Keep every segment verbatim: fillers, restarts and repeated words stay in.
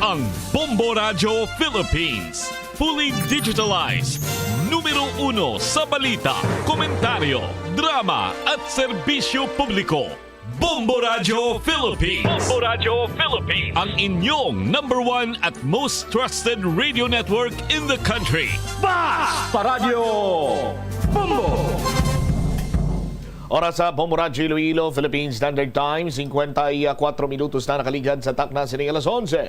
Ang Bombo Radyo Philippines, fully digitalized, numero uno sa balita, komentaryo, drama at serbisyo publiko. Bombo Radyo Philippines. Bombo Radyo Philippines. Ang inyong number one at most trusted radio network in the country. Bas Paradyo Bombo! Oras sa Bombo Radyo Iloilo, Philippine Standard Time, singkwenta y kuwatro minutos na nakaligad sa takna sining alas onse.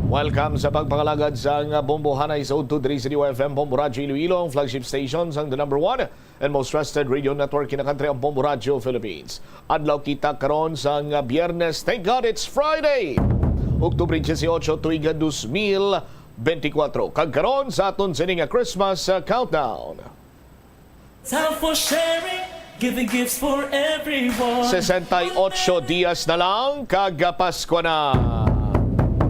Welcome sa pagpangalagad sang Bombo Hanay sa udto diri sa D Y F M Bombo Radyo Iloilo, ang flagship station sang the number one and most trusted radio network in the country, ang Bombo Radyo Philippines. Adlaw kita karon sang Biyernes. Thank God it's Friday! Oktubre dieciocho, tuig dos mil benti kuwatro. Kag karon sa aton sini nga Christmas, uh, countdown. Time for sharing, giving gifts for everyone. Sesenta y ocho dias na lang, kag Pasko na.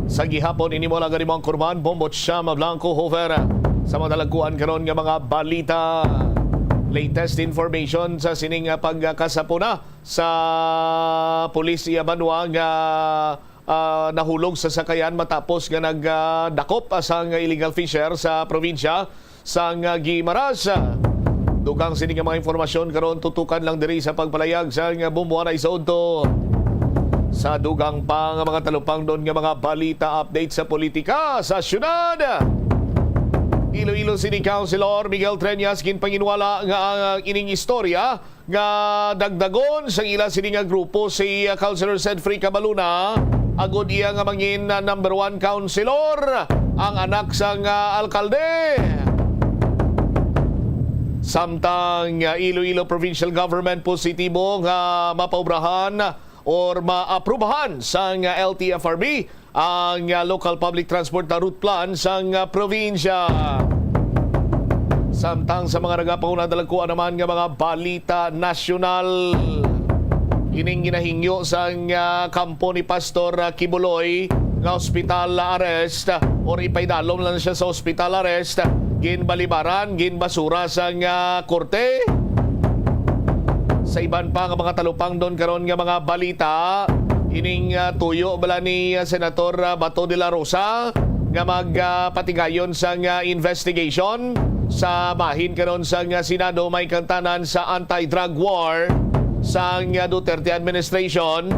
Sa gihapon, ini mo lang gani mo ang kurman, Bombo Chama Blanco Hover. Sa madalagkuan karon nga mga balita, latest information sa sining, ah, pagkasapuna sa pulis iya banwa nga, ah, nahulog sa sakayan matapos nga nagdakop, ah, sang illegal fisher sa probinsya sang, ah, Guimaras. Dugang sini nga mga impormasyon karon, tutukan lang diri sa pagpalayag sang Bombo Hanay sa udto. Sa dugang pa nga mga talupangnon nga mga balita, update sa politika sa syudad. Iloilo City Councilor Miguel Treñas ginpanginwala nga ang ining istorya nga dagdagon sang ila sini nga grupo si, uh, Councilor Sedfrey Cabaluna, agod iya nga mangin, uh, number one councilor, ang anak sang, uh, alkalde. Samtang, uh, Iloilo Provincial Government positibo nga mapaobrahan or maaprubahan sang L T F R B ang, ah, local public transport na route plan sang, ah, probinsya. Samtang sa mga nagapanguna, dalagkuan naman nga mga balita nasyonal. Ining ginahingyo sang, ah, kampo ni Pastor, ah, Kibuloy nga hospital arrest, or ipaidalom lang siya sa hospital arrest, ginbalibaran, ginbasura sang, ah, korte. Sa iban pa nga mga talupangnon karon nga mga balita, ining, ah, tuyo bala ni, ah, Senator, ah, Bato de la Rosa nga mag, ah, patigayon sang, ah, investigation sa bahin karon sang, ah, Senado may kantanan sa anti-drug war sang, ah, Duterte administration.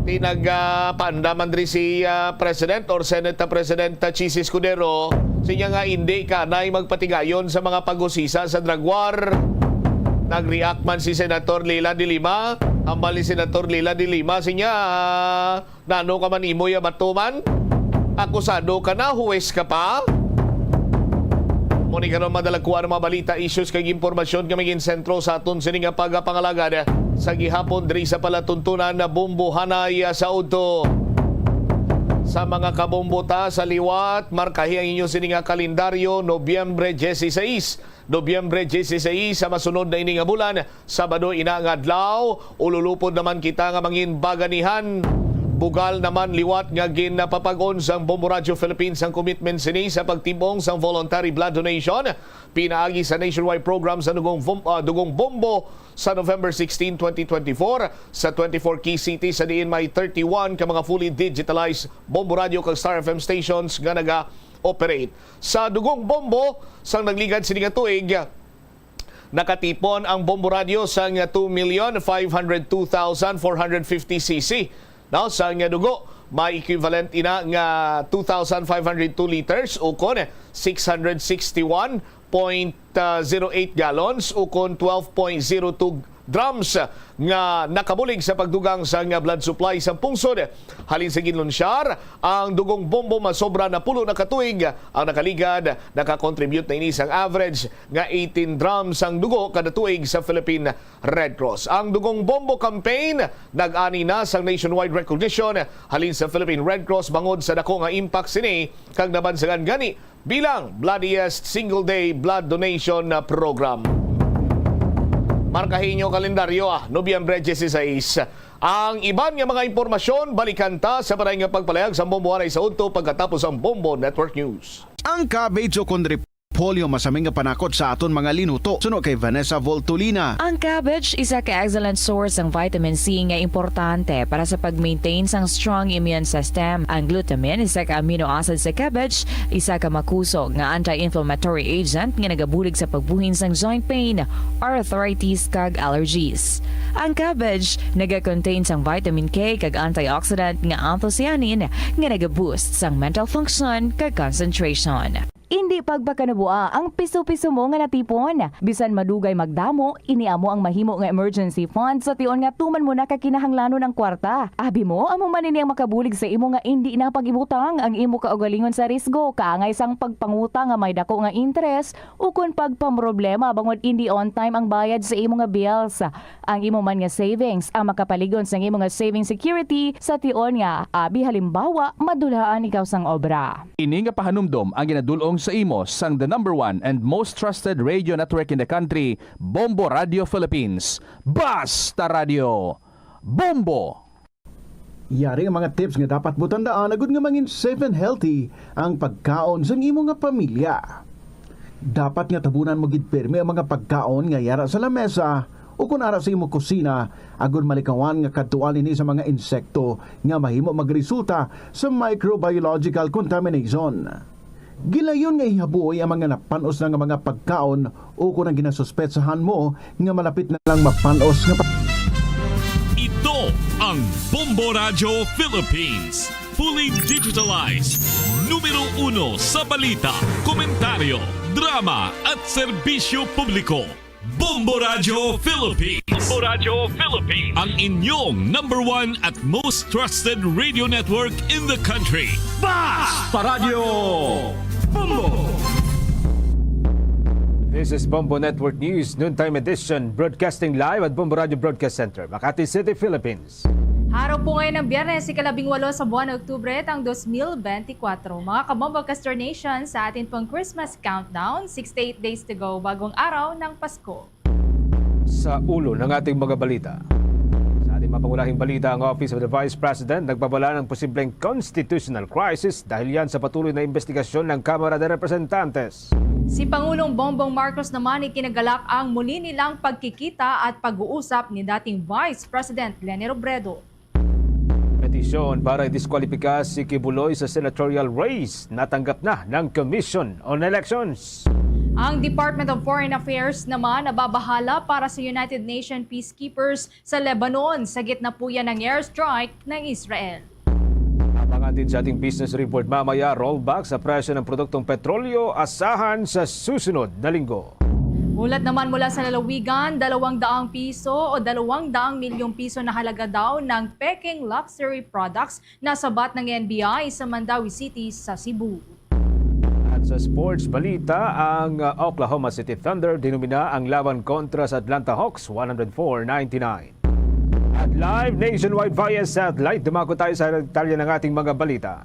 Tinag, ah, paanda man diri si, ah, President or Senate President, ah, Chiz Escudero, siya nga indi kanay magpatigayon sa mga pag-usisa sa drug war. Nag-react man si Senator Leila de Lima. Hambal ni Senator Leila de Lima, siya, "Nano ka man imo ya batuman? Akusado ka na, huwes ka pa?" Mo ni karon madalagkuan ang mga balita, issues kag impormasyon nga magin sentro sa aton sini nga pagapangalagad sa gihapon diri sa palatuntunan na Bombo Hanay sa udto. Sa mga kabombo ta sa liwat, markahi ang inyo sini nga kalendaryo, Nobyembre dieciséis. Nobyembre dieciséis sa masunod na ini nga bulan, Sabado ina nga adlaw, ululupod naman kita nga mangin baganihan. Bugal naman liwat nga ginapapag-on sang Bombo Radyo Philippines ang commitment sini sa pagtibong sang voluntary blood donation pinaagi sa nationwide program sa Dugong Vom-, ah, Dugong Bombo sa November sixteen, twenty twenty-four, sa twenty-four key cities sa diin may thirty-one ka mga fully digitalized Bombo Radyo kag Star F M stations nga naga-operate. Sa Dugong Bombo, sang nagligad sini nga tuig, nakatipon ang Bombo Radyo sang two million five hundred two thousand four hundred fifty C C. Now, sang dugo, may equivalent ina nga two thousand five hundred two liters, ukon six hundred sixty-one point zero eight gallons, ukon twelve point zero two drums nga nakabulig sa pagdugang sang blood supply sa pungsod. Halin sa ginlunsyar, ang Dugong Bombo masobra na pulo na ka tuig ang nakaligad, nakakontribute na ini sang average nga eighteen drums sang dugo kada tuig sa Philippine Red Cross. Ang Dugong Bombo campaign nag-ani na sang nationwide recognition halin sa Philippine Red Cross bangod sa dako nga impact sini kag nabansagan gani bilang Bloodiest Single Day Blood Donation Program. Markahi inyo kalendaryo, ah, Nobyembre dieciséis. Ang iban nga mga impormasyon, balikan ta sa paray nga pagpalayag sa Bombo Hanay sa udto pagkatapos ang Bombo Network News. Ang cabbage o kon rep- polio, masami nga panakot sa aton mga linuto. Suno kay Vanessa Voltolina. Ang cabbage isa ka excellent source sang vitamin C nga importante para sa pag-maintain sang strong immune system. Ang glutamine, isa ka amino acid sa cabbage, isa ka makusog nga anti-inflammatory agent nga nagabulig sa pagbuhin sang joint pain, arthritis, kag allergies. Ang cabbage naga-contain sang vitamin K kag antioxidant nga anthocyanin nga naga-boost sang mental function kag concentration. Indi pagpakanabuha ang piso-piso mo nga natipon. Bisan madugay magdamo, ini amo ang mahimo nga emergency fund sa tion nga tuman mo na ka kinahanglanon ang kwarta. Abi mo, amo man ini ang makabulig sa imo nga indi na pag-ibutang ang imo kaugalingon sa risgo, kaangay sang pagpangutang nga may dako nga interes, ukon pagpamroblema bangod indi on time ang bayad sa imo nga bills. Ang imo man nga savings ang makapaligon sang imo nga saving security sa tion nga, abi halimbawa, madulhaan ikaw sang obra. Ini nga pahanumdom ang ginadul-ong sa imo sang the number one and most trusted radio network in the country, Bombo Radio Philippines. Basta Radio, Bombo! Yari ang mga tips nga dapat mo tandaan agud nga mangin safe and healthy ang pagkaon sang imo nga pamilya. Dapat nga tabunan mo gid pirmi ang mga pagkaon nga yara sa lamesa ukon ara sa imo kusina, agud malikawan nga kadtuan ini sa mga insekto nga mahimo magresulta sa microbiological contamination. Gilayon nga ihaboy ang mga napan-os na nga mga pagkaon ukon ang ginasuspetsahan mo nga malapit na lang mapan-os nga pa- Ito ang Bombo Radyo Philippines, fully digitalized, numero uno sa balita, komentaryo, drama, at serbisyo publiko. Bombo Radyo Philippines. Bombo Radyo Philippines. Ang inyong number one at most trusted radio network in the country. Basta Radyo Bombo! This is Bombo Network News, noontime edition, broadcasting live at Bombo Radyo Broadcast Center, Makati City, Philippines. Araw po ngayon ng Biyernes, ikalabing walo sa buwan ng Oktubre, taong dos mil benti kwatro. Mga kabombo, Castor Nation, sa atin pong Christmas countdown, sixty-eight days to go, bagong araw ng Pasko. Sa ulo ng ating mga balita. Sa ating mapangunahing balita, ang Office of the Vice President nagbabala ng posibleng constitutional crisis dahil yan sa patuloy na investigasyon ng Kamara de Representantes. Si Pangulong Bongbong Marcos naman ikinagalak ang muli nilang pagkikita at pag-uusap ni dating Vice President Leni Robredo. Petisyon para idiskwalipika si Quiboloy sa senatorial race natanggap na ng Commission on Elections. Ang Department of Foreign Affairs naman nababahala para sa United Nations peacekeepers sa Lebanon sa gitna po yan ng airstrike ng Israel. Abangan din sa ating business report mamaya, rollback sa presyo ng produktong petrolyo asahan sa susunod na linggo. Ulat naman mula sa lalawigan, dalawang daang piso o dalawang daang milyong piso na halaga daw ng peking luxury products na sabat ng N B I sa Mandaue City sa Cebu. At sa sports balita, ang, uh, Oklahoma City Thunder dinumina ang laban kontra sa Atlanta Hawks, one hundred four ninety-nine. At live nationwide via satellite, dumako tayo sa detalye ng ating mga balita.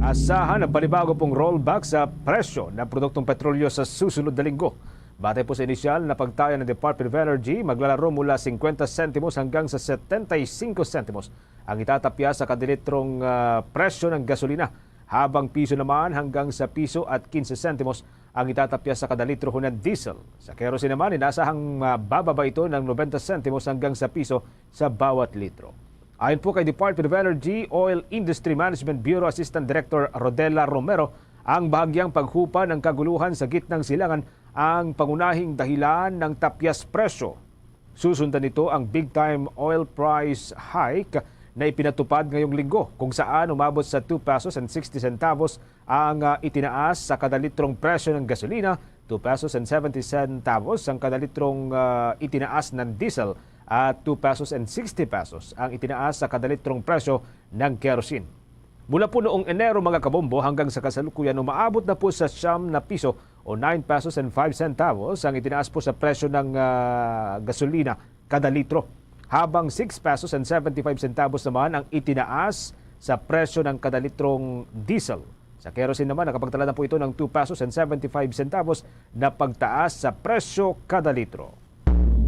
Asahan ang panibago pong rollback sa presyo ng produktong petrolyo sa susunod na linggo. Batay po sa inisyal na pagtaya ng Department of Energy, maglalaro mula singkwenta sentimos hanggang sa setenta y cinco sentimos ang itatapya sa kada litrong, ah, presyo ng gasolina, habang piso naman hanggang sa piso at kinse sentimos ang itatapya sa kada litro hunan diesel. Sa kerosene naman, inasahang mabababa ito ng nobenta sentimos hanggang sa piso sa bawat litro. Ayon po kay Department of Energy Oil Industry Management Bureau Assistant Director Rodela Romero, ang bahagyang paghupa ng kaguluhan sa gitnang silangan ang pangunahing dahilan ng tapyas presyo. Susundan nito ang big-time oil price hike na ipinatupad ngayong linggo, kung saan umabot sa two pesos and sixty centavos ang, ah, itinaas sa kada litrong presyo ng gasolina, two pesos and seventy centavos ang kada litrong, ah, itinaas ng diesel, at two pesos and sixty pesos ang itinaas sa kada litrong presyo ng kerosene. Mula po noong Enero, mga kabombo, hanggang sa kasalukuyan, umaabot na po sa siyam na piso o nine pesos and five centavos ang itinaas po sa presyo ng, ah, gasolina kada litro, habang six pesos and seventy-five centavos naman ang itinaas sa presyo ng kada litrong diesel. Sa kerosene naman, nakapagtala na po ito ng two pesos and seventy-five centavos na pagtaas sa presyo kada litro.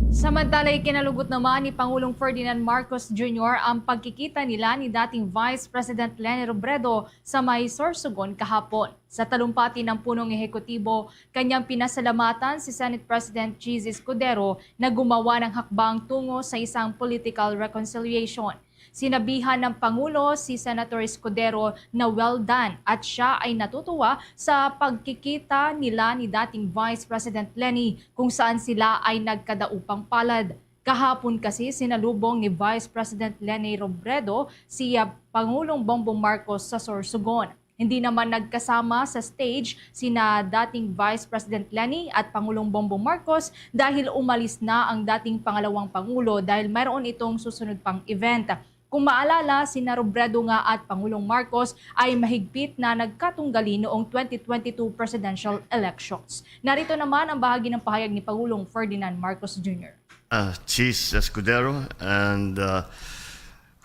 Samantala, ikinalugot naman ni Pangulong Ferdinand Marcos Junior ang pagkikita nila ni dating Vice President Leni Robredo sa may Sorsogon kahapon. Sa talumpati ng punong ehekutibo, kanyang pinasalamatan si Senate President Chiz Escudero na gumawa ng hakbang tungo sa isang political reconciliation. Sinabihan ng Pangulo si Senator Escudero na well done at siya ay natutuwa sa pagkikita nila ni dating Vice President Leni, kung saan sila ay nagkadaupang palad. Kahapon kasi, sinalubong ni Vice President Leni Robredo si, ah, Pangulong Bongbong Marcos sa Sorsogon. Hindi naman nagkasama sa stage sina dating Vice President Leni at Pangulong Bongbong Marcos dahil umalis na ang dating pangalawang pangulo dahil mayroon itong susunod pang event. Kung maalala, sina Robredo nga at Pangulong Marcos ay mahigpit na nagkatunggali noong twenty twenty-two presidential elections. Narito naman ang bahagi ng pahayag ni Pangulong Ferdinand Marcos Junior. uh, Chiz Escudero, and uh,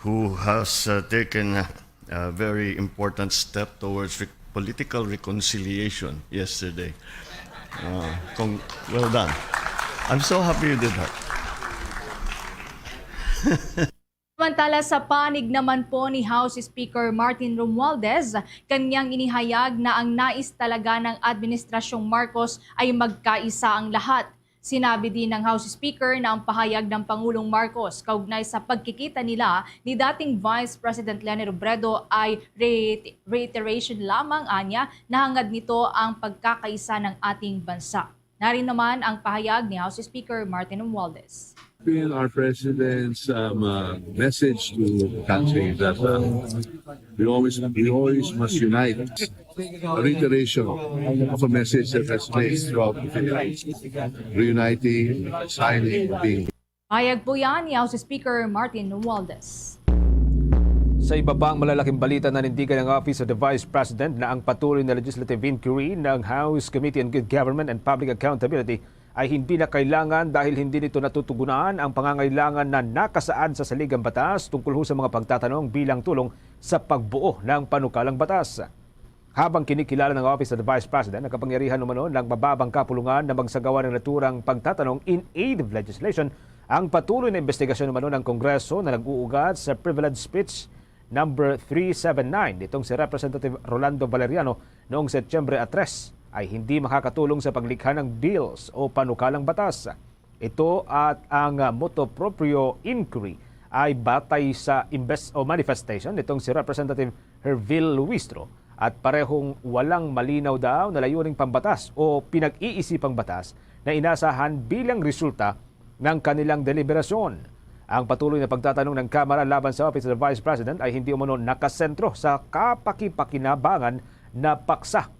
who has uh, taken a, a very important step towards re- political reconciliation yesterday. Uh, con- well done. I'm so happy you did that. Samantala, sa panig naman po ni House Speaker Martin Romualdez, kanyang inihayag na ang nais talaga ng Administrasyong Marcos ay magkaisa ang lahat. Sinabi din ng House Speaker na ang pahayag ng Pangulong Marcos kaugnay sa pagkikita nila ni dating Vice President Leni Robredo ay re- reiteration lamang, anya, na hangad nito ang pagkakaisa ng ating bansa. Narin naman ang pahayag ni House Speaker Martin Romualdez. Feel our president's um, uh, message to the country that uh, we always we always must unite. A reiteration of a message that has been throughout the Philippines. Reuniting, signing, being Pahayag po yan ni House Speaker Martin Romualdez. Sa iba pang malalaking balita, nanindigan ng Office of the Vice President na ang patuloy na legislative inquiry ng House Committee on Good Government and Public Accountability ay hindi na kailangan dahil hindi nito natutugunan ang pangangailangan na nakasaad sa saligang batas tungkol ho sa mga pagtatanong bilang tulong sa pagbuo ng panukalang batas. Habang kinikilala ng Office of the Vice President ang kapangyarihan umano ng mababang kapulungan na magsagawa ng naturang pagtatanong in aid of legislation, ang patuloy na investigasyon umano ng Kongreso na nag-uugat sa Privilege Speech number three seven nine nitong si Representative Rolando Valeriano noong Setyembre tres ay hindi makakatulong sa paglikha ng bills o panukalang batas. Ito at ang, ah, motu proprio inquiry ay batay sa imbes o manifestation nitong si Representative Hervil Luistro at parehong walang malinaw daw na layuning pambatas o pinag-iisipang batas na inasahan bilang resulta ng kanilang deliberasyon. Ang patuloy na pagtatanong ng Kamara laban sa Office of the Vice President ay hindi umano nakasentro sa kapakipakinabangan na paksa.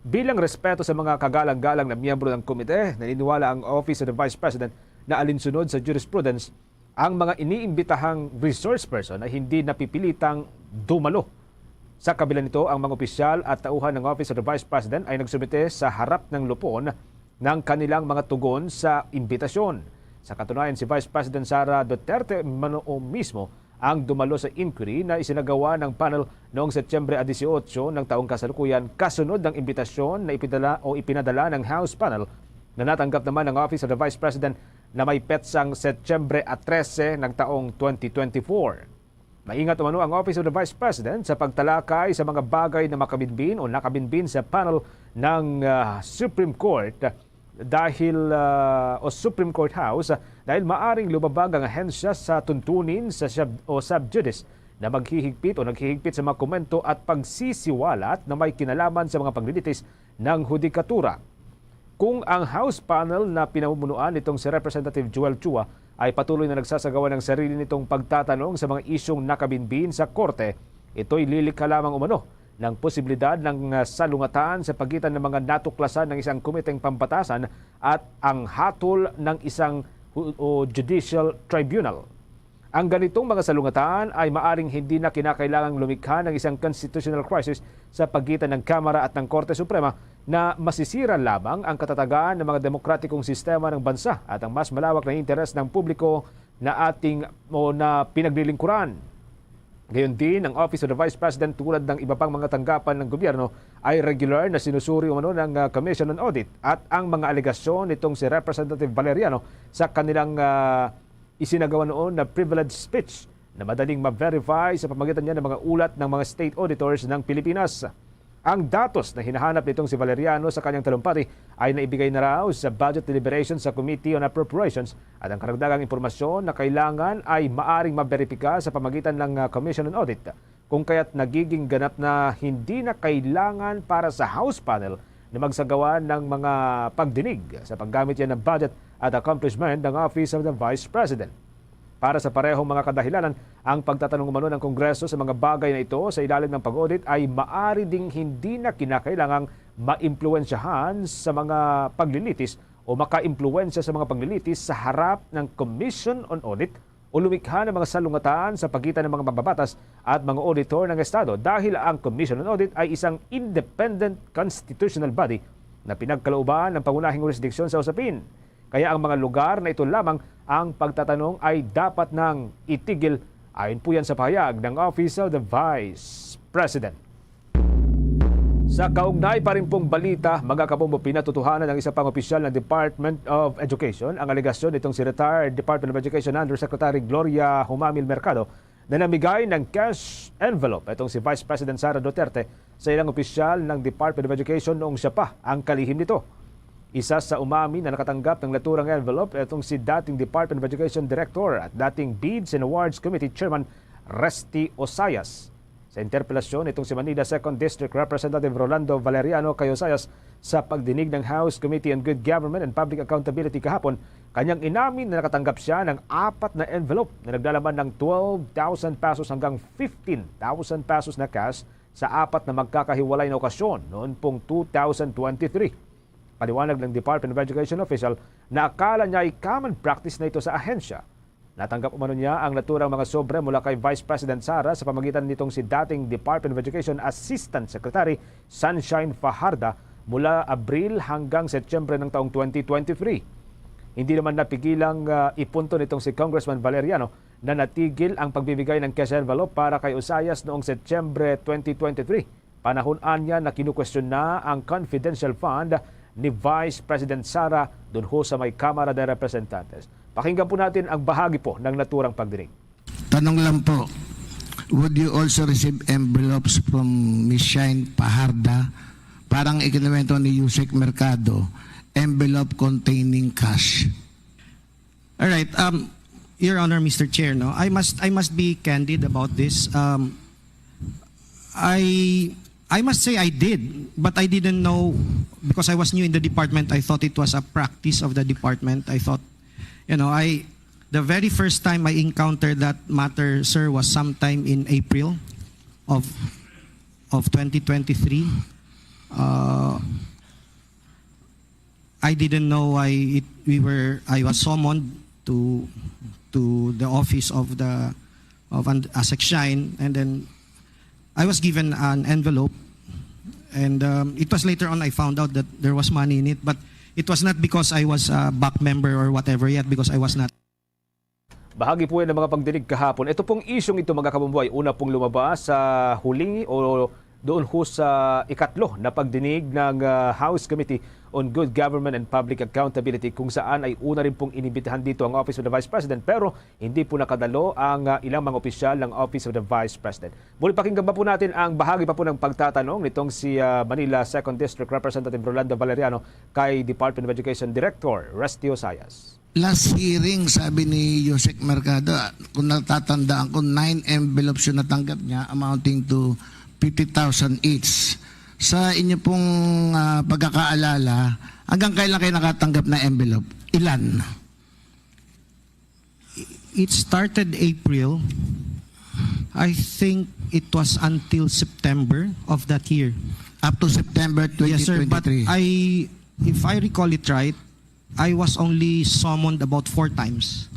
Bilang respeto sa mga kagalang-galang na miyembro ng komite, naniniwala ang Office of the Vice President na alinsunod sa jurisprudence, ang mga iniimbitahang resource person ay hindi napipilitang dumalo. Sa kabila nito, ang mga opisyal at tauhan ng Office of the Vice President ay nagsumite sa harap ng lupon ng kanilang mga tugon sa imbitasyon. Sa katunayan, si Vice President Sara Duterte umano mismo ang dumalo sa inquiry na isinagawa ng panel noong Setyembre a dieciocho ng taong kasalukuyan, kasunod ng imbitasyon na ipidala o ipinadala ng House panel na natanggap naman ng Office of the Vice President na may petsang Setyembre a trese ng taong twenty twenty-four. Maingat umano ang Office of the Vice President sa pagtalakay sa mga bagay na makabinbin o nakabinbin sa panel ng, ah, Supreme Court dahil, ah, o Supreme Court House, dahil maaring lumabag ang ahensya sa tuntunin sa sub, o sub judice na maghihigpit o naghihigpit sa mga komento at pagsisiwalat na may kinalaman sa mga paglilitis ng hudikatura. Kung ang House panel na pinamumunuan nitong si Representative Joel Chua ay patuloy na nagsasagawa ng sarili nitong pagtatanong sa mga isyung nakabinbin sa korte, ito'y lilikha lamang umano ng posibilidad ng, ah, salungatan sa pagitan ng mga natuklasan ng isang komiteng pampatasan at ang hatol ng isang hu- o judicial tribunal. Ang ganitong mga salungatan ay maaring hindi na kinakailangang lumikha ng isang constitutional crisis sa pagitan ng Kamara at ng Korte Suprema na masisira lamang ang katatagan ng mga demokratikong sistema ng bansa at ang mas malawak na interes ng publiko na ating o na pinaglilingkuran. Gayon din, ang Office of the Vice President, tulad ng iba pang mga tanggapan ng gobyerno, ay regular na sinusuri umano ng, ah, Commission on Audit at ang mga alegasyon nitong si Representative Valeriano sa kanilang, ah, isinagawa noon na privilege speech na madaling ma-verify sa pamagitan niya ng mga ulat ng mga state auditors ng Pilipinas. Ang datos na hinahanap nitong si Valeriano sa kanyang talumpati ay naibigay na raw sa budget deliberation sa Committee on Appropriations, at ang karagdagang impormasyon na kailangan ay maaring maberipika sa pamagitan ng, ah, Commission on Audit, kung kaya't nagiging ganap na hindi na kailangan para sa House panel na magsagawa ng mga pagdinig sa paggamit yan ng budget at accomplishment ng Office of the Vice President. Para sa parehong mga kadahilanan, ang pagtatanong umano ng Kongreso sa mga bagay na ito sa ilalim ng pag-audit ay maari ding hindi na kinakailangang maimpluwensyahan sa mga paglilitis o makaimpluwensya sa mga paglilitis sa harap ng Commission on Audit o lumikha ng mga salungatan sa pagitan ng mga mambabatas at mga auditor ng Estado, dahil ang Commission on Audit ay isang independent constitutional body na pinagkalooban ng pangunahing jurisdiction sa usapin. Kaya ang mga lugar na ito lamang ang pagtatanong ay dapat nang itigil, ayon po yan sa pahayag ng Office of the Vice President. Sa kaugnay pa rin pong balita, mga kabombo, pinatutuhanan ng isa pang opisyal ng Department of Education ang alegasyon nitong si retired Department of Education Undersecretary Gloria Humamil Mercado na namigay ng cash envelope itong si Vice President Sara Duterte sa ilang opisyal ng Department of Education noong siya pa ang kalihim nito. Isa sa umami na nakatanggap ng naturang envelope itong si dating Department of Education Director at dating Bids and Awards Committee Chairman Resty Osayas. Sa interpelasyon nitong si Manila Second District Representative Rolando Valeriano kay Osayas sa pagdinig ng House Committee on Good Government and Public Accountability kahapon, kanyang inamin na nakatanggap siya ng apat na envelope na naglalaman ng twelve thousand pesos hanggang fifteen thousand pesos na cash sa apat na magkakahiwalay na okasyon noon pong two thousand twenty-three. Paliwanag ng Department of Education official na akala niya ay common practice na ito sa ahensya. Natanggap umano niya ang naturang mga sobre mula kay Vice President Sara sa pamagitan nitong si dating Department of Education Assistant Secretary Sunshine Fajarda mula Abril hanggang Setyembre ng taong twenty twenty-three. Hindi naman napigilang, ah, ipunto nitong si Congressman Valeriano na natigil ang pagbibigay ng cash envelope para kay Osayas noong Setyembre twenty twenty-three. Panahon anya na kinukwestiyon na ang confidential fund ni Vice President Sara dun ho sa may Kamara de Representantes. Pakinggan po natin ang bahagi po ng naturang pagdinig. Tanong lang po, would you also receive envelopes from Miss Shine Paharda? Parang ikinuwento ni Yusek Mercado, envelope containing cash. All right, um, Your Honor, Mister Chair, no, I must, I must be candid about this. Um, I, I must say I did, but I didn't know because I was new in the department. I thought it was a practice of the department. I thought, you know, I, the very first time I encountered that matter, sir, was sometime in April of, of twenty twenty-three. Uh, I didn't know I, it, we were, I was summoned to, to the office of the, of an, ASEC Shine, and then I was given an envelope, and, um, it was later on I found out that there was money in it, but it was not because I was a back member or whatever yet, because I was not. Bahagi po yan ng mga pagdinig kahapon. Ito pong isyong ito, mga kabombo, ay una pong lumabas sa huli o doon ho sa ikatlo na pagdinig ng, ah, House Committee on Good Government and Public Accountability, kung saan ay una rin pong inimbitahan dito ang Office of the Vice President, pero hindi po nakadalo ang, ah, ilang mga opisyal ng Office of the Vice President. Muli, pakinggan pa po natin ang bahagi pa po ng pagtatanong nitong si, ah, Manila Second District Representative Rolando Valeriano kay Department of Education Director Resty Osayas. Last hearing, sabi ni Yusek Mercado, ah, kung natatandaan ko, nine envelopes yung natanggap niya, amounting to fifty thousand each. Sa inyo pong, ah, pagkakaalala, hanggang kailan kayo nakatanggap na envelope? Ilan? It started April. I think it was until September of that year. Up to September Yes, sir. But twenty twenty-three. I, if I recall it right, I was only summoned about four times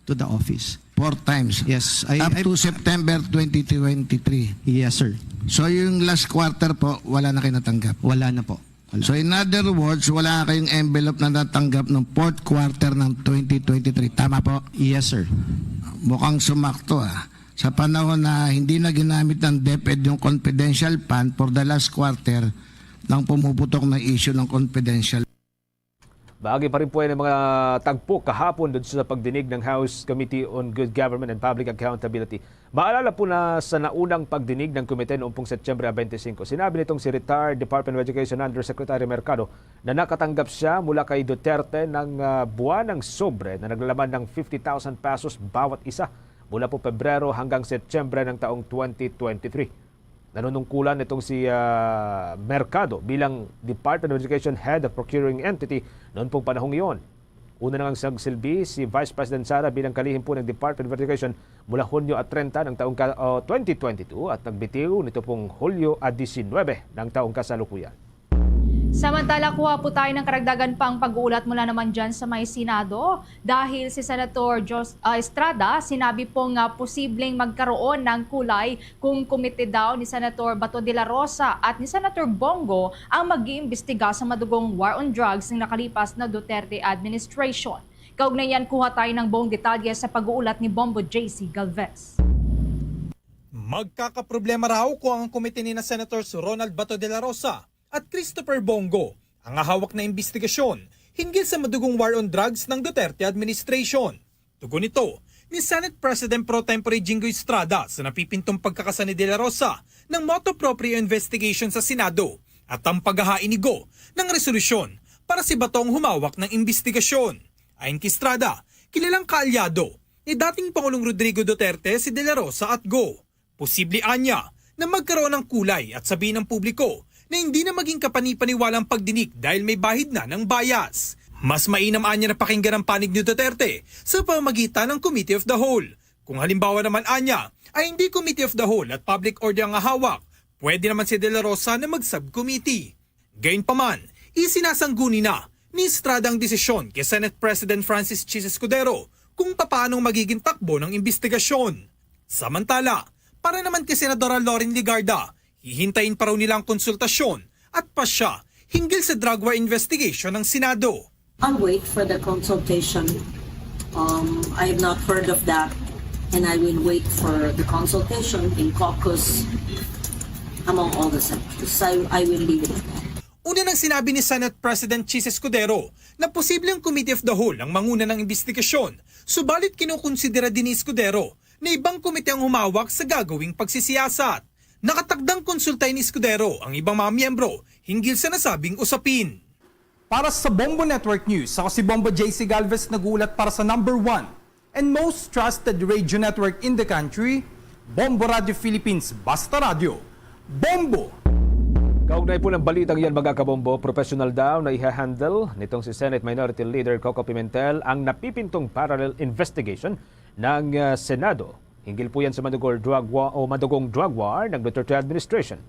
to the office. Four times. Yes, I, Up I to September twenty twenty-three. Yes, sir. So, yung last quarter po, wala na kayo natanggap? Wala na po. Wala. So, in other words, wala kayong envelope na natanggap ng fourth quarter ng twenty twenty-three. Tama po? Yes, sir. Mukhang sumakto, ah. Sa panahon na hindi na ginamit ng DepEd yung confidential fund for the last quarter, nang pumuputok ng issue ng confidential. Bahagi pa rin po yan ang mga tagpo kahapon dun sa pagdinig ng House Committee on Good Government and Public Accountability. Maalala po na sa naunang pagdinig ng komite noong pong Setyembre twenty-five, sinabi nitong si retired Department of Education Undersecretary Mercado na nakatanggap siya mula kay Duterte ng ah, buwanang sobre na naglalaman ng fifty thousand pesos bawat isa mula po Pebrero hanggang Setyembre ng taong twenty twenty-three. Nanunungkulan itong si ah, Mercado bilang Department of Education Head of Procuring Entity noon pong panahong iyon. Una nang nagsilbi si Vice President Sara bilang kalihim po ng Department of Education mula Hunyo at treinta ng taong ka, o, twenty twenty-two at nagbitiw nito pong Hulyo at diecinuebe ng taong kasalukuyan. Samantala, kuha po tayo ng karagdagan pang pag-uulat mula naman dyan sa may Senado dahil si Senator Jos, ah, Estrada sinabi po nga posibleng magkaroon ng kulay kung komite daw ni Senator Bato de la Rosa at ni Senator Bongo ang mag-iimbestiga sa madugong war on drugs ng nakalipas na Duterte administration. Kaugnay niyan, kuha tayo ng buong detalye sa pag-uulat ni Bombo J C Galvez. Magkakaproblema raw kung ang komite ni na Senators Ronald Bato de la Rosa at Christopher Bongo ang hawak na imbestigasyon hinggil sa madugong war on drugs ng Duterte administration. Tugon nito ni Senate President Pro Tempore Jinggoy Estrada sa napipintong pagkakasa ni De La Rosa ng motu proprio investigation sa Senado at ang paghahain ni Go ng resolusyon para si Bato ang humawak ng imbestigasyon. Ayon kay Estrada, kilalang kaalyado ni dating Pangulong Rodrigo Duterte si De La Rosa at Go. Posible anya na magkaroon ng kulay at sabihin ng publiko na hindi na maging kapanipaniwala ang pagdinig dahil may bahid na ng bias. Mas mainam anya na pakinggan ang panig ni Duterte sa pamamagitan ng Committee of the Whole. Kung halimbawa naman anya ay hindi Committee of the Whole at Public Order ang hahawak, pwede naman si De La Rosa na mag-subcommittee. Gayunpaman, isinasangguni na ni Estrada ang desisyon kay Senate President Francis Chiz Escudero kung papaano ang magiging takbo ng imbestigasyon. Samantala, para naman kay Senadora Loren Legarda, hihintayin pa raw nila ang konsultasyon at pasya hinggil sa drug war investigation ng Senado. I'll wait for the consultation. Um, I have not heard of that, and I will wait for the consultation in caucus among all the senators. I, I will leave it at that. Una nang sinabi ni Senate President Chiz Escudero na posible ang Committee of the Whole ang manguna ng imbestigasyon, subalit kinukonsidera din ni Escudero na ibang komite ang humawak sa gagawing pagsisiyasat. Nakatakdang konsultahin ni Escudero ang ibang mga miyembro hinggil sa nasabing usapin. Para sa Bombo Network News, ako si Bombo J C Galvez, nag-uulat para sa number one and most trusted radio network in the country, Bombo Radio Philippines, Basta Radyo, Bombo! Kaugnay po ng balitang yan, mga kabombo, professional daw na iha-handle nitong si Senate Minority Leader Coco Pimentel ang napipintong parallel investigation ng ah, Senado. Hinggil po yan sa madugong drug war o madugong drug war ng Duterte administration.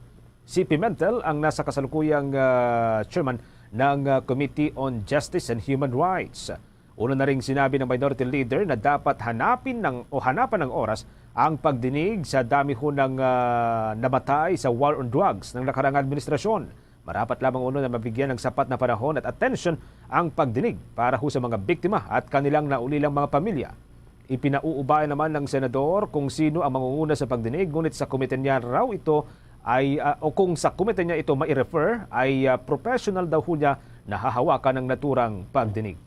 Si Pimentel ang nasa kasalukuyang ah, chairman ng ah, Committee on Justice and Human Rights. Una na ring sinabi ng Minority Leader na dapat hanapin ng o hanapan ng oras ang pagdinig sa dami ho ng ah, namatay sa war on drugs ng nakarang administrasyon. Marapat lamang uno na mabigyan ng sapat na panahon at atensyon ang pagdinig para ho sa mga biktima at kanilang naulilang mga pamilya. Ipinauubaya naman ng senador kung sino ang mangunguna sa pagdinig, ngunit sa komite niya raw ito ay ah, o kung sa komite niya ito mai-refer ay ah, professional daw ho niya na hahawakan ang naturang pagdinig.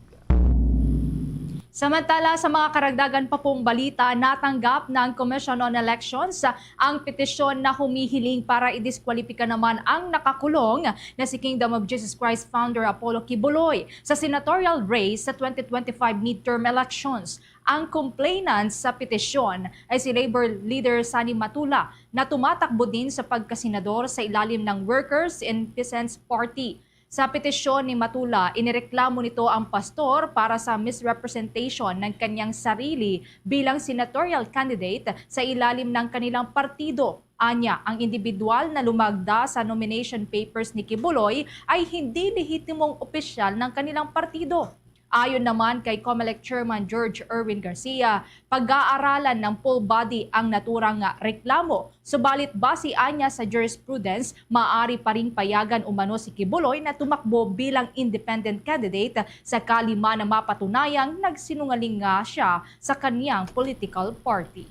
Samantala, sa mga karagdagan pa pong balita, natanggap ng Commission on Elections ang petisyon na humihiling para idiskwalipika naman ang nakakulong na si Kingdom of Jesus Christ founder Apollo Quiboloy sa senatorial race sa twenty twenty-five midterm elections. Ang complainant sa petisyon ay si Labor Leader Sonny Matula na tumatakbo din sa pagkasenador sa ilalim ng Workers and Peasants Party. Sa petisyon ni Matula, inireklamo nito ang pastor para sa misrepresentation ng kanyang sarili bilang senatorial candidate sa ilalim ng kanilang partido. Anya, ang individual na lumagda sa nomination papers ni Quiboloy ay hindi lehitimong opisyal ng kanilang partido. Ayon naman kay Comelec Chairman George Erwin Garcia, pag-aaralan ng full body ang naturang reklamo. Subalit base anya sa jurisprudence, maaari pa ring payagan umano si Quiboloy na tumakbo bilang independent candidate sakali man na mapatunayang nagsinungaling nga siya sa kaniyang political party.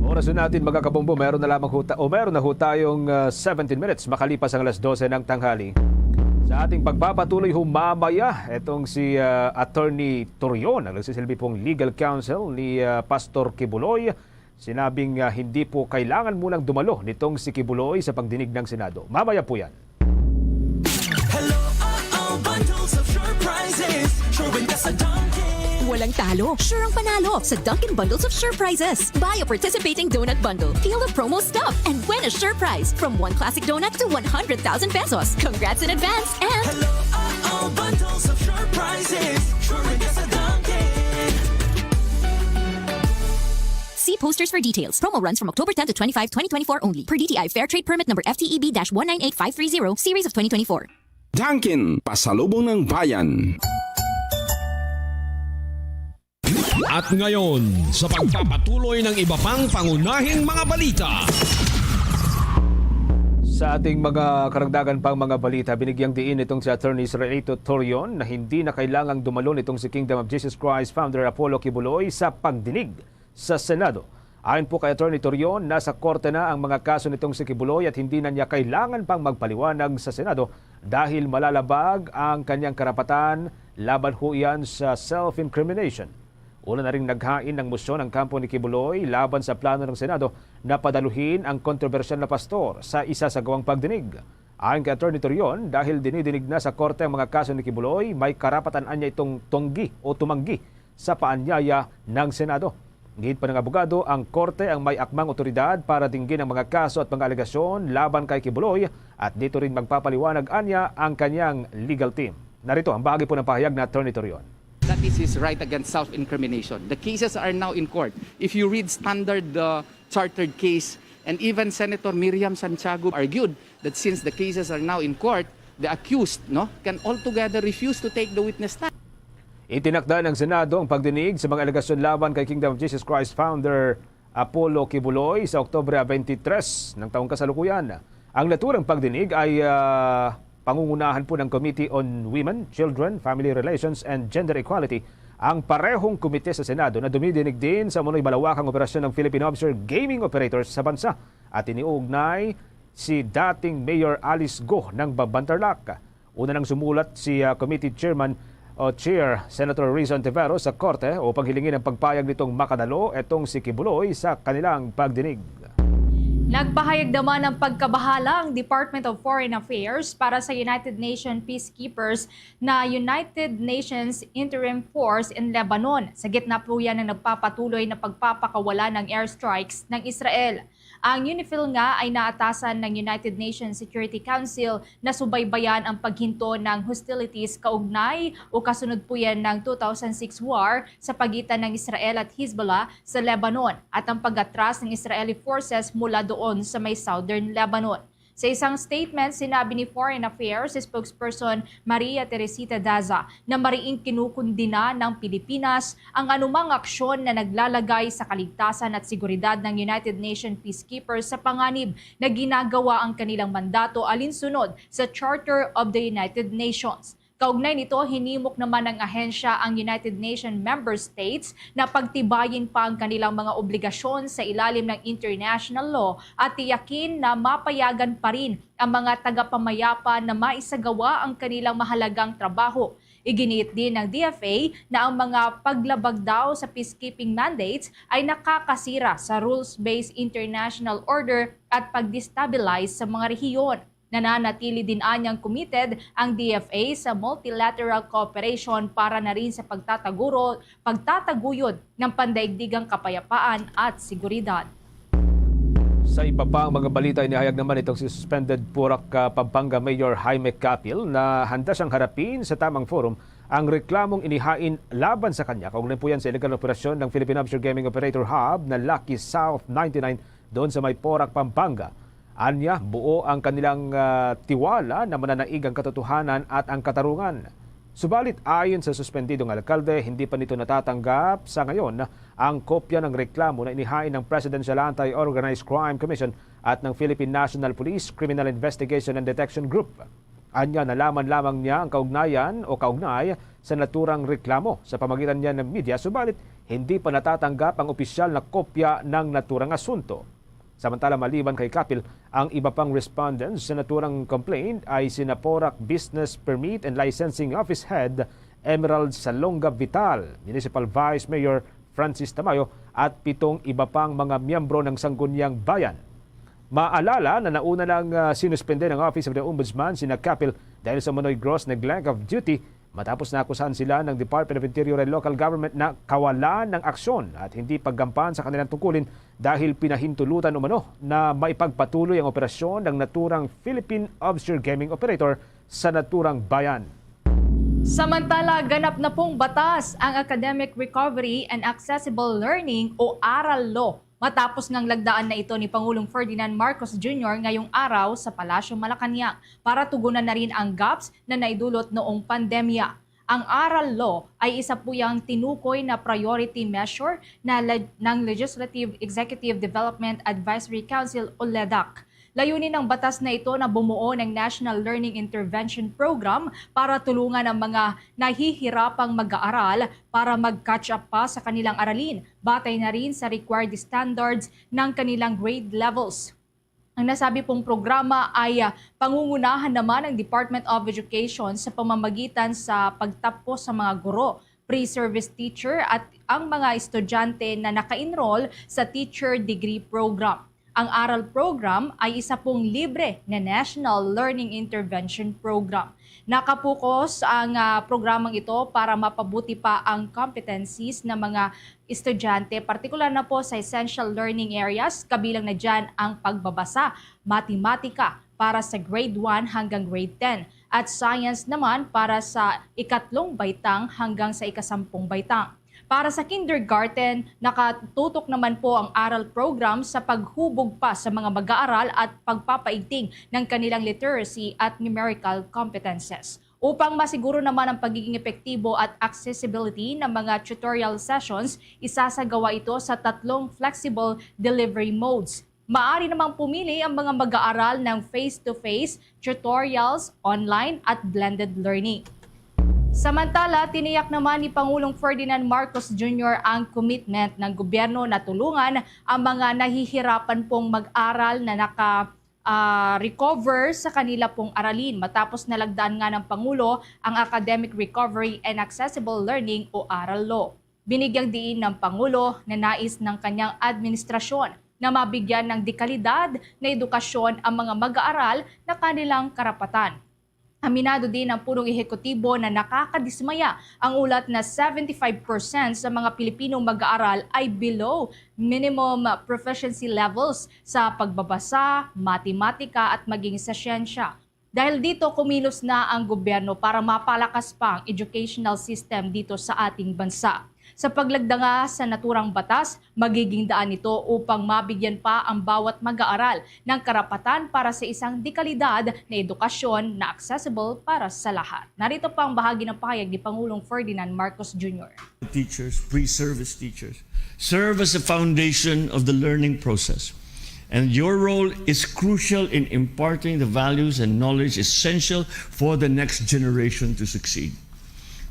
Oras na natin, mga kabombo, meron na lamang ho ta-, o meron na ho tayong, ah, seventeen minutes makalipas ang alas dose ng tanghali. Sa ating pagpapatuloy ho mamaya, itong si, ah, Attorney Torion, ang nagsisilbi pong legal counsel ni, ah, Pastor Quiboloy, sinabing, ah, hindi po kailangan munang dumalo nitong si Quiboloy sa pagdinig ng Senado. Mamaya po yan. Hello, uh-oh, bundles of sure prizes. Sure win ka sa Dunkin'. Walang talo, sure ang panalo sa Dunkin' Bundles of Sure Prizes. Buy a participating donut bundle, feel the promo stuff, and win a sure prize from one classic donut to one hundred thousand pesos. Congrats in advance and Hello, uh-oh, bundles of sure prizes. Sure win ka sa Dunkin'. See posters for details. Promo runs from October ten to twenty-five, twenty twenty-four only. Per D T I Fair Trade Permit number F T E B dash one nine eight five three zero, series of twenty twenty-four. Dunkin', pasalubong ng bayan. At ngayon, sa pagpapatuloy ng iba pang pangunahing mga balita. Sa ating mga karagdagan pang mga balita, binigyang diin itong si Attorney Israelito Torion na hindi na kailangang dumalo nitong si Kingdom of Jesus Christ founder Apollo Quiboloy sa pagdinig sa Senado. Ayon po kay Attorney Torion, nasa korte na ang mga kaso nitong si Quiboloy at hindi na niya kailangan pang magpaliwanag sa Senado dahil malalabag ang kanyang karapatan laban ho iyan sa self-incrimination. Una na ring naghain ng motion ang kampo ni Quiboloy laban sa plano ng Senado na padaluhin ang kontrobersyal na pastor sa isasagawang pagdinig. Ayon kay Attorney Torion, dahil dinidinig na sa korte ang mga kaso ni Quiboloy, may karapatan anya itong tunggi o tumanggi sa paanyaya ng Senado. Giit pa ng abogado, ang korte ang may akmang otoridad para dinggin ang mga kaso at mga alegasyon laban kay Quiboloy at dito rin magpapaliwanag anya ang kanyang legal team. Narito ang bahagi po ng pahayag na Attorney Torion. That is his right against self-incrimination. The cases are now in court. If you read standard uh, chartered case, and even Senator Miriam Santiago argued that since the cases are now in court, the accused, no, can altogether refuse to take the witness stand. Itinakda ng Senado ang pagdinig sa mga alegasyon laban kay Kingdom of Jesus Christ founder Apollo Quiboloy sa Oktubre twenty-three ng taong kasalukuyan. Ang naturang pagdinig ay ah, pangungunahan po ng Committee on Women, Children, Family Relations, and Gender Equality, ang parehong komite sa Senado na dumidinig din sa umano'y malawakang operasyon ng Philippine Offshore Gaming Operators sa bansa at iniuugnay si dating Mayor Alice Go ng Babantarlak. Una nang sumulat si ah, Committee Chairman o Chair Senator Risa Ontiveros sa Korte upang hilingin ang pagpayag nitong makadalo etong si Quiboloy sa kanilang pagdinig. Nagpahayag naman ng pagkabahala ang Department of Foreign Affairs para sa United Nations peacekeepers na United Nations Interim Force in Lebanon, sa gitna po yan ng nagpapatuloy na pagpapakawala ng airstrikes ng Israel. Ang UNIFIL nga ay naatasan ng United Nations Security Council na subaybayan ang paghinto ng hostilities kaugnay o kasunod po yan ng two thousand six war sa pagitan ng Israel at Hezbollah sa Lebanon at ang pag-atras ng Israeli forces mula doon sa may southern Lebanon. Sa isang statement, sinabi ni Foreign Affairs Spokesperson Maria Teresita Daza na mariing kinukundina ng Pilipinas ang anumang aksyon na naglalagay sa kaligtasan at seguridad ng United Nations peacekeepers sa panganib na ginagawa ang kanilang mandato alinsunod sa Charter of the United Nations. Kaugnay nito, hinimok naman ng ahensya ang United Nations member states na pagtibayin pa ang kanilang mga obligasyon sa ilalim ng international law at tiyakin na mapayagan pa rin ang mga tagapamayapa na maisagawa ang kanilang mahalagang trabaho. Iginiit din ng D F A na ang mga paglabag daw sa peacekeeping mandates ay nakakasira sa rules-based international order at pag-destabilize sa mga rehiyon. Nananatili din anyang committed ang D F A sa multilateral cooperation para na rin sa pagtataguro, pagtataguyod ng pandaigdigang kapayapaan at seguridad. Sa iba pang mga balita, inihayag naman itong si suspended Porac, ah, Pampanga Mayor Jaime Capil na handa siyang harapin sa tamang forum ang reklamong inihain laban sa kanya kaugnay po yan sa illegal operasyon ng Philippine Offshore Gaming Operator Hub na Lucky South ninety-nine doon sa may Porac, Pampanga. Anya, buo ang kanilang ah, tiwala na mananaig ang katotohanan at ang katarungan. Subalit, ayon sa suspendidong alkalde, hindi pa nito natatanggap sa ngayon ang kopya ng reklamo na inihain ng Presidential Anti-Organized Crime Commission at ng Philippine National Police Criminal Investigation and Detection Group. Anya, nalaman lamang niya ang kaugnayan o kaugnay sa naturang reklamo sa pamagitan niya ng media, subalit hindi pa natatanggap ang opisyal na kopya ng naturang asunto. Samantala, maliban kay Kapil, ang iba pang respondents sa naturang complaint ay sina Porac Business Permit and Licensing Office Head Emerald Salonga Vital, Municipal Vice Mayor Francis Tamayo, at pitong iba pang mga miyembro ng Sangguniang Bayan. Maalala na nauna nang, ah, sinuspende ng Office of the Ombudsman sina Kapil dahil sa umano'y gross neglect of duty matapos naakusahan sila ng Department of Interior and Local Government na kawalan ng aksyon at hindi paggampan sa kanilang tungkulin dahil pinahintulutan umano na maipagpatuloy ang operasyon ng naturang Philippine Offshore Gaming Operator sa naturang bayan. Samantala, ganap na pong batas ang Academic Recovery and Accessible Learning o aral Law matapos ngang lagdaan na ito ni Pangulong Ferdinand Marcos Junior ngayong araw sa Palasyo Malacañang para tugunan na rin ang gaps na naidulot noong pandemya. Ang aral Law ay isa po yang tinukoy na priority measure na le- ng Legislative Executive Development Advisory Council o LEDAC. Layunin ng batas na ito na bumuo ng National Learning Intervention Program para tulungan ang mga nahihirapang mag-aaral para mag-catch up pa sa kanilang aralin, batay na rin sa required standards ng kanilang grade levels. Ang nasabi pong programa ay ah, pangungunahan naman ng Department of Education sa pamamagitan sa pagtapos sa mga guro, pre-service teacher at ang mga estudyante na naka-enroll sa teacher degree program. Ang aral program ay isa pong libre na National Learning Intervention Program. Nakapukos ang ah, programang ito para mapabuti pa ang competencies ng mga estudyante, partikular na po sa essential learning areas, kabilang na dyan ang pagbabasa, matematika para sa grade one hanggang grade ten, at science naman para sa ikatlong baitang hanggang sa ikasampung baitang. Para sa kindergarten, nakatutok naman po ang aral program sa paghubog pa sa mga mag-aaral at pagpapaigting ng kanilang literacy at numerical competences. Upang masiguro naman ang pagiging epektibo at accessibility ng mga tutorial sessions, isasagawa ito sa tatlong flexible delivery modes. Maaari namang pumili ang mga mag-aaral ng face-to-face, tutorials, online, at blended learning. Samantala, tiniyak naman ni Pangulong Ferdinand Marcos Junior ang commitment ng gobyerno na tulungan ang mga nahihirapan pong mag-aral na naka ah, recover sa kanila pong aralin matapos nalagdaan nga ng Pangulo ang Academic Recovery and Accessible Learning o aral Law. Binigyang diin ng Pangulo na nais ng kanyang administrasyon na mabigyan ng dekalidad na edukasyon ang mga mag-aaral na kanilang karapatan. Aminado din ang punong ehekutibo na nakakadismaya ang ulat na seventy-five percent sa mga Pilipinong mag-aaral ay below minimum proficiency levels sa pagbabasa, matematika at maging sa siyensya. Dahil dito, kumilos na ang gobyerno para mapalakas pa ang educational system dito sa ating bansa. Sa paglagda nga sa naturang batas, magiging daan ito upang mabigyan pa ang bawat mag-aaral ng karapatan para sa isang dekalidad na edukasyon na accessible para sa lahat. Narito pa ang bahagi ng pahayag ni Pangulong Ferdinand Marcos Junior. Teachers, pre-service teachers, serve as the foundation of the learning process. And your role is crucial in imparting the values and knowledge essential for the next generation to succeed.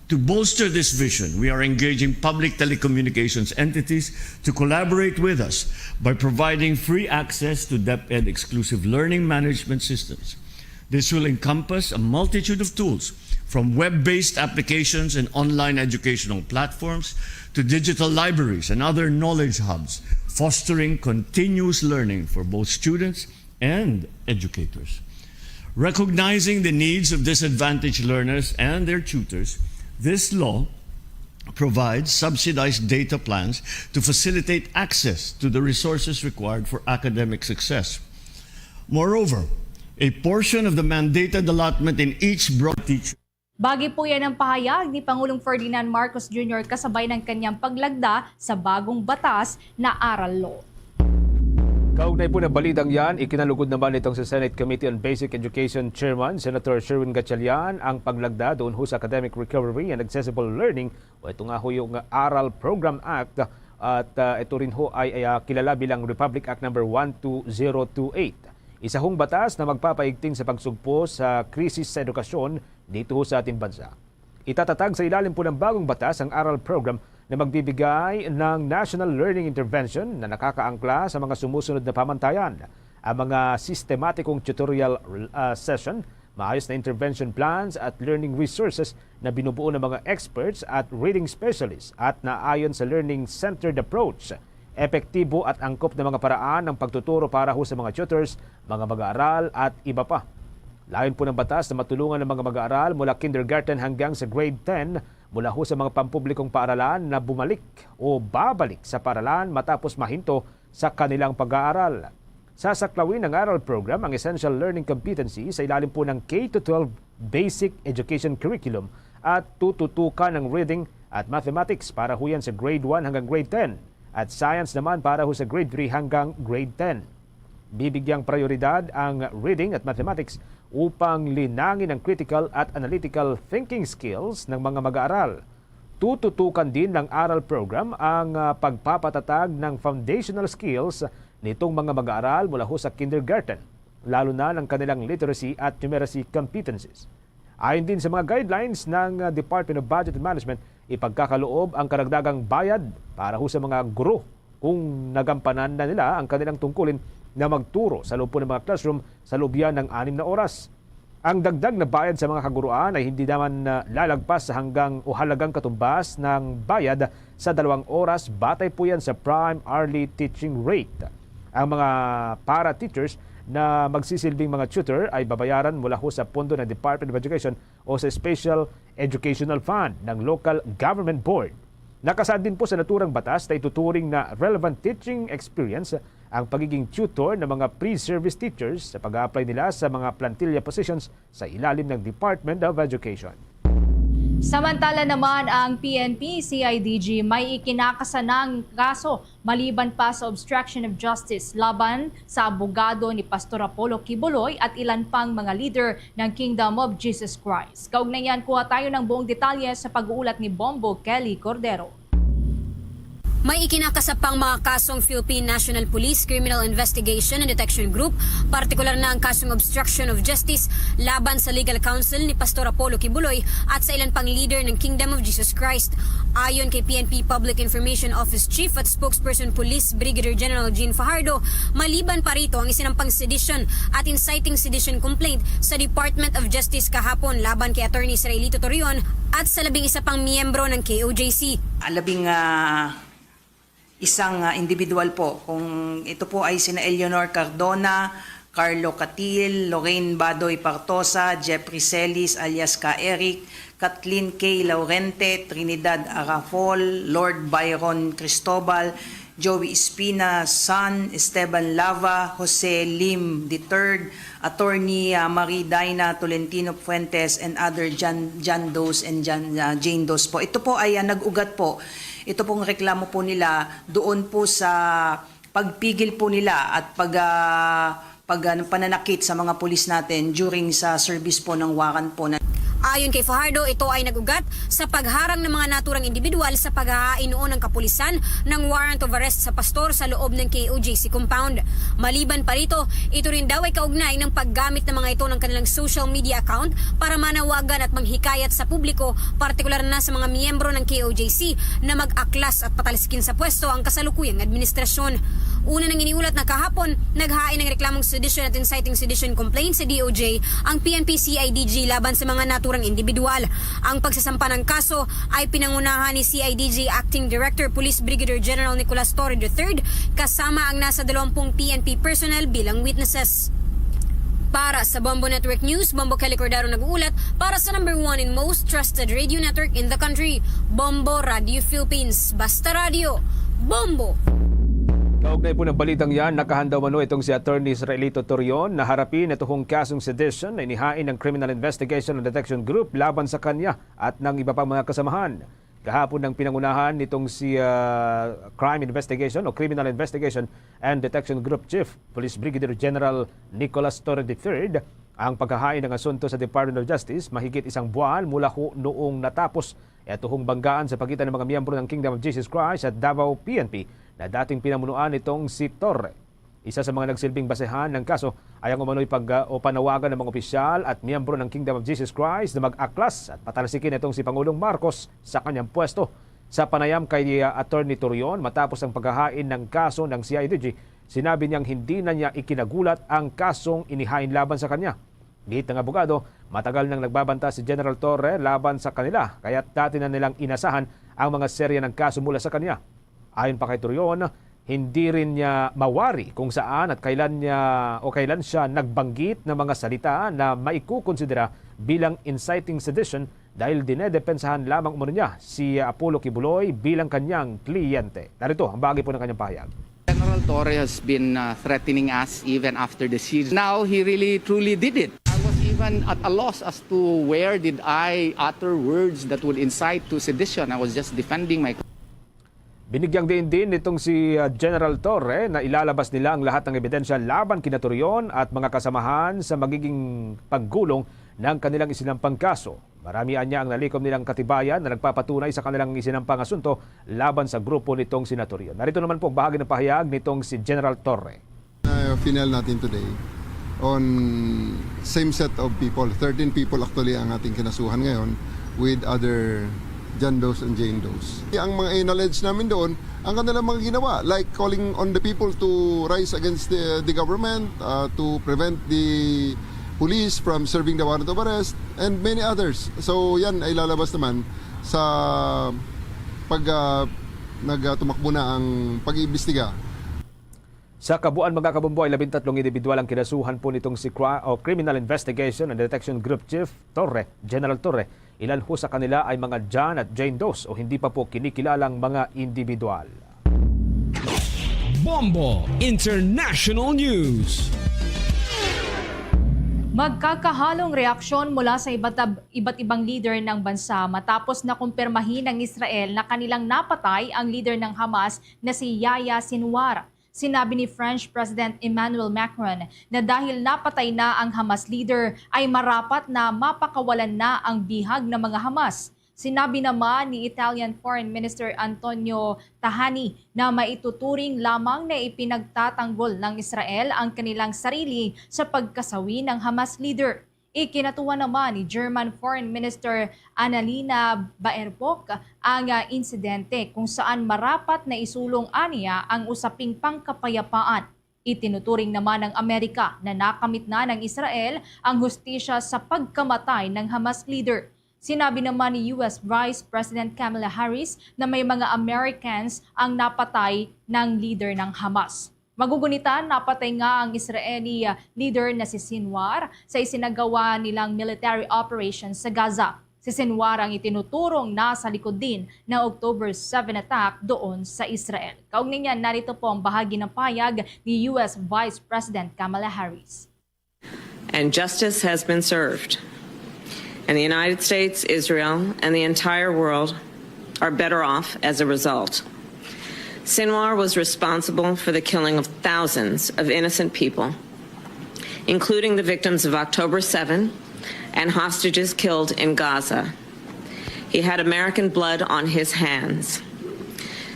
To bolster this vision, we are engaging public telecommunications entities to collaborate with us by providing free access to DepEd exclusive learning management systems. This will encompass a multitude of tools, from web-based applications and online educational platforms to digital libraries and other knowledge hubs, fostering continuous learning for both students and educators. Recognizing the needs of disadvantaged learners and their tutors, this law provides subsidized data plans to facilitate access to the resources required for academic success. Moreover, a portion of the mandated allotment in each branch teacher Bagi po yan ang pahayag ni Pangulong Ferdinand Marcos Junior kasabay ng kanyang paglagda sa bagong batas na aral law. Kaugnay po ng balitang yan, ikinalugod naman itong sa Senate Committee on Basic Education Chairman Senator Sherwin Gatchalian ang paglagda doon ho sa Academic Recovery and Accessible Learning o ito nga huyo nga Aral Program Act at ah, ito rin ho ay, ay, ah, kilala bilang Republic Act number one two zero two eight. Isa hong batas na magpapaigting sa pagsugpo sa krisis sa edukasyon dito ho sa ating bansa. Itatatag sa ilalim po ng bagong batas ang aral program na magbibigay ng National Learning Intervention na nakakaangkla sa mga sumusunod na pamantayan: ang mga sistematikong tutorial, ah, session, maayos na intervention plans at learning resources na binubuo ng mga experts at reading specialists at naayon sa learning-centered approach. Epektibo at angkop na mga paraan ng pagtuturo para ho sa mga tutors, mga mag-aaral at iba pa. Layon po ng batas na matulungan ng mga mag-aaral mula kindergarten hanggang sa grade ten mula ho sa mga pampublikong paaralan na bumalik o babalik sa paaralan matapos mahinto sa kanilang pag-aaral. Sasaklawin ng aral program ang essential learning competency sa ilalim po ng K to twelve Basic Education Curriculum at tututukan ng reading at mathematics para ho yan sa grade one hanggang grade ten at science naman para ho sa grade three hanggang grade ten. Bibigyang prioridad ang reading at mathematics upang linangin ang critical at analytical thinking skills ng mga mag-aaral. Tututukan din ng aral program ang, ah, pagpapatatag ng foundational skills nitong mga mag-aaral mula ho sa kindergarten, lalo na ng kanilang literacy at numeracy competencies. Ayon din sa mga guidelines ng, ah, Department of Budget and Management, ipagkakaloob ang karagdagang bayad para ho sa mga guro kung nagampanan na nila ang kanilang tungkulin na magturo sa loob po ng mga classroom sa loob yan ng anim na oras. Ang dagdag na bayad sa mga kaguruan ay hindi naman, ah, lalagpas sa hanggang o halagang katumbas ng bayad sa dalawang oras, batay po yan sa prime hourly teaching rate. Ang mga para teachers na magsisilbing mga tutor ay babayaran mula ho sa pondo ng Department of Education o sa Special Educational Fund ng Local Government Board. Nakasaad din po sa naturang batas na ituturing na relevant teaching experience ang pagiging tutor ng mga pre-service teachers sa pag-a-apply nila sa mga plantilla positions sa ilalim ng Department of Education. Samantala naman, ang P N P C I D G may ikinakasanang kaso maliban pa sa obstruction of justice laban sa abogado ni Pastor Apollo Quiboloy at ilan pang mga leader ng Kingdom of Jesus Christ. Kaugnay niyan, kuha tayo ng buong detalye sa pag-uulat ni Bombo Kelly Cordero. May ikinakasapang mga kasong Philippine National Police Criminal Investigation and Detection Group, partikular na ang kasong obstruction of justice laban sa legal counsel ni Pastor Apollo Quiboloy at sa ilan pang leader ng Kingdom of Jesus Christ. Ayon kay P N P Public Information Office Chief at Spokesperson Police Brigadier General Jean Fajardo, maliban pa rito ang isinampang sedition at inciting sedition complaint sa Department of Justice kahapon laban kay Attorney Israelito Torion at sa labing isa pang miyembro ng K O J C. Labing, ah, isang, ah, individual po. Kung ito po ay sina Eleanor Cardona, Carlo Catil, Lorraine Badoy Partosa, Jeffrey Celis alias Ka Eric, Kathleen K Laurente, Trinidad Arafol, Lord Byron Cristobal, Joey Espina, Son, Esteban Lava, Jose Lim the third, Attorney, ah, Marie Dina Tolentino Fuentes, and other John, John Does and John, ah, Jane Does po. Ito po ay, ah, nag-ugat po. Ito pong reklamo po nila doon po sa pagpigil po nila at pag, ah, pag, ah, pananakit sa mga pulis natin during sa service po ng warrant po na. Ayon kay Fajardo, ito ay nag-ugat sa pagharang ng mga naturang individual sa paghahain noon ng kapulisan ng warrant of arrest sa pastor sa loob ng K O J C compound. Maliban pa rito, ito rin daw ay kaugnay ng paggamit ng mga ito ng kanilang social media account para manawagan at manghikayat sa publiko, partikular na sa mga miyembro ng K O J C, na mag-aklas at patalsikin sa pwesto ang kasalukuyang administrasyon. Una nang iniulat na kahapon, naghain ng reklamong sedition at inciting sedition complaint sa D O J ang P N P C I D G laban sa mga naturang individual. Ang pagsasampa ng kaso ay pinangunahan ni C I D G Acting Director Police Brigadier General Nicolas Torre the third, kasama ang nasa dalawampung P N P personnel bilang witnesses. Para sa Bombo Network News, Bombo Kelly Cordero nag-uulat para sa number one and most trusted radio network in the country, Bombo Radio Philippines. Basta Radio, Bombo! Kaugnay po ng balitang yan, nakahanda umano itong si Attorney Israelito Torion na harapin ito hong kasong sedition na inihain ng Criminal Investigation and Detection Group laban sa kanya at ng iba pang mga kasamahan. Kahapon nang pinangunahan nitong si, ah, Crime Investigation o Criminal Investigation and Detection Group Chief Police Brigadier General Nicolas Torre the third ang paghahain ng asunto sa Department of Justice mahigit isang buwan mula ho noong natapos ito hong banggaan sa pagitan ng mga miyembro ng Kingdom of Jesus Christ at Davao P N P na dating pinamunuan nitong si Torre. Isa sa mga nagsilbing basehan ng kaso Ayang umano'y pag, uh, o panawagan ng mga opisyal at miyembro ng Kingdom of Jesus Christ na mag-aklas at patalsikin itong si Pangulong Marcos sa kanyang pwesto. Sa panayam kay, uh, Attorney Torreon matapos ang paghahain ng kaso ng C I D G, sinabi niyang hindi na niya ikinagulat ang kasong inihain laban sa kanya. Giit ng abogado, matagal nang nagbabanta si General Torre laban sa kanila, kaya't dati na nilang inasahan ang mga serya ng kaso mula sa kanya. Ayon pa kay Torreon, hindi rin niya mawari kung saan at kailan niya o kailan siya nagbanggit ng mga salita na maikukonsidera bilang inciting sedition dahil dinedepensahan lamang umano niya si Apollo Quiboloy bilang kanyang kliyente. Narito ang bahagi po ng kanyang pahayag. General Torre has been uh, threatening us even after the siege. Now he really truly did it. I was even at a loss as to where did I utter words that would incite to sedition. I was just defending my Binigyang diin din nitong si, uh, General Torre na ilalabas nila ang lahat ng ebidensya laban kina Torreon at mga kasamahan sa magiging paggulong ng kanilang isinampang kaso. Marami anya ang nalikom nilang katibayan na nagpapatunay sa kanilang isinampang asunto laban sa grupo nitong sina Torreon. Narito naman po ang bahagi ng pahayag nitong si General Torre. Na final natin today on same set of people. Thirteen people actually ang ating kinasuhan ngayon with other John Does and Jane Does. Ang mga in-allege namin doon, ang kanilang mga ginawa, like calling on the people to rise against the, the government, uh, to prevent the police from serving the warrant of arrest, and many others. So yan ay lalabas naman sa pag, uh, nagtumakbo na ang pag-iimbestiga. Sa kabuuan, mga kabombo, ay labing tatlong individual ang kinasuhan po nitong si Cri- o Criminal Investigation and Detection Group Chief Torre, General Torre. Ilan ho sa kanila ay mga John at Jane Does o hindi pa po kinikilalang mga individual. Bombo International News. Magkakahalong reaksyon mula sa iba't, iba't ibang leader ng bansa matapos na kumpirmahin ng Israel na kanilang napatay ang leader ng Hamas na si Yahya Sinwar. Sinabi ni French President Emmanuel Macron na dahil napatay na ang Hamas leader, ay marapat na mapakawalan na ang bihag ng mga Hamas. Sinabi naman ni Italian Foreign Minister Antonio Tajani na maituturing lamang na ipinagtatanggol ng Israel ang kanilang sarili sa pagkasawi ng Hamas leader. Ikinatuwa naman ni German Foreign Minister Annalena Baerbock ang, ah, insidente kung saan marapat na isulong aniya ang usaping pangkapayapaan. Itinuturing naman ng Amerika na nakamit na ng Israel ang hustisya sa pagkamatay ng Hamas leader. Sinabi naman ni U S Vice President Kamala Harris na may mga Americans ang napatay ng leader ng Hamas. Magugunitan, napatay nga ang Israeli, ah, leader na si Sinwar sa isinagawa nilang military operation sa Gaza. Si Sinwar ang itinuturong nasa likod din ng October seven attack doon sa Israel. Kaugnay niyan, narito po ang bahagi ng payag ni U S Vice President Kamala Harris. And justice has been served. And the United States, Israel, and the entire world are better off as a result. Sinwar was responsible for the killing of thousands of innocent people, including the victims of October seven and hostages killed in Gaza. He had American blood on his hands.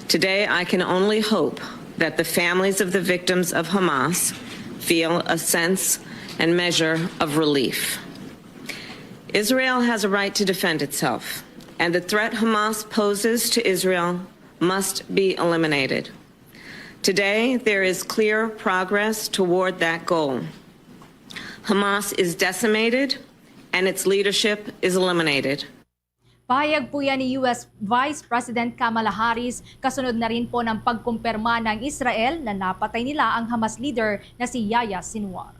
Today, I can only hope that the families of the victims of Hamas feel a sense and measure of relief. Israel has a right to defend itself, and the threat Hamas poses to Israel must be eliminated. Today, there is clear progress toward that goal. Hamas is decimated, and its leadership is eliminated. Pahayag po yan ni U S Vice President Kamala Harris, kasunod na rin po ng pagkumpirma ng Israel na napatay nila ang Hamas leader na si Yahya Sinwar.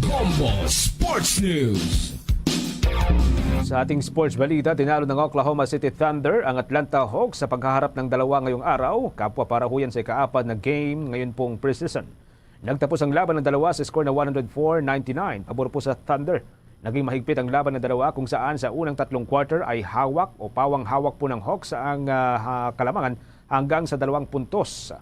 Bombo Sports News. Sa ating sports balita, tinalo ng Oklahoma City Thunder ang Atlanta Hawks sa paghaharap ng dalawa ngayong araw, kapwa para ho yan sa ikaapat na game ngayon pong preseason. Nagtapos ang laban ng dalawa sa score na one hundred four ninety-nine, pabor po sa Thunder. Naging mahigpit ang laban ng dalawa kung saan sa unang tatlong quarter ay hawak o pawang hawak po ng Hawks ang, ah, ha-, kalamangan hanggang sa dalawang puntos.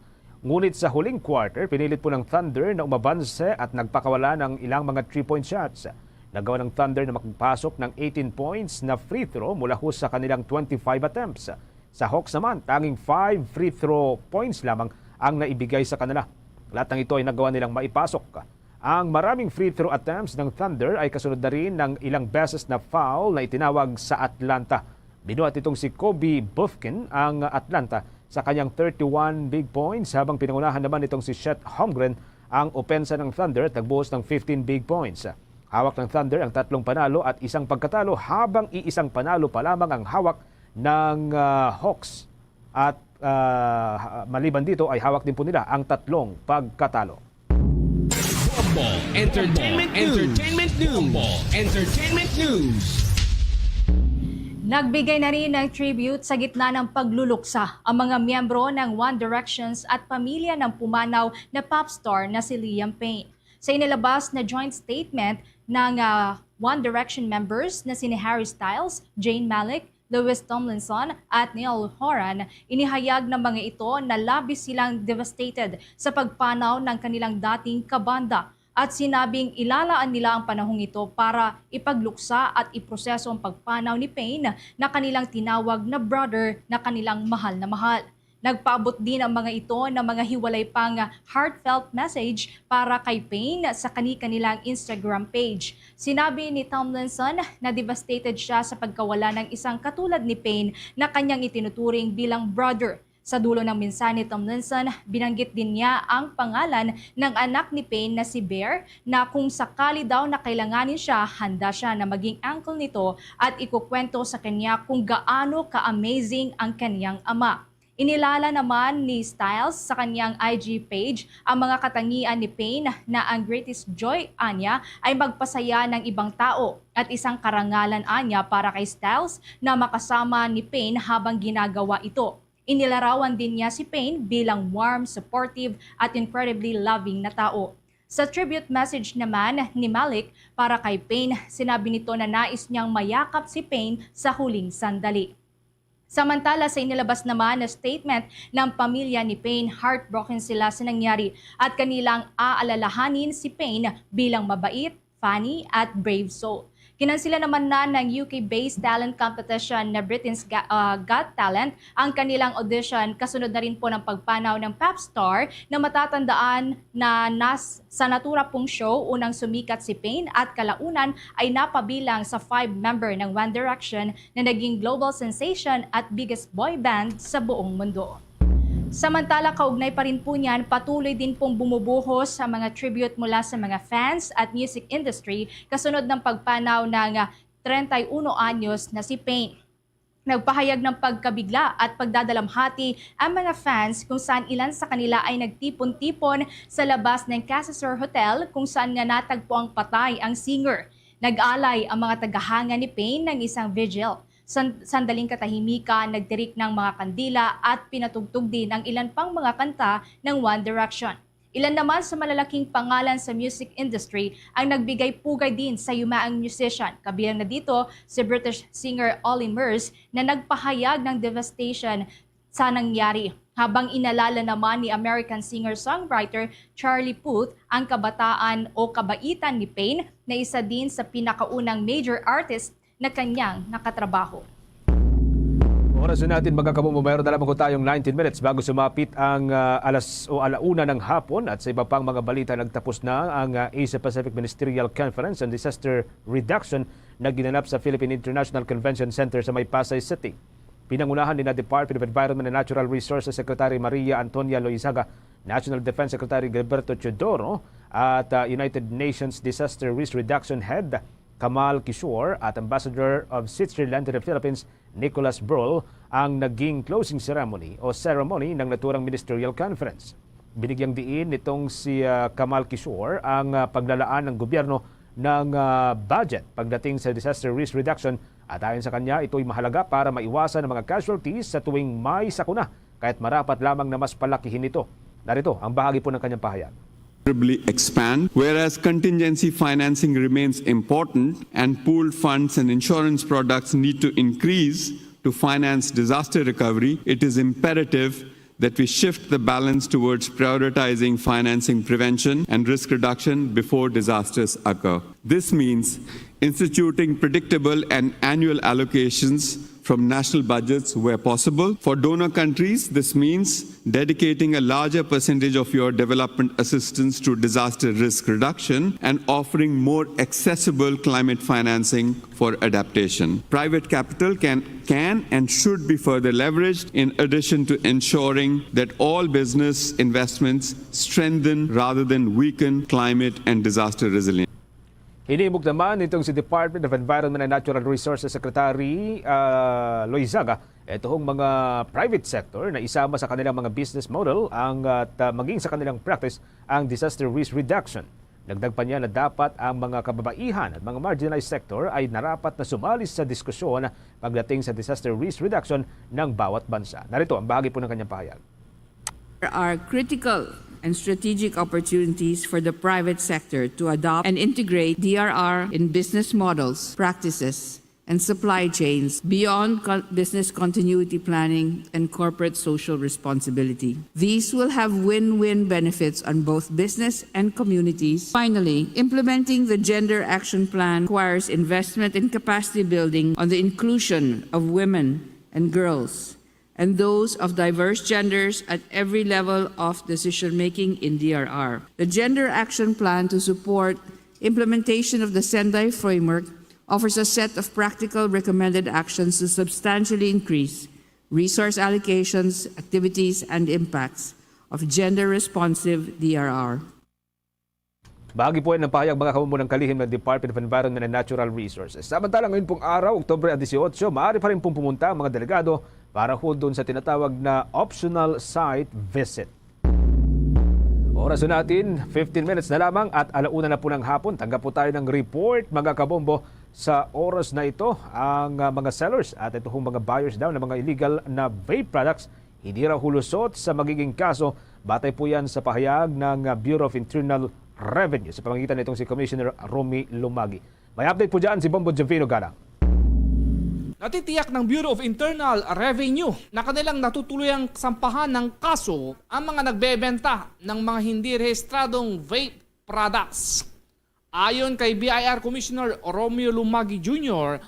Ngunit sa huling quarter, pinilit po ng Thunder na umabanse at nagpakawala ng ilang mga three-point shots. Nagawa ng Thunder na makapasok ng eighteen points na free throw mula ho sa kanilang twenty-five attempts. Sa Hawks naman, tanging five free throw points lamang ang naibigay sa kanila. Lahat ng ito ay nagawa nilang maipasok. Ang maraming free throw attempts ng Thunder ay kasunod na rin ng ilang beses na foul na itinawag sa Atlanta. Binuhat nitong si Kobe Bufkin ang Atlanta sa kanyang thirty-one big points, habang pinangunahan naman nitong si Chet Holmgren ang opensa ng Thunder at nagbuhos ng fifteen big points. Hawak ng Thunder ang tatlong panalo at isang pagkatalo, habang iisang panalo pa lamang ang hawak ng, ah, Hawks. At, ah, maliban dito ay hawak din po nila ang tatlong pagkatalo. Bombo Entertainment News. Entertainment News. Bombo Entertainment News. Nagbigay na rin ng tribute sa gitna ng pagluluksa ang mga miyembro ng One Directions at pamilya ng pumanaw na pop star na si Liam Payne. Sa inilabas na joint statement ng, ah, One Direction members na sina Harry Styles, Zayn Malik, Louis Tomlinson at Niall Horan, inihayag ng mga ito na labis silang devastated sa pagpanaw ng kanilang dating kabanda at sinabing ilalaan nila ang panahong ito para ipagluksa at iproseso ang pagpanaw ni Payne na kanilang tinawag na brother na kanilang mahal na mahal. Nagpaabot din ang mga ito ng mga hiwalay pang heartfelt message para kay Payne sa kani-kanilang Instagram page. Sinabi ni Tomlinson na devastated siya sa pagkawala ng isang katulad ni Payne na kanyang itinuturing bilang brother. Sa dulo ng mensahe ni Tomlinson, binanggit din niya ang pangalan ng anak ni Payne na si Bear, na kung sakali daw na kailanganin siya, handa siya na maging uncle nito at ikukwento sa kanya kung gaano ka-amazing ang kanyang ama. Inilala naman ni Styles sa kanyang I G page ang mga katangian ni Payne na ang greatest joy anya ay magpasaya ng ibang tao at isang karangalan anya para kay Styles na makasama ni Payne habang ginagawa ito. Inilarawan din niya si Payne bilang warm, supportive, at incredibly loving na tao. Sa tribute message naman ni Malik para kay Payne, sinabi nito na nais niyang mayakap si Payne sa huling sandali. Samantala, sa inilabas naman na statement ng pamilya ni Payne, heartbroken sila sa nangyari at kanilang aalalahanin si Payne bilang mabait, funny, at brave soul. Kinansila naman na ng U K-based talent competition na Britain's Ga- uh, Got Talent ang kanilang audition, kasunod na rin po ng pagpanaw ng pop star na matatandaan na nas sa natura pong show. Unang sumikat si Payne at kalaunan ay napabilang sa five member ng One Direction na naging global sensation at biggest boy band sa buong mundo. Samantala, kaugnay pa rin po niyan, patuloy din pong bumubuhos sa mga tribute mula sa mga fans at music industry kasunod ng pagpanaw ng treinta y uno anyos na si Payne. Nagpahayag ng pagkabigla at pagdadalamhati ang mga fans kung saan ilan sa kanila ay nagtipon-tipon sa labas ng Casasur Hotel kung saan nga natagpo ang patay ang singer. Nag-alay ang mga tagahanga ni Payne ng isang vigil. San- sandaling katahimikan, nagtirik ng mga kandila at pinatugtog din ang ilan pang mga kanta ng One Direction. Ilan naman sa malalaking pangalan sa music industry ang nagbigay pugay din sa yumaang musician, kabilang na dito si British singer Olly Murs na nagpahayag ng devastation sa nangyari, habang inalala naman ni American singer-songwriter Charlie Puth ang kabataan o kabaitan ni Payne na isa din sa pinakaunang major artist na kanyang nakatrabaho. Oras na natin, mga kabombo. Mayroon na lamang ko tayong nineteen minutes bago sumapit ang, ah, alas o alauna ng hapon. At sa iba pang mga balita, nagtapos na ang, ah, Asia Pacific Ministerial Conference on Disaster Reduction na ginanap sa Philippine International Convention Center sa may Pasay City. Pinangunahan ni na Department of Environment and Natural Resources Secretary Maria Antonia Loizaga, National Defense Secretary Gilberto Teodoro, at, ah, United Nations Disaster Risk Reduction Head Kamal Kishore at Ambassador of Switzerland to the Philippines, Nicolas Bruhl, ang naging closing ceremony o ceremony ng naturang ministerial conference. Binigyang diin nitong si, ah, Kamal Kishore ang, ah, paglalaan ng gobyerno ng, ah, budget pagdating sa disaster risk reduction, at ayon sa kanya, ito'y mahalaga para maiwasan ang mga casualties sa tuwing may sakuna, kahit marapat lamang na mas palakihin ito. Narito ang bahagi po ng kanyang pahayag. Expand, whereas contingency financing remains important and pooled funds and insurance products need to increase to finance disaster recovery, it is imperative that we shift the balance towards prioritizing financing prevention and risk reduction before disasters occur. This means instituting predictable and annual allocations from national budgets where possible. For donor countries, this means dedicating a larger percentage of your development assistance to disaster risk reduction and offering more accessible climate financing for adaptation. Private capital can, can and should be further leveraged in addition to ensuring that all business investments strengthen rather than weaken climate and disaster resilience. Hinimok naman nitong si Department of Environment and Natural Resources Secretary uh, Loizaga, ito hong mga private sector na isama sa kanilang mga business model ang at uh, maging sa kanilang practice ang disaster risk reduction. Dagdag pa niya na dapat ang mga kababaihan at mga marginalized sector ay narapat na sumali sa diskusyon pagdating sa disaster risk reduction ng bawat bansa. Narito ang bahagi po ng kanyang pahayag. There are critical and strategic opportunities for the private sector to adopt and integrate D R R in business models, practices, and supply chains beyond business continuity planning and corporate social responsibility. These will have win-win benefits on both business and communities. Finally, implementing the Gender Action Plan requires investment in capacity building on the inclusion of women and girls and those of diverse genders at every level of decision-making in D R R. The Gender Action Plan to support implementation of the Sendai Framework offers a set of practical recommended actions to substantially increase resource allocations, activities, and impacts of gender-responsive D R R. Bahagi po yan ng pahayag, mga kabombo, ng kalihim ng Department of Environment and Natural Resources. Samantala, ngayon pong araw, Oktubre disiotso, maaari pa rin pong pumunta ang mga delegado para ho doon sa tinatawag na optional site visit. Oras na natin, fifteen minutes na lamang at ala una na po ng hapon. Tanggap po tayo ng report, mga kabombo. Sa oras na ito, ang uh, mga sellers at ito pong mga buyers daw ng mga illegal na vape products hindi raw hulusot sa magiging kaso. Batay po yan sa pahayag ng Bureau of Internal Revenue sa pamamagitan nitong si Commissioner Romy Lumagi. May update po dyan si Bombo Jovino Galang. Natitiyak ng Bureau of Internal Revenue na kanilang natutuluyang sampahan ng kaso ang mga nagbebenta ng mga hindi rehistradong vape products. Ayon kay B I R Commissioner Romeo Lumagi Junior,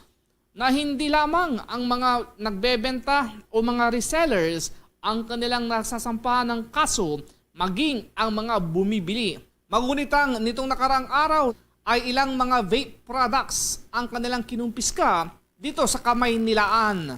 na hindi lamang ang mga nagbebenta o mga resellers ang kanilang nasasampahan ng kaso, maging ang mga bumibili. Magunitang nitong nakaraang araw ay ilang mga vape products ang kanilang kinumpiska dito sa Kamaynilaan.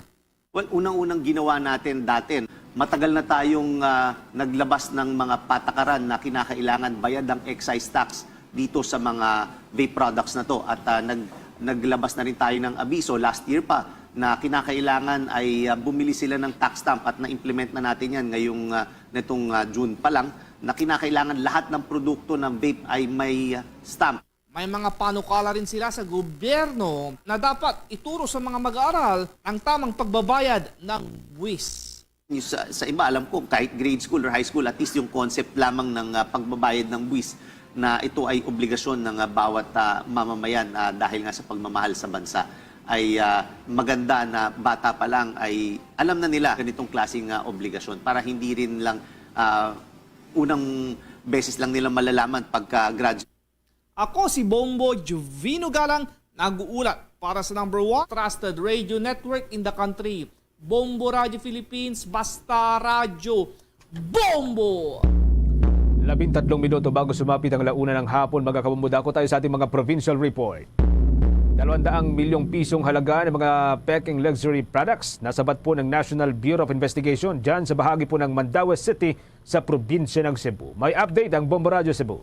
Well, unang-unang ginawa natin dati, matagal na tayong uh, naglabas ng mga patakaran na kinakailangan bayad ang excise tax dito sa mga vape products na to. At uh, nag, naglabas na rin tayo ng abiso last year pa na kinakailangan ay uh, bumili sila ng tax stamp at na-implement na natin yan ngayong uh, nitong uh, June pa lang na kinakailangan lahat ng produkto ng vape ay may uh, stamp. May mga panukala rin sila sa gobyerno na dapat ituro sa mga mag-aaral ang tamang pagbabayad ng buwis. Sa, sa iba, alam ko, kahit grade school or high school, at least yung concept lamang ng uh, pagbabayad ng buwis na ito ay obligasyon ng uh, bawat uh, mamamayan uh, dahil nga sa pagmamahal sa bansa ay uh, maganda na bata pa lang ay alam na nila ganitong klaseng uh, obligasyon para hindi rin lang uh, unang beses lang nila malalaman pagka-graduate. Ako si Bombo Jovino Galang, nag-uulat para sa number one trusted radio network in the country, Bombo Radio Philippines, Basta Radyo, Bombo! Labing tatlong minuto bago sumapit ang launa ng hapon, mga kabombo, dako tayo sa ating mga provincial report. Dalawang daang milyong pisong halaga ng mga peking luxury products nasabat po ng National Bureau of Investigation dyan sa bahagi po ng Mandaue City sa probinsya ng Cebu. May update ang Bombo Radyo Cebu.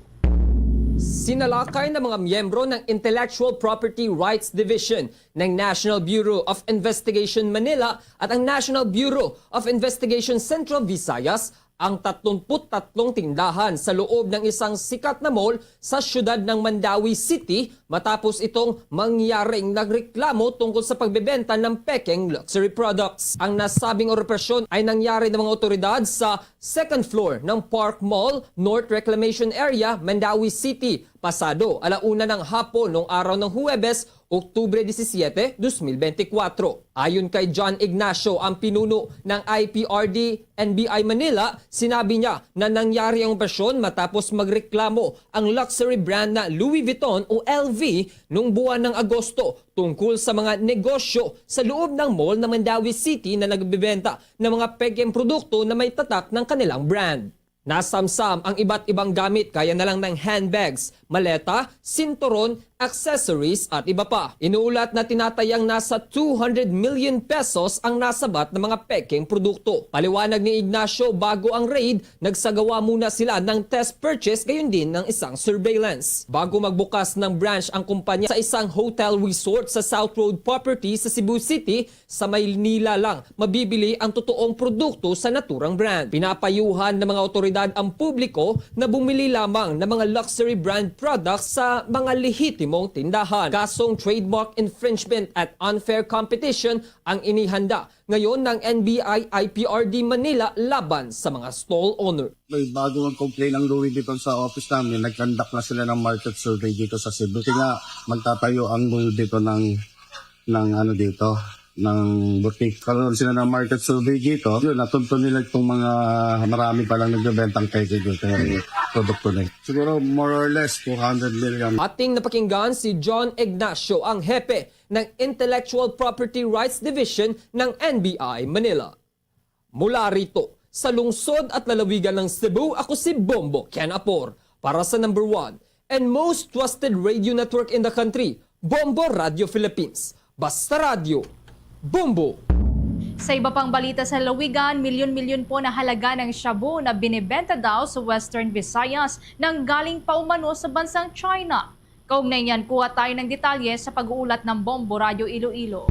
Sinalakay ng mga miyembro ng Intellectual Property Rights Division ng National Bureau of Investigation Manila at ang National Bureau of Investigation Central Visayas ang tatlumpu't tatlong tindahan sa loob ng isang sikat na mall sa siyudad ng Mandaue City matapos itong mangyaring nagreklamo tungkol sa pagbebenta ng pekeng luxury products. Ang nasabing operasyon ay nangyari ng mga otoridad sa second floor ng Park Mall, North Reclamation Area, Mandaue City, pasado alauna ng hapon noong araw ng Huwebes, Oktubre disisiete, dos mil benti kwatro. Ayon kay John Ignacio, ang pinuno ng I P R D N B I Manila, sinabi niya na nangyari ang operasyon matapos magreklamo ang luxury brand na Louis Vuitton o L V nung buwan ng Agosto tungkol sa mga negosyo sa loob ng mall ng Mandaue City na nagbebenta ng mga pekeng produkto na may tatak ng kanilang brand. Nasamsam ang iba't ibang gamit, kaya na lang ng handbags, maleta, sinturon, accessories at iba pa. Inuulat na tinatayang nasa two hundred million pesos ang nasabat na mga pekeng produkto. Paliwanag ni Ignacio, bago ang raid, nagsagawa muna sila ng test purchase, gayon din ng isang surveillance. Bago magbukas ng branch ang kumpanya sa isang hotel resort sa South Road property sa Cebu City, sa Maynila lang mabibili ang totoong produkto sa naturang brand. Pinapayuhan ng mga awtoridad ang publiko na bumili lamang ng mga luxury brand products sa mga lehitimong tindahan. Kasong trademark infringement at unfair competition ang inihanda ngayon ng N B I I P R D Manila laban sa mga stall owner. May bago ang complaint ang Louis Vuitton sa office namin. Nag-conduct na sila ng market survey dito sa Cebu. Kasi nga, magtatayo ang Louis Vuitton ng, ng ano dito, ng boutique. Karoon sila ng market survey dito. Yun, natunto nila itong mga marami palang nagbebentang peke dito ng produkto na yun. Siguro more or less two hundred million. Ating napakinggan si John Ignacio, ang hepe ng Intellectual Property Rights Division ng N B I Manila. Mula rito, sa lungsod at lalawigan ng Cebu, ako si Bombo Ken Apor para sa number one and most trusted radio network in the country, Bombo Radio Philippines. Basta Radyo, Bombo! Sa iba pang balita sa lalawigan, milyon-milyon po na halaga ng shabu na binibenta daw sa Western Visayas nanggaling pa umano sa bansang China. Kaugnay niyan, kuha tayo ng detalye sa pag-uulat ng Bombo Radyo Iloilo.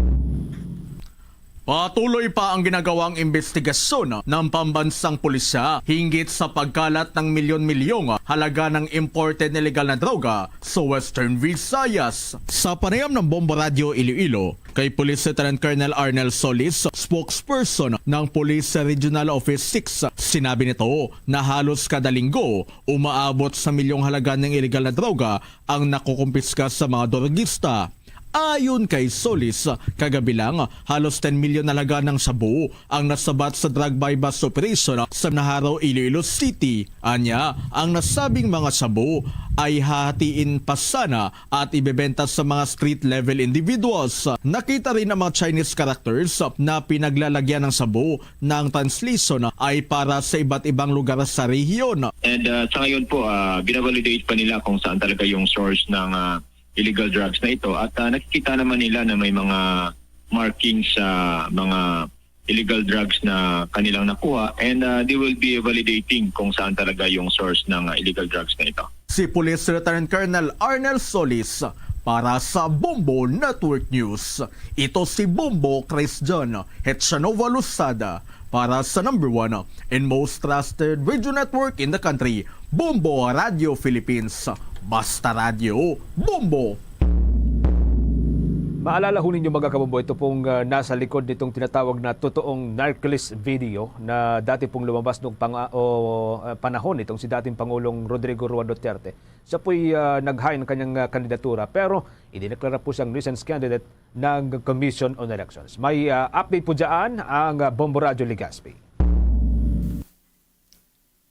Patuloy pa ang ginagawang imbestigasyon ng pambansang pulisya hinggit sa pagkalat ng milyon-milyong halaga ng imported na illegal na droga sa Western Visayas. Sa panayam ng Bombo Radyo Iloilo kay Police Lieutenant Colonel Arnel Solis, spokesperson ng Police Regional Office six, sinabi nito na halos kada linggo umaabot sa milyong halaga ng iligal na droga ang nakukumpiska sa mga drogista. Ayon kay Solis, kagabi lang, halos ten milyon na halaga ng shabu ang nasabat sa drug buy-bust operation sa Naharao, Iloilo City. Anya, ang nasabing mga shabu ay hahatiin pa sana at ibebenta sa mga street-level individuals. Nakita rin ang mga Chinese characters na pinaglalagyan ng shabu na ang translation ay para sa iba't ibang lugar sa rehiyon. And, ah, sa ngayon po, ah, binavalidate pa nila kung saan talaga yung source ng, ah, illegal drugs na ito. At, ah, nakikita naman nila na may mga markings sa mga illegal drugs na kanilang nakuha, and, ah, they will be validating kung saan talaga yung source ng, ah, illegal drugs na ito. Si Police Lieutenant Colonel Arnel Solis para sa Bombo Network News. Ito si Bombo Chris John Hetchanova Losada para sa number one and most trusted radio network in the country, Bombo Radio Philippines. Basta Radyo, Bombo! Maalala ho ninyo, mga kabombo, ito pong, ah, nasa likod nitong tinatawag na totoong Narcolis video na dati pong lumabas noong pang-, o, ah, panahon nitong si dating Pangulong Rodrigo Roa Duterte. Siya po'y, ah, nag-high ang kanyang, ah, kandidatura, pero idineklara po siyang nuisance candidate ng Commission on Elections. May, ah, update po dyan ang, ah, Bombo Radyo Legazpi.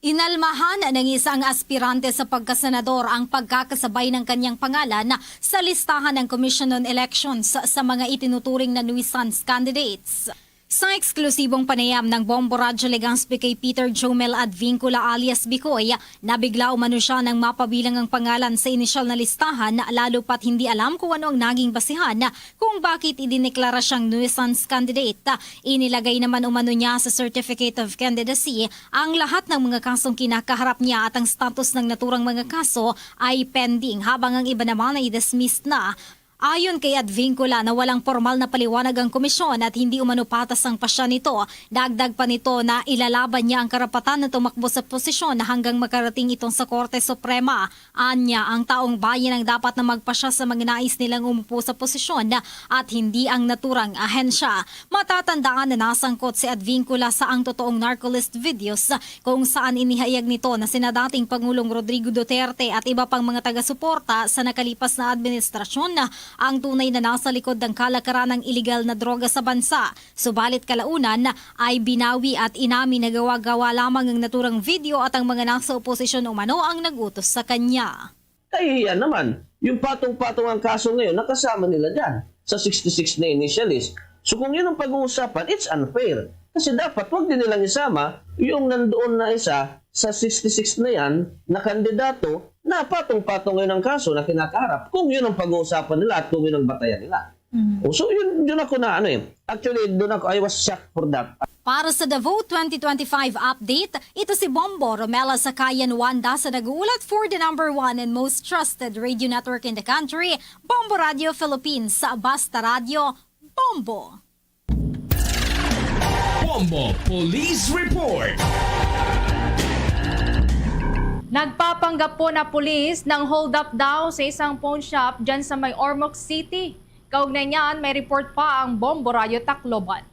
Inalmahan ng isang aspirante sa pagkasenador ang pagkakasabay ng kanyang pangalan sa listahan ng Commission on Elections sa mga itinuturing na nuisance candidates. Sa eksklusibong panayam ng Bombo Radyo Legazpi kay Peter Jomel Advincula alias Bicoy, nabigla umano siya nang mapabilang ang pangalan sa inisyal na listahan, lalo pat hindi alam kung ano ang naging basihan kung bakit idineklara siyang nuisance candidate. Inilagay naman umano niya sa Certificate of Candidacy ang lahat ng mga kasong kinakaharap niya at ang status ng naturang mga kaso ay pending, habang ang iba naman ay dismissed na. Ayon kay Advincula na walang pormal na paliwanag ang komisyon at hindi umano patas ang pasya nito. Dagdag pa nito na ilalaban niya ang karapatan na tumakbo sa posisyon hanggang makarating ito sa Korte Suprema. Anya, ang taong bayan ang dapat na magpasya sa mga nais nilang umupo sa posisyon at hindi ang naturang ahensya. Matatandaan na nasangkot si Advincula sa Ang Totoong Narcolist videos, kung saan inihayag nito na sina dating Pangulong Rodrigo Duterte at iba pang mga taga-suporta sa nakalipas na administrasyon Ang tunay na nasa likod ng kalakaran ng iligal na droga sa bansa, subalit kalaunan ay binawi at inamin na gawa-gawa lamang ang naturang video at ang mga nasa oposisyon umano ang nag-utos sa kanya. Kahihiyan naman, yung patong-patong ang kaso ngayon, nakasama nila dyan sa sixty-six na initial list. So kung yun ang pag-uusapan, it's unfair. Kasi dapat wag din nilang isama yung nandoon na isa sa sixty-six na yan na kandidato na patong-patong ngayon ang kaso na kinakaharap. Kung yun ang pag-uusapan nila at kung yun ang batayan nila. Mhm. Oh, so yun, yun ako na ano eh. Actually, doon ako, I was shocked for that. Para sa Davao twenty twenty-five update, ito si Bombo Romela Sakayan Wanda sa nag-uulat for the number one and most trusted radio network in the country, Bombo Radio Philippines, sa Basta Radio, Bombo. Bombo Police Report. Nagpapanggap po na pulis ng hold up daw sa isang pawn shop dyan sa may Ormoc City. Kaugnay niyan, may report pa ang Bombo Radyo Tacloban.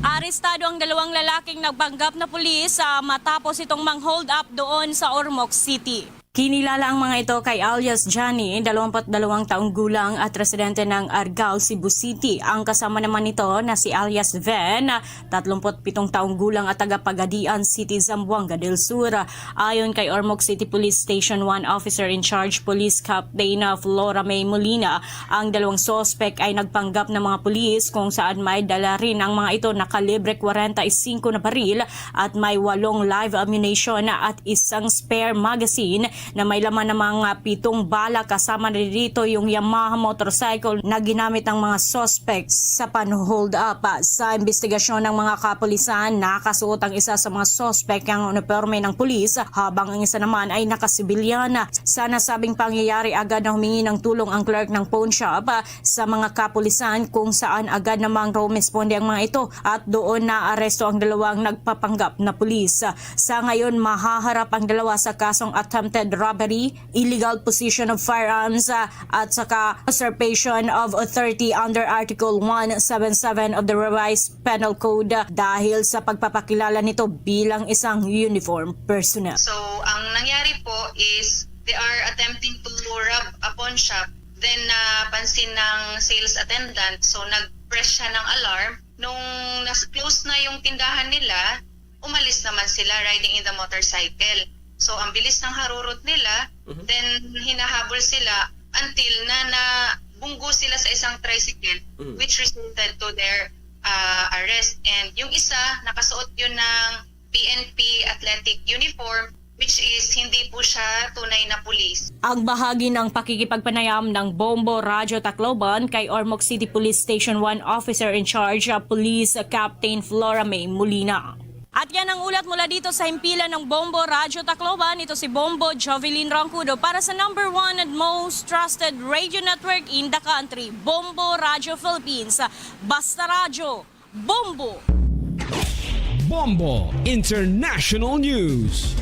Arestado ang dalawang lalaking nagpanggap na pulis, ah, matapos itong mang-hold up doon sa Ormoc City. Kinilala ang mga ito kay alias Johnny, dalawamput dalawang taong gulang at residente ng Argao, Cebu City. Ang kasama naman nito na si alias Ven, tatlumput pitong taong gulang at taga Pagadian City, Zamboanga del Sur. Ayon kay Ormoc City Police Station one Officer in Charge Police Captain Flora May Molina, ang dalawang suspek ay nagpanggap ng mga pulis kung saan may dala rin ang mga ito na kalibre kwarenta y singko na baril at may walong live ammunition at isang spare magazine na may laman ng mga pitong bala, kasama na dito yung Yamaha motorcycle na ginamit ng mga suspects sa pan-hold up. Sa investigasyon ng mga kapulisan, nakasuot ang isa sa mga suspect ang uniporme ng pulis, habang ang isa naman ay nakasibilyan. Sa nasabing pangyayari, agad na humingi ng tulong ang clerk ng pawn shop sa mga kapulisan, kung saan agad namang rumesponde ang mga ito at doon naaresto ang dalawang nagpapanggap na pulis. Sa ngayon, mahaharap ang dalawa sa kasong attempted robbery, illegal possession of firearms, ah, at saka usurpation of authority under Article one seven seven of the Revised Penal Code, ah, dahil sa pagpapakilala nito bilang isang uniform personnel. So, ang nangyari po is they are attempting to rob a pawn shop. Then, napansin ng sales attendant. So, nag-press siya ng alarm. Nung nas-close na yung tindahan nila, umalis naman sila riding in the motorcycle. So, ang bilis ng harurot nila, then hinahabol sila until na nabunggo sila sa isang tricycle, which resulted to their ah, arrest. And yung isa, nakasuot yun ng P N P athletic uniform, which is hindi po siya tunay na pulis. Ang bahagi ng pakikipagpanayam ng Bombo Radyo Tacloban kay Ormoc City Police Station one Officer in Charge, uh, Police Captain Flora May Molina. At yan ang ulat mula dito sa himpilan ng Bombo Radyo Tacloban. Ito si Bombo Jovelyn Roncudo para sa number one and most trusted radio network in the country, Bombo Radyo Philippines. Basta Radyo, Bombo! Bombo International News.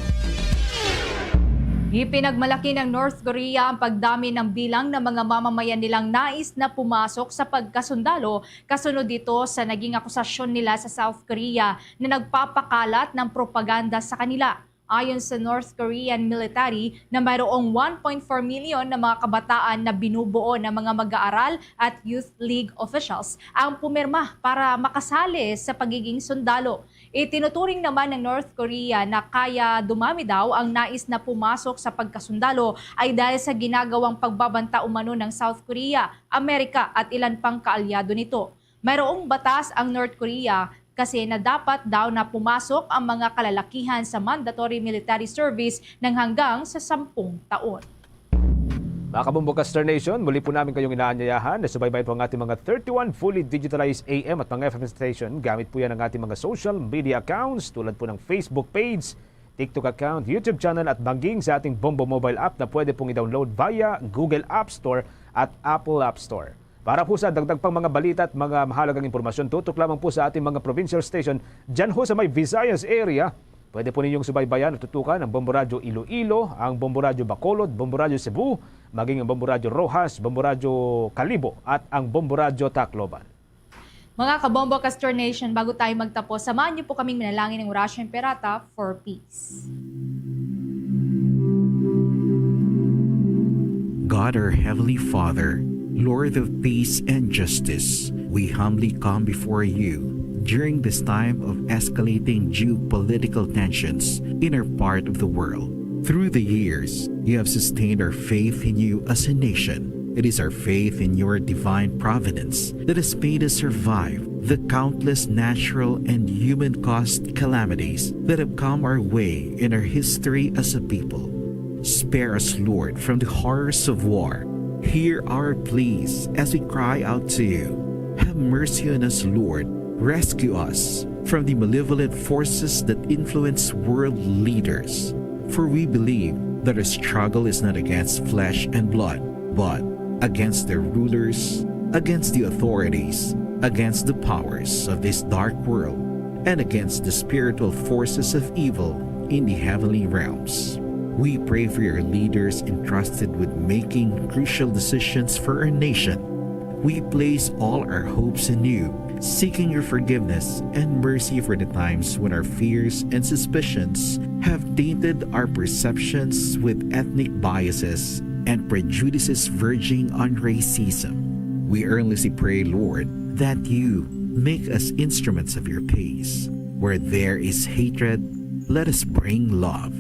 Ipinagmalaki ng North Korea ang pagdami ng bilang ng mga mamamayan nilang nais na pumasok sa pagkasundalo kasunod dito sa naging akusasyon nila sa South Korea na nagpapakalat ng propaganda sa kanila. Ayon sa North Korean military na mayroong one point four million na mga kabataan na binubuo ng mga mag-aaral at Youth League officials ang pumirma para makasali sa pagiging sundalo. Itinuturing naman ng North Korea na kaya dumami daw ang nais na pumasok sa pagkasundalo ay dahil sa ginagawang pagbabanta umano ng South Korea, Amerika at ilan pang kaalyado nito. Mayroong batas ang North Korea kasi na dapat daw na pumasok ang mga kalalakihan sa mandatory military service ng hanggang sa sampung taon. Mga kabombo ka Star Nation, muli po namin kayong inaanyayahan na subaybayan po ang ating mga thirty-one fully digitalized A M at mga F M station. Gamit po yan ang ating mga social media accounts tulad po ng Facebook page, TikTok account, YouTube channel at banging sa ating Bombo mobile app na pwede pong i-download via Google App Store at Apple App Store. Para po sa dagdag pang mga balita at mga mahalagang impormasyon, tutok lamang po sa ating mga provincial station dyan ho sa may Visayas area. Pwede po ninyong subaybayan at tutukan ang Bombo Radyo Iloilo, ang Bombo Radyo Bacolod, Bombo Radyo Cebu, maging ang Bombo Radyo Roxas, Bombo Radyo Kalibo, at ang Bombo Radyo Tacloban. Mga kabombo ka Star Nation, bago tayo magtapos, samahan niyo po kaming manalangin ng Orasyo Imperata for peace. God, our Heavenly Father, Lord of peace and justice, we humbly come before you during this time of escalating geopolitical tensions in our part of the world. Through the years, you have sustained our faith in you as a nation. It is our faith in your divine providence that has made us survive the countless natural and human-caused calamities that have come our way in our history as a people. Spare us, Lord, from the horrors of war. Hear our pleas as we cry out to you. Have mercy on us, Lord. Rescue us from the malevolent forces that influence world leaders. For we believe that our struggle is not against flesh and blood, but against the rulers, against the authorities, against the powers of this dark world, and against the spiritual forces of evil in the heavenly realms. We pray for your leaders entrusted with making crucial decisions for our nation. We place all our hopes in you, seeking your forgiveness and mercy for the times when our fears and suspicions have tainted our perceptions with ethnic biases and prejudices verging on racism. We earnestly pray, Lord, that you make us instruments of your peace. Where there is hatred, let us bring love.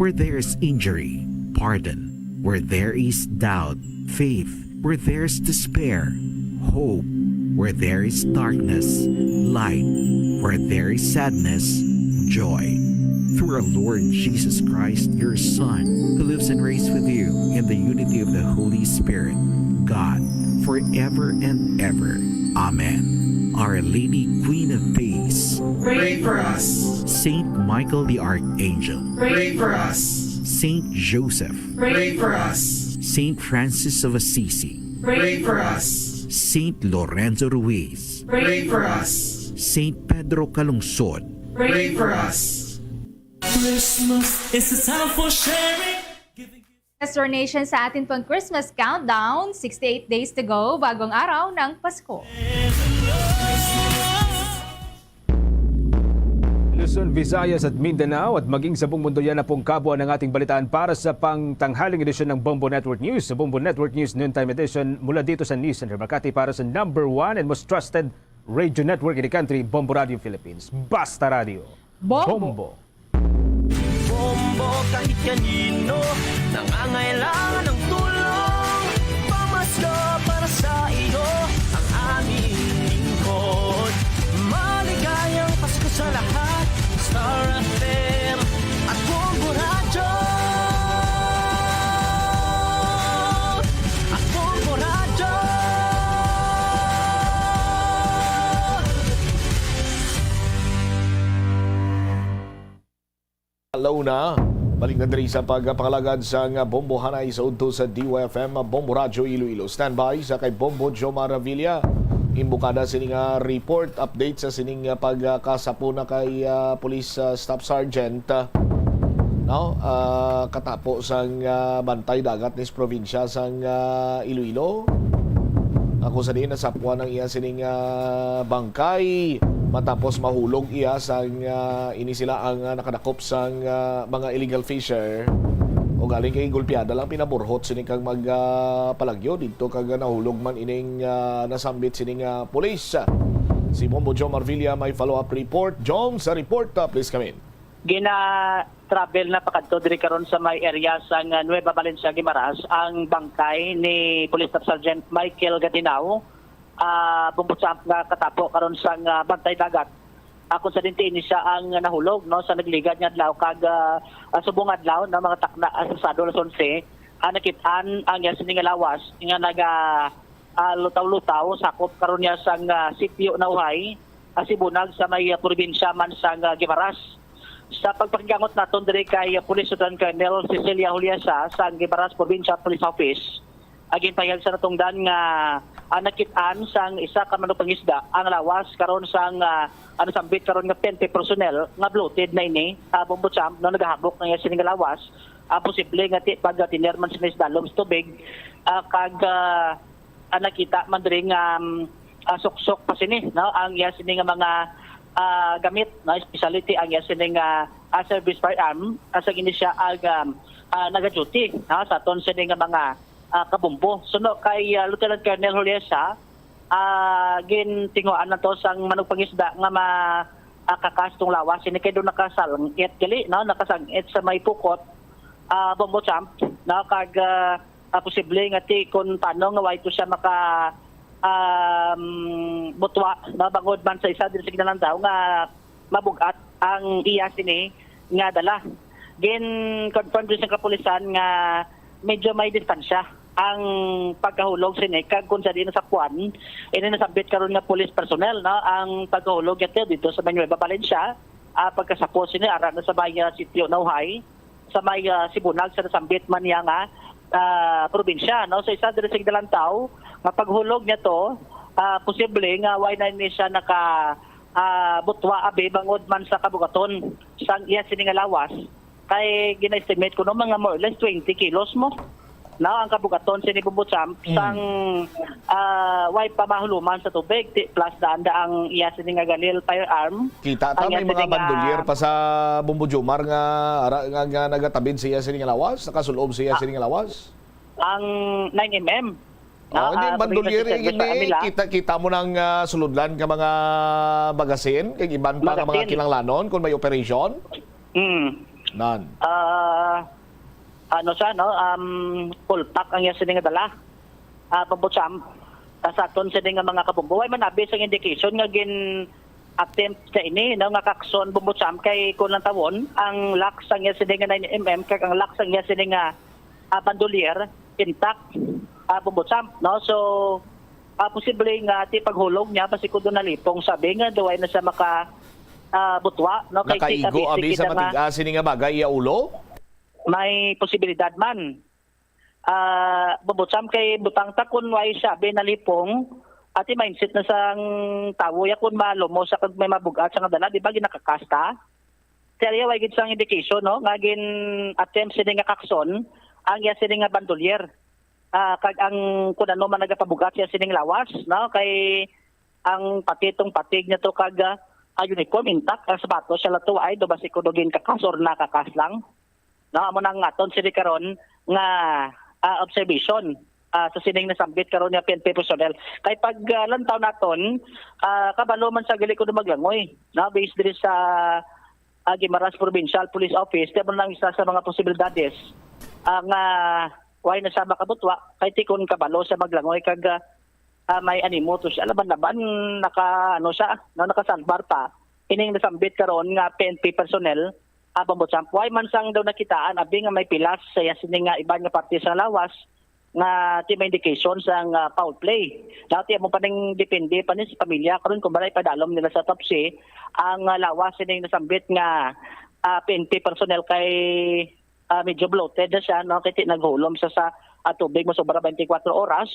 Where there is injury, pardon. Where there is doubt, faith. Where there is despair, hope. Where there is darkness, light. Where there is sadness, joy. Through our Lord Jesus Christ, your Son, who lives and reigns with you in the unity of the Holy Spirit, God, forever and ever. Amen. Our Lady, Queen of Peace, pray for us. Saint Michael the Archangel, pray for us. Saint Joseph, pray for us. Saint Francis of Assisi, pray for us. Saint Lorenzo Ruiz, pray for us. Saint Pedro Calungsod, pray for us. Christmas is a time for sharing. Yes, Star Nation, sa atin pang Christmas countdown, sixty-eight days to go, bagong araw ng Pasko. Luzon, Visayas at Mindanao at maging sa buong mundo, yan na pong kabuuan ng ating balitaan para sa pangtanghaling edisyon ng Bombo Network News. Sa Bombo Network News Noontime Edition, mula dito sa News Center Makati para sa number one and most trusted radio network in the country, Bombo Radio Philippines. Basta Radio. Bombo. Bombo. Bombo, kahit kanino nangangailangan ng tulong, pamasko para sa iyo ang aming lingkod. Maligayang Pasko sa lahat, Star F M at Bombo Radyo. At Bombo Radyo. Hello na. Balik na diri sa pagpangalagad sang Bombo Hanay sa udto sa D Y F M, Bombo Radyo Iloilo. Standby sa kay Bombo Jomar Revilla. Imbukada sini nga report, update sa sining, ah, pagkasapuna kay, ah, Police, ah, Staff Sergeant, ah, no? Ah, katapo sang, ah, Bantay Dagat ni sa probinsya sang, ah, Iloilo. Ako sa diin nasapwan ang iya sining, ah, bangkay matapos mahulog iya sang, ah, ini sila ang, ah, nakadakop sang, ah, mga illegal fisher. O galing kay gulpiada lang pinaburhot sini kag mag, ah, palagyo didto kag nahulog man ining, ah, nasambit sining, ah, pulis. Si Bombo Joe Marvilla may follow-up report. Jom, sa report, ah, please come in. Gina-travel na pakadto diri karon sa may area sang, ah, Nueva Valencia, Guimaras ang bangkay ni Police Staff Sergeant Michael Gatinaw, ah, Bombo Champ nga katapo karon sang, ah, Bantay Dagat. Ah, kung sa dinti ini siya ang nahulog, no, sa nagligad nga adlaw kag, ah, ah, subong adlaw na mga takna, ah, sa Sabado alas onse, ah, nakit-an ang iya sini nga lawas nga naga, ah, lutaw-lutaw sakop karon niya sang, ah, sitio Nauhay, ah, Sibunag sa may, ah, probinsya man sang, ah, Guimaras. Sa pagpakigangot naton diri kay, ah, Police Lieutenant Colonel Cecilia Juliasa sang Guimaras Provincial Police Office, ah, ginpahayag sa natungdan nga, ah, nakit-an sang isa ka manupangisda ang lawas karon sang, ah, ang nasambit karon nga P N P personnel nga bloated na ini, ah, Bombo Champ, no, nagahabok na iya sini nga lawas. Ah, posible nga ti-, pag, ah, tiner man sini sa dalom sa tubig, ah, kag, ah, ah, nakita man diri nga, um, ah, suksok pa sini, no, ang iya sini nga mga, ah, gamit, no, especially ti ang iya sini nga, ah, service firearm, ah, sa gini siya ag, um, ah, naga-duty, no, sa aton sini nga mga, ah, kabombo. Suno kay, ah, Lieutenant Colonel Juliesa, ah, gintinguhaan na to sang manugpangisda nga ma-, ah, kakas tong lawas. Ini kay do nakasangit gali, no? Nakasangit sa may pukot, ah, bombo champ, no? Kag, ah, ah, posible nga ti kung paano nga way to siya maka, um, butwa, no? Bangod man sa isa din sa ginalandaw nga mabugat ang iya sini nga dala. Gin-confirm din sa kapulisan nga medyo may distansya ang pagkahulog sini kag kung sa diin nasapuan, ini nasambit karon nga police personnel, no, ang pagkahulog niya dito sa Manueva, Valencia, ah, pagkasapo sini ara na sa may, ah, sitio Nauhay, sa may, ah, Sibunag sa nasambit man niya nga, ah, probinsya, no. So isa diri sa ginalantaw nga paghulog niya to, ah, posible nga way na ni siya naka, ah, butwa abi bangod man sa kabugaton sang iya sini nga lawas. Kay gina-estimate ko, no, mga more or less twenty kilos mo. Now, ang kabugaton sini Bumbo Champ, Mm. sang, ah, way pa mahuluman sa tubig, ti-, plus daan da ang iya sini nga galil firearm. Kita ta, Ang may iya mga sini nga bandolier pa sa Bumbo Jomar nga, ara-, nga, nga nagatabid siya sini nga lawas, nakasulob siya Ah. sini nga lawas. Ang nine M M. Oh, Ah, hindi, ah, bandolier, sabi ko sa hindi, nila. Kita, kita mo nang, ah, sulodlan ka mga magasin, kag iban pa nga mga Magasin. kinanglanon kung may operation. Mm. Nan. Ah, ano siya, no? Um, full pack ang iya sini nga dala. Ah, Bumbo Champ. Ah, sa aton sini nga mga kabumbo, way man abi sang indication nga gin-attempt sa ini, no, nga kakson, Bumbo Champ, kay kung lang tawon, ang lock sang iya sini nga nine M M, kag ang lock sang iya sini nga, ah, bandolier, intact, ah, Bumbo Champ, no? So, ah, posible nga ti paghulog niya, basi kuno nalipong, sabi nga, duway na siya maka, ah, butwa, no? Kay ti-, Nakaigo, abi abi, sa kita nga matig-as ini nga bagay, iya ulo? May posibilidad man. Ah, Bumbo Champ, kay butang ta kun way siya abi nalipong, ati mindset na sang tawo ya kun malumo sa kag may mabugat sa nga dala, di ba, ginakakasta? Kaya way gid sang indication, no, nga gin-attempt sini nga kakson ang iya sini nga bandolier. Ah, kag ang kun ano man nagapabugat siya sining lawas, no, kay ang pati tong patig niya to kag, ah, ang uniform intact, ang sapatos siya lato ay do basi kuno ginkakas or nakakas lang. No, amo nang aton sini karon nga, ah, observation, ah, sa sining nasambit karon nga P N P personnel. Kay pag, ah, lantaw naton, ah, kabalo man sa gali kuno maglangoy, no, based diri sa, ah, Guimaras Provincial Police Office, kay amo lang isa sa mga posibilidades, ah, nga way na siya makabutwa, kay ti kon kabalo sa maglangoy kag, ah, ah, may animo to siya. Laban-laban, naka, ano siya, no, nakasalbar pa. Ining nasambit karon nga P N P personnel, ah, Bumbo Champ. Way man sang daw nakitaan, abi nga may pilas sa iya sini nga iban nga parte sa lawas, nga ti may indication sang, ah, foul play. Dati amo pa ning depende pa ni sa pamilya. Karon kung balay padalom nila sa autopsy, ang, ah, lawas sining nasambit nga, ah, P N P personnel kay, ah, medyo bloated na siya, no? Kay ti naghulom sa, sa, ah, tubig mo sobra twenty-four oras.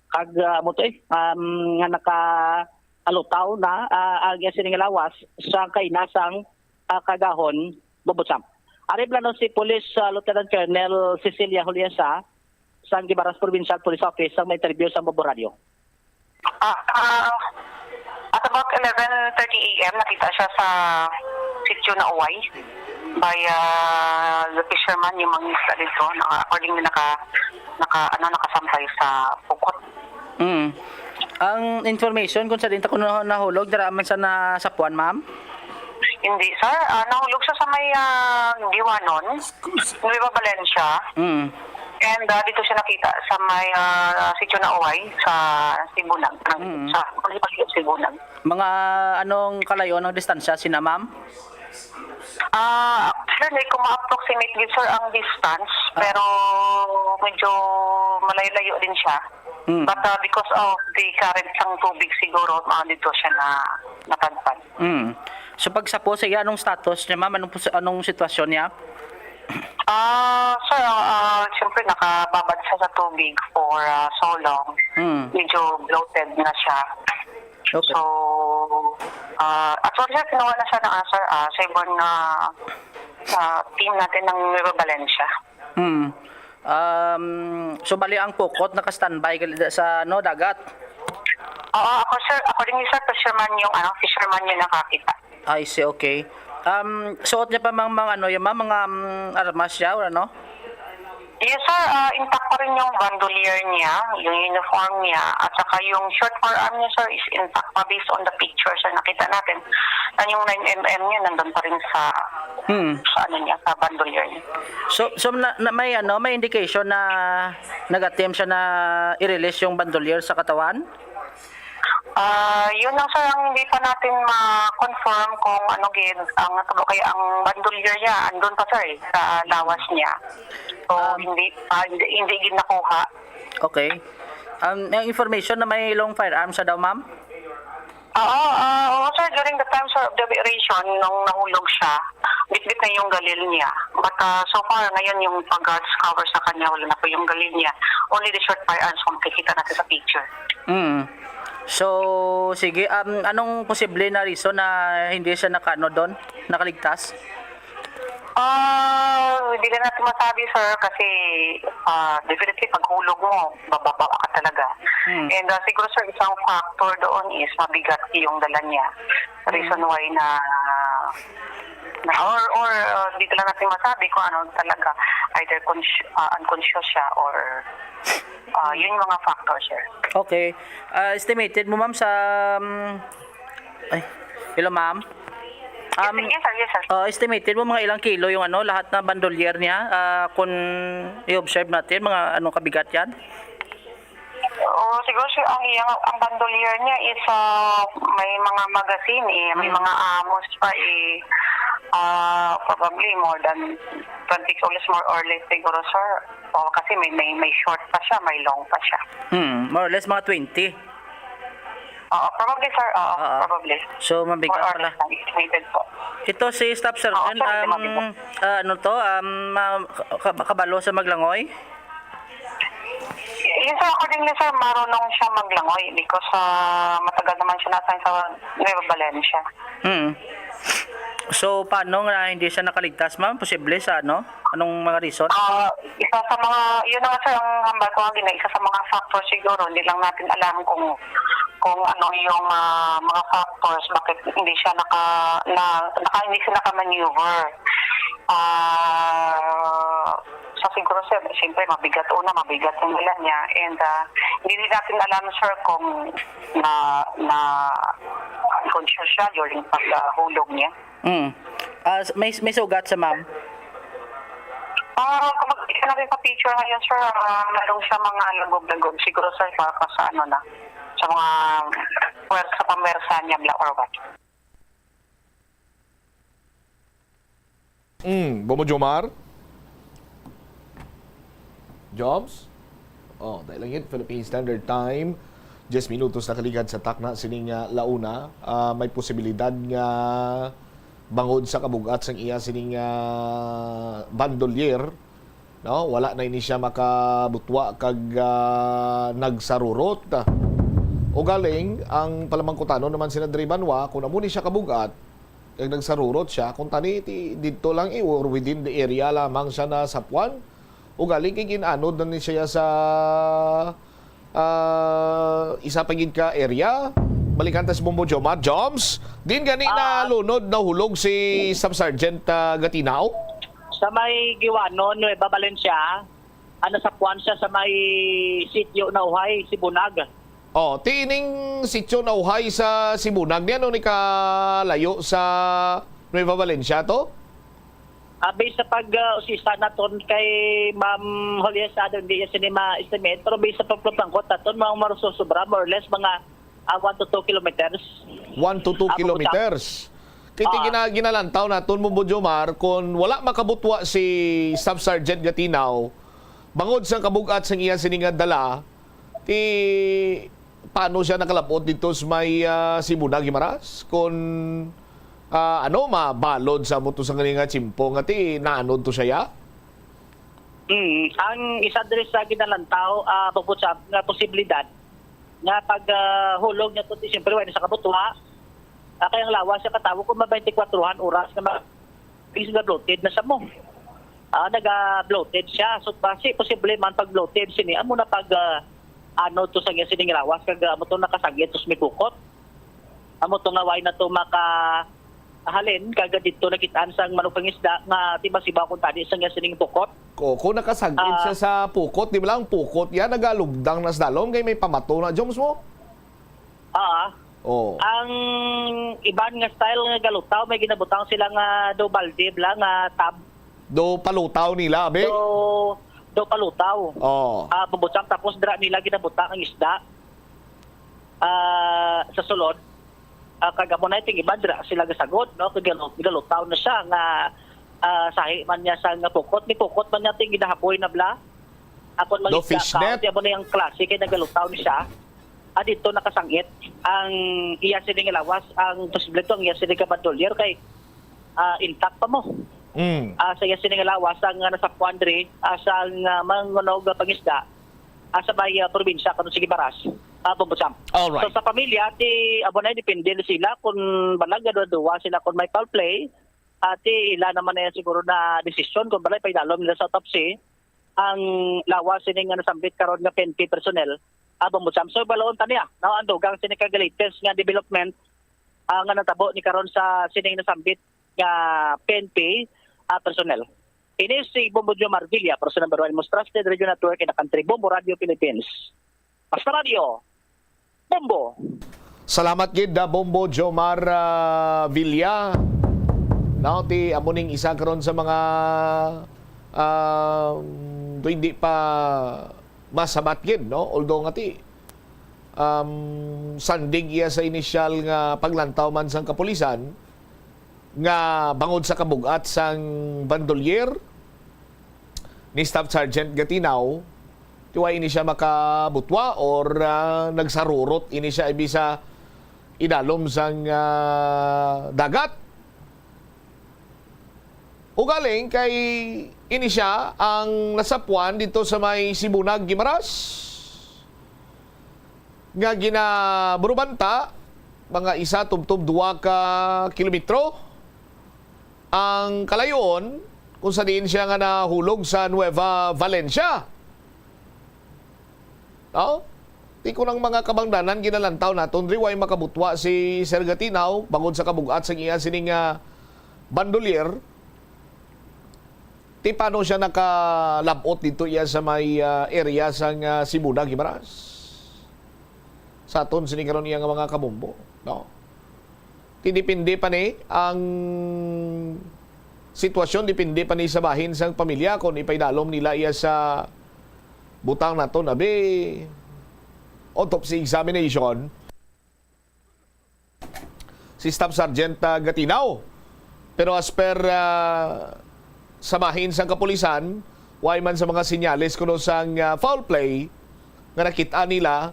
Kag, ah, amo to eh, um, nga nakalutaw na, ah, ang iya sini nga lawas sa kainasang, ah, kagahon, Bumbo Champ. Ari plano si Police, ah, Lieutenant Colonel Cecilia Juliesa sang Guimaras Provincial Police Office sang ma-interview sa Bumbo Radio. Ah, ah, at about eleven thirty A M, nakita siya sa Sitio Nauway by, ah, the fisherman, yung mga isda dito, na, according na naka, naka, ano, nakasampay sa pukot. Mm. Ang information kung sa din ta kuno nahulog, dira man sa nasapuan, ma'am? Hindi, sir. Ah, nahulog siya sa may, ah, Guiuanon, Nueva Valencia. Mm. And, ah, dito siya nakita sa may, ah, Sitio Nauway sa Sibunag. Mm. Sa munisipalidad Sibunag. Mga anong kalayo, anong distansya sina, ma'am? Ah, actually, hindi ko ma-approximate din, sir, ang distance, Ah. pero medyo malayo-layo din siya. Mm. But, ah, because of the current sang tubig siguro, ah, dito siya na napadpad. Mm. So, pag sa po sa iya, anong status niya, ma'am? Anong pos-, anong sitwasyon niya? Ah, sir, ah, siyempre, nakababad siya sa tubig for, ah, so long. Mm. Medyo bloated na siya. Okay. So, ah, actually, sir, kinuha na siya ng, ah, sir, ah, sa ibang, ah, ah, team natin ng Nueva Valencia. Hmm. Um, so, bali ang pukot naka-standby gali sa, ano, dagat? Oo, ako, sir, according ni sir, fisherman yung, ano, fisherman yung nakakita. I see, okay. Um, suot niya pa mang, mang, ano, yung mga, mga, um, armas siya, or ano? Yes, sir. Ah, intact pa rin yung bandolier niya, yung uniform niya, at saka yung short firearm niya, sir, is intact pa based on the pictures na nakita natin. Na yung nine M M niya, nandun pa rin sa, Hmm. sa ano niya, sa bandolier niya. So, so na, na may ano, may indication na nag-attempt siya na i-release yung bandolier sa katawan? Ah, yun lang, sir, ang hindi pa natin ma-confirm kung ano gid ang natulo, kaya ang bandolier niya andun pa, sir, eh, sa lawas niya. So, Um, hindi, ah, hindi, hindi gid nakuha. Okay. Um, ang information na may long firearm sa daw, ma'am? Oo, ah, oo, sir, during the time, sir, of the operation, nung nahulog siya, bitbit na yung galil niya. But, ah, so far, ngayon yung pag-discover sa kanya, wala na po yung galil niya. Only the short firearms kung makikita natin sa picture. Mm. So, sige, um, anong posible na reason na hindi siya nakaano doon, nakaligtas? Ah, hindi na natin masabi, sir, kasi, ah, definitely pag hulog mo, bababa ka talaga. Hmm. And, ah, siguro, sir, isang factor doon is mabigat yung dala niya. Reason Hmm. why na, na or, or, ah, dito lang natin masabi kung ano talaga, either consci-, ah, unconscious siya or, ah, yun yung mga factor, sir. Okay. Ah, estimated mo, ma'am, sa, um, ay, hello, ma'am. Um, Yes, sir. Yes, sir. Uh, estimated mo mga ilang kilo yung ano, lahat na bandolier niya, ah, kung i-observe natin, mga anong kabigat yan? Oo, siguro, sir, ang iyang, ang bandolier niya is, ah, may mga magazine, eh, may Mm. mga ammos pa, eh. Ah, probably more than twenty kilos, more or less, siguro, sir. O, kasi may, may, may short pa siya, may long pa siya. Hmm, more or less mga twenty. Oo, probably, sir. Oo, Oo. probably. So, mabigat More or pala. less lang, estimated po. Ito si Staff Sergeant, Oo, sir, um, mabigat. ah, ano to, um, ah, ka-, kabalo sa maglangoy? Yes, sir, accordingly, sir, marunong siya maglangoy because, ah, matagal naman siya na-assign sa Nueva Valencia. Hmm. So, paano nga hindi siya nakaligtas, ma'am? Posible sa ano? Anong mga reason? Ah, isa sa mga, yun na nga, sir, ang hambal ko kanina, isa sa mga factor siguro, hindi lang natin alam kung, kung ano yung, ah, mga factors, bakit hindi siya naka-, na, naka-, hindi siya naka-maneuver. Ah, so siguro, sir, siyempre, mabigat una, mabigat yung dala niya. And, ah, hindi natin alam, sir, kung na, na unconscious siya during pag, ah, hulog niya. Mm. Ah, s-, may, may sugat sa ma'am? Ah, kung makikita natin sa picture ngayon, sir, ah, meron siya mga lagog-lagog. Siguro, sir, sa, sa ano na, sa mga pwersa, pamwersa niya, bla, or what. Mm, Bombo Jomar? Joms? Oh, dahil lang yun, Philippine Standard Time. Diyes minutos na kaligad sa takna sining, ah, launa. Ah, may posibilidad nga bangod sa kabug-at sang iya sining, ah, bandolier, no? Wala na ini siya makabutwa kag, ah, nagsarurot. Ugaling, ang palamangkutanon naman sina Dre Banwa, kung amo ni siya kabug-at, kag nagsarurot siya, kung tani ti didto lang i-, or within the area lamang siya nasapuan, ugaling kay gin-anod na ni siya sa, ah, isa pa gid ka area. Balikan ta si Bombo Jomar. Joms, din gani Ah. nalunod, nahulog si Staff Sergeant, ah, Gatinaw? Sa may Guiuano, Nueva Valencia, ah, nasapuan siya sa may sitio Nauhay, Sibunag. Oh, ti ining sitio Nauhay sa Sibunag, ni ano ni kalayo sa Nueva Valencia to? Ah, based sa pag, ah, usisa naton kay Ma'am Julia Sado, hindi niya sini ma-estimate, pero based sa pagpapangkot naton, mga marusosobra, more or less, mga, ah, one to two kilometers. One to two Ah, kilometers. Kiti Ah. gina-, ginalantaw naton mo, Bombo Jomar, kung wala makabutwa si Staff Sergeant Gatinaw, bangod sa kabug-at sang iya sini nga dala, ti paano siya nakalab-ot dito sa may, ah, Sibunag, Guimaras? Kung, ah, ano, mabalod sa mo to sa nga tiyempo nga ti naanod to siya, ya? Mm, ang isa diri sa ginalantaw, ah, bukod sa nga posibilidad nga pag, ah, hulog niya to, ti siyempre, wala sa kabutwa. Ah, kay ang lawas sa katawo, kung ma-twenty-four han oras nga ma-, is na bloated na sa mo. Ah, naga-bloated siya. So, basi posible man pag bloated sini, amo na pag, ah, ano to sa iya sining lawas, kag, ah, amo to nakasagit to sa may bukot. Amo to nga why na to maka, halin, kag didto nakitaan sang manugpangisda nga timasibaw kuntani sang iya sining pukot. Ko, kung nakasagit Ah. siya sa pukot, di ba lang pukot yan, nagalugdang na sa dalom, kay may pamato na, Joms mo? Ah. Oh. Ang iban nga style nga galutaw, may ginabutang sila nga do balde bla nga tub. Do palutaw nila, abi? Do, do palutaw. Oh. Ah, bubutsang, tapos dira nila ginabutang ang isda. Ah, sa sulod, ah, kag amo na iting iban dira sila gasagod, no? Kag galu-, galutaw na siya nga, ah, sahi man niya sa nga pukot. Ni pukot man niya ting ginahaboy na bla. Akon Do mga isda fishnet? Kaon, di amo na yung klase kay nagalutaw ni siya. Ah, dito nakasangit ang iya sini nga lawas, ang posible to ang iya sini ka bandolier kay, ah, intact pa mo. Mm. Ah, sa iya sini nga lawas ang, ah, nasapuan diri, ah, sa, ah, mangunog nga pangisda, ah, sa may, ah, probinsya karon sa Guimaras, ah, Bombo Sam. Alright. So, sa pamilya, ti, amo na, depende na sila kung balag, ano, duwa sila kung may foul play, ah, ti, ila naman na siguro na desisyon kung balay, paidalom nila sa autopsy ang lawas sini nga nasambit karon nga P N P personnel, ah, Bombo Sam. So, balaon ta niya, no, ang dugang sini ka latest nga development, ah, nga natabo ni karon sa sining nasambit nga P N P, ah, personnel. Ini si Bombo Jomar Villa, person number one, most trusted radio network in the country, Bombo Radio Philippines. Basta Radio, Bombo. Salamat gid, ah, Bombo Jomar, ah, Villa. Now, ti, amo ning isa karon sa mga, ah, do hindi pa masabat gid, no? Although nga ti, um, sandig iya sa inisyal nga paglantaw man sang kapulisan, nga bangod sa kabugat sang bandolier ni Staff Sergeant Gatinaw, ti wala ini siya makabutwa or, ah, nagsarurot ini siya ibi sa idalom sang, ah, dagat. Ugaling kay ini siya ang nasapuan dito sa may Sibunag, Guimaras, nga ginaburubanta mga isa tubtob dua ka kilometro ang kalayoon kung sa diin siya nga nahulog sa Nueva Valencia. No? Ti ko nang mga kabangdanan ginalantaw naton, diri way makabutwa si Sir Gatinaw bangod sa kabugat sa iya sining, ah, bandolier. Ti paano siya nakalabot dito iya sa may, ah, area sang, ah, Sibunag, Guimaras? Sa aton sini karon iya nga mga kabombo, no? Ti depende pa ni ang sitwasyon, depende pa ni sa bahin sang pamilya kung ipaidalom nila iya sa butang naton, abi, autopsy examination si Staff Sergeant, ah, Gatinaw. Pero as per, ah, sa bahin sang kapulisan, way man sa mga sinyales kuno sang, ah, foul play nga nakit-an nila,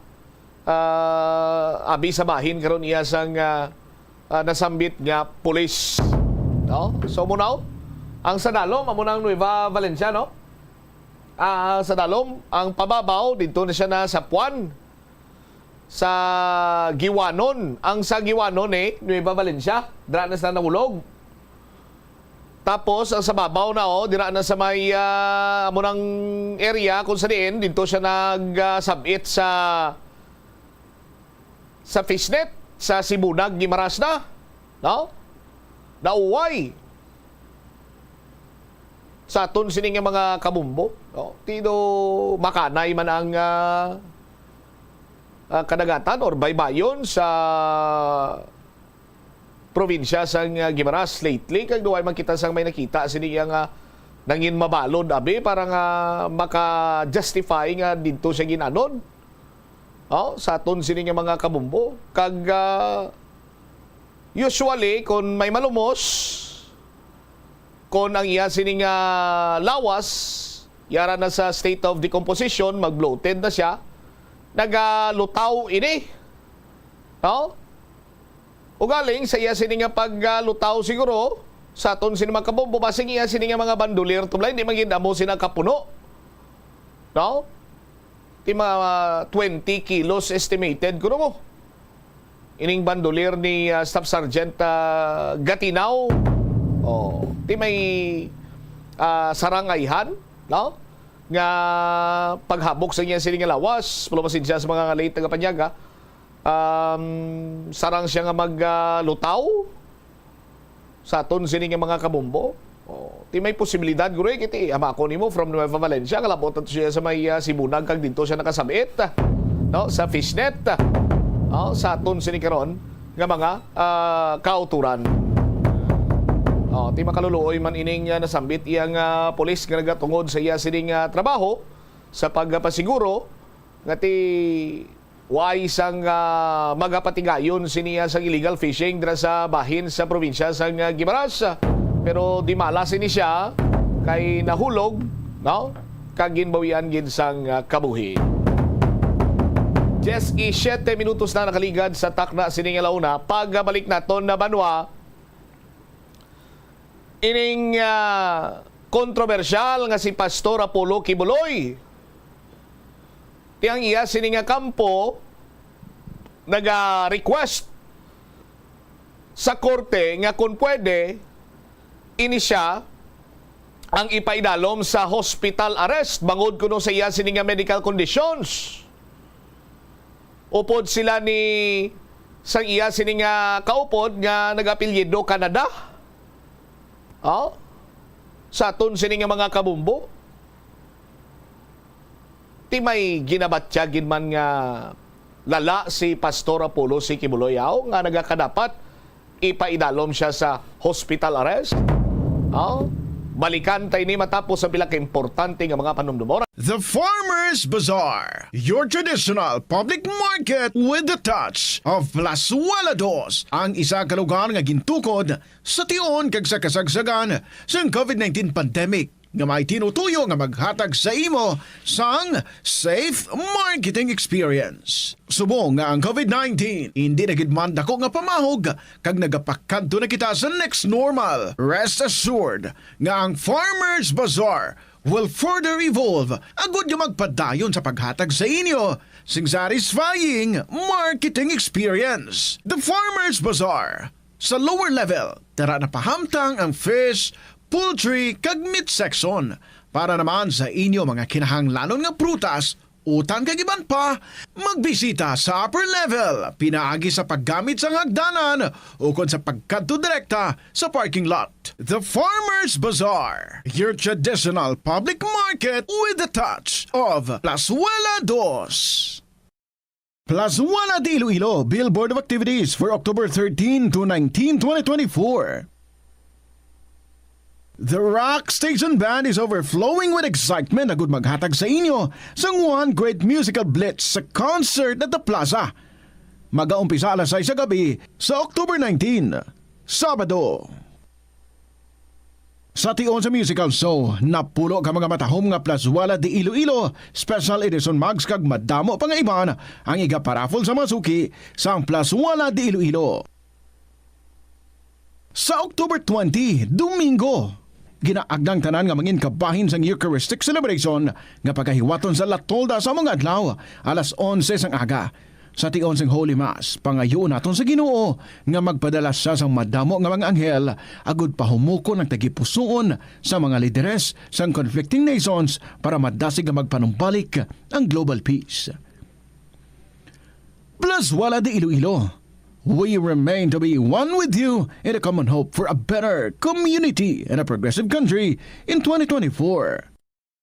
ah, abi sa bahin karon iya sang, ah, ah, nasambit nga pulis. No? So, amo na, ang sa dalom, amo na ang Nueva Valencia, no? Ah, sa dalom, ang pababaw, dito na siya nasapuan sa Guiuanon. Ang sa Guiuanon, eh, Nueva Valencia, dira na sa nahulog. Tapos, ang sa babaw na, oh, dira na sa may, ah, amo nang area kung sa diin, dito siya nag, ah, sabit sa sa fishnet, sa Sibunag, Guimaras na, no? Nauway sa aton sini nga mga kabumbo, no? Ti do makanay man ang, ah, ah, kadagatan or baybayon sa probinsya sang, ah, Guimaras lately, kag duway man kita sang may nakita sini iya nga nangin mabalod, abi, para nga maka-justify nga didto siya ginanon. Oh, sa aton sini nga mga kabumbo. Kag, ah, usually, kon may malumos, kon ang iya sini nga lawas, yara na sa state of decomposition, mag-bloated na siya, nagalutaw ini. No? Ugaling sa iya sini nga paglutaw siguro, sa aton sini mga kabombo, basig iya sini nga mga bandolier, tublay, di man gid amo sina kapuno. No? Ti mga twenty kilos estimated kuno mo. Ining bandolier ni, ah, Staff Sergeant, ah, Gatinaw. Oh, ti may, ah, sarang ayhan, no? Nga paghabok sa iya sini nga lawas, pero pasensya sa mga late nga panyaga. Um, sarang siya nga mag, ah, lutaw. sa aton sini nga mga kabombo. Oh, ti may posibilidad guro, eh, kiti, ama ko nimo from Nueva Valencia, kalabot na to siya sa may, ah, Sibunag, kag dito siya nakasabit, ah, no, sa fishnet. Oh, sa aton sini karon nga mga, ah, kauturan. Oh, ti makaluluoy man ining, ah, nasambit iyang, ah, pulis nga nagatungod sa iya sining, ah, trabaho sa pagpasiguro nga ti way sang, ah, magapatigayon siniya sang illegal fishing dira sa bahin sa probinsya sang, ah, Guimaras. Pero di mala sini siya kay nahulog, no? Kag ginbawian gid sang, ah, kabuhi. Diyes y siete minutos na nakaligad sa takna sini nga launa. Pagbalik naton na banwa, ining, ah, kontrobersyal nga si Pastor Apollo Quiboloy. Ti ang iya sini nga kampo naga-request sa korte nga kung pwede, ini siya ang ipaidalom sa hospital arrest bangod kuno sa iya sini nga medical conditions. Upod sila ni sang iya sini nga kaupod nga nag-apelyido Canada. Oh? Sa aton sini nga mga kabumbo. Ti may ginabatyag gid man nga lala si Pastor Apollo C. Quiboloy, aw, nga nagakadapat ipaidalom siya sa hospital arrest? Oh? Balikan ta ini matapos ang pila ka importante nga mga panumdumon. The Farmers Bazaar, your traditional public market with the touch of Plazuela Dos, ang isa ka lugar nga gintukod sa tion kag sa kasagsagan sang covid nineteen pandemic, nga may tinutuyo nga maghatag sa imo sang safe marketing experience. Subong nga ang covid nineteen indi na gid man dako nga pamahog, kag nagapakadto na kita sa next normal, rest assured nga ang Farmers Bazaar will further evolve agud nga magpadayon sa paghatag sa inyo sing satisfying marketing experience. The Farmers Bazaar, sa lower level, tara na pahamtang ang fish, poultry, kag meat section. Para naman sa inyo mga kinahanglanon nga prutas, utan kag iban pa, magbisita sa upper level pinaagi sa paggamit sang hagdanan ukon sa pagkadto direkta sa parking lot. The Farmers Bazaar, your traditional public market with a touch of Plazuela Dos. Plazuela de Iloilo, Billboard of Activities for October thirteen to nineteen, twenty twenty-four. The Rock Station Band is overflowing with excitement agud maghatag sa inyo sang one great musical blitz sa concert at the Plaza. Magaumpisa alas sais sa gabi sa October nineteen, Sabado. Sa tion sa musical show, napulo ka mga matahom nga Plazuela de Iloilo Special Edition mugs kag madamo pa nga iban ang igaparaffle sa mga suki sang Plazuela de Iloilo. Sa October twenty, Domingo, ginaagda ang tanan nga mangin kabahin sang Eucharistic Celebration nga pagahiwaton sa La Tolda sa mga adlaw, alas onse sang aga. Sa tion sang Holy Mass, pangayuon naton sa Ginoo nga magpadala sia sang madamo nga mga anghel agud pahumukon ang tagipusoon sa mga lideres sang conflicting nations para madasig nga magpanumbalik ang global peace. Plazuela de Iloilo, we remain to be one with you in a common hope for a better community and a progressive country in twenty twenty-four.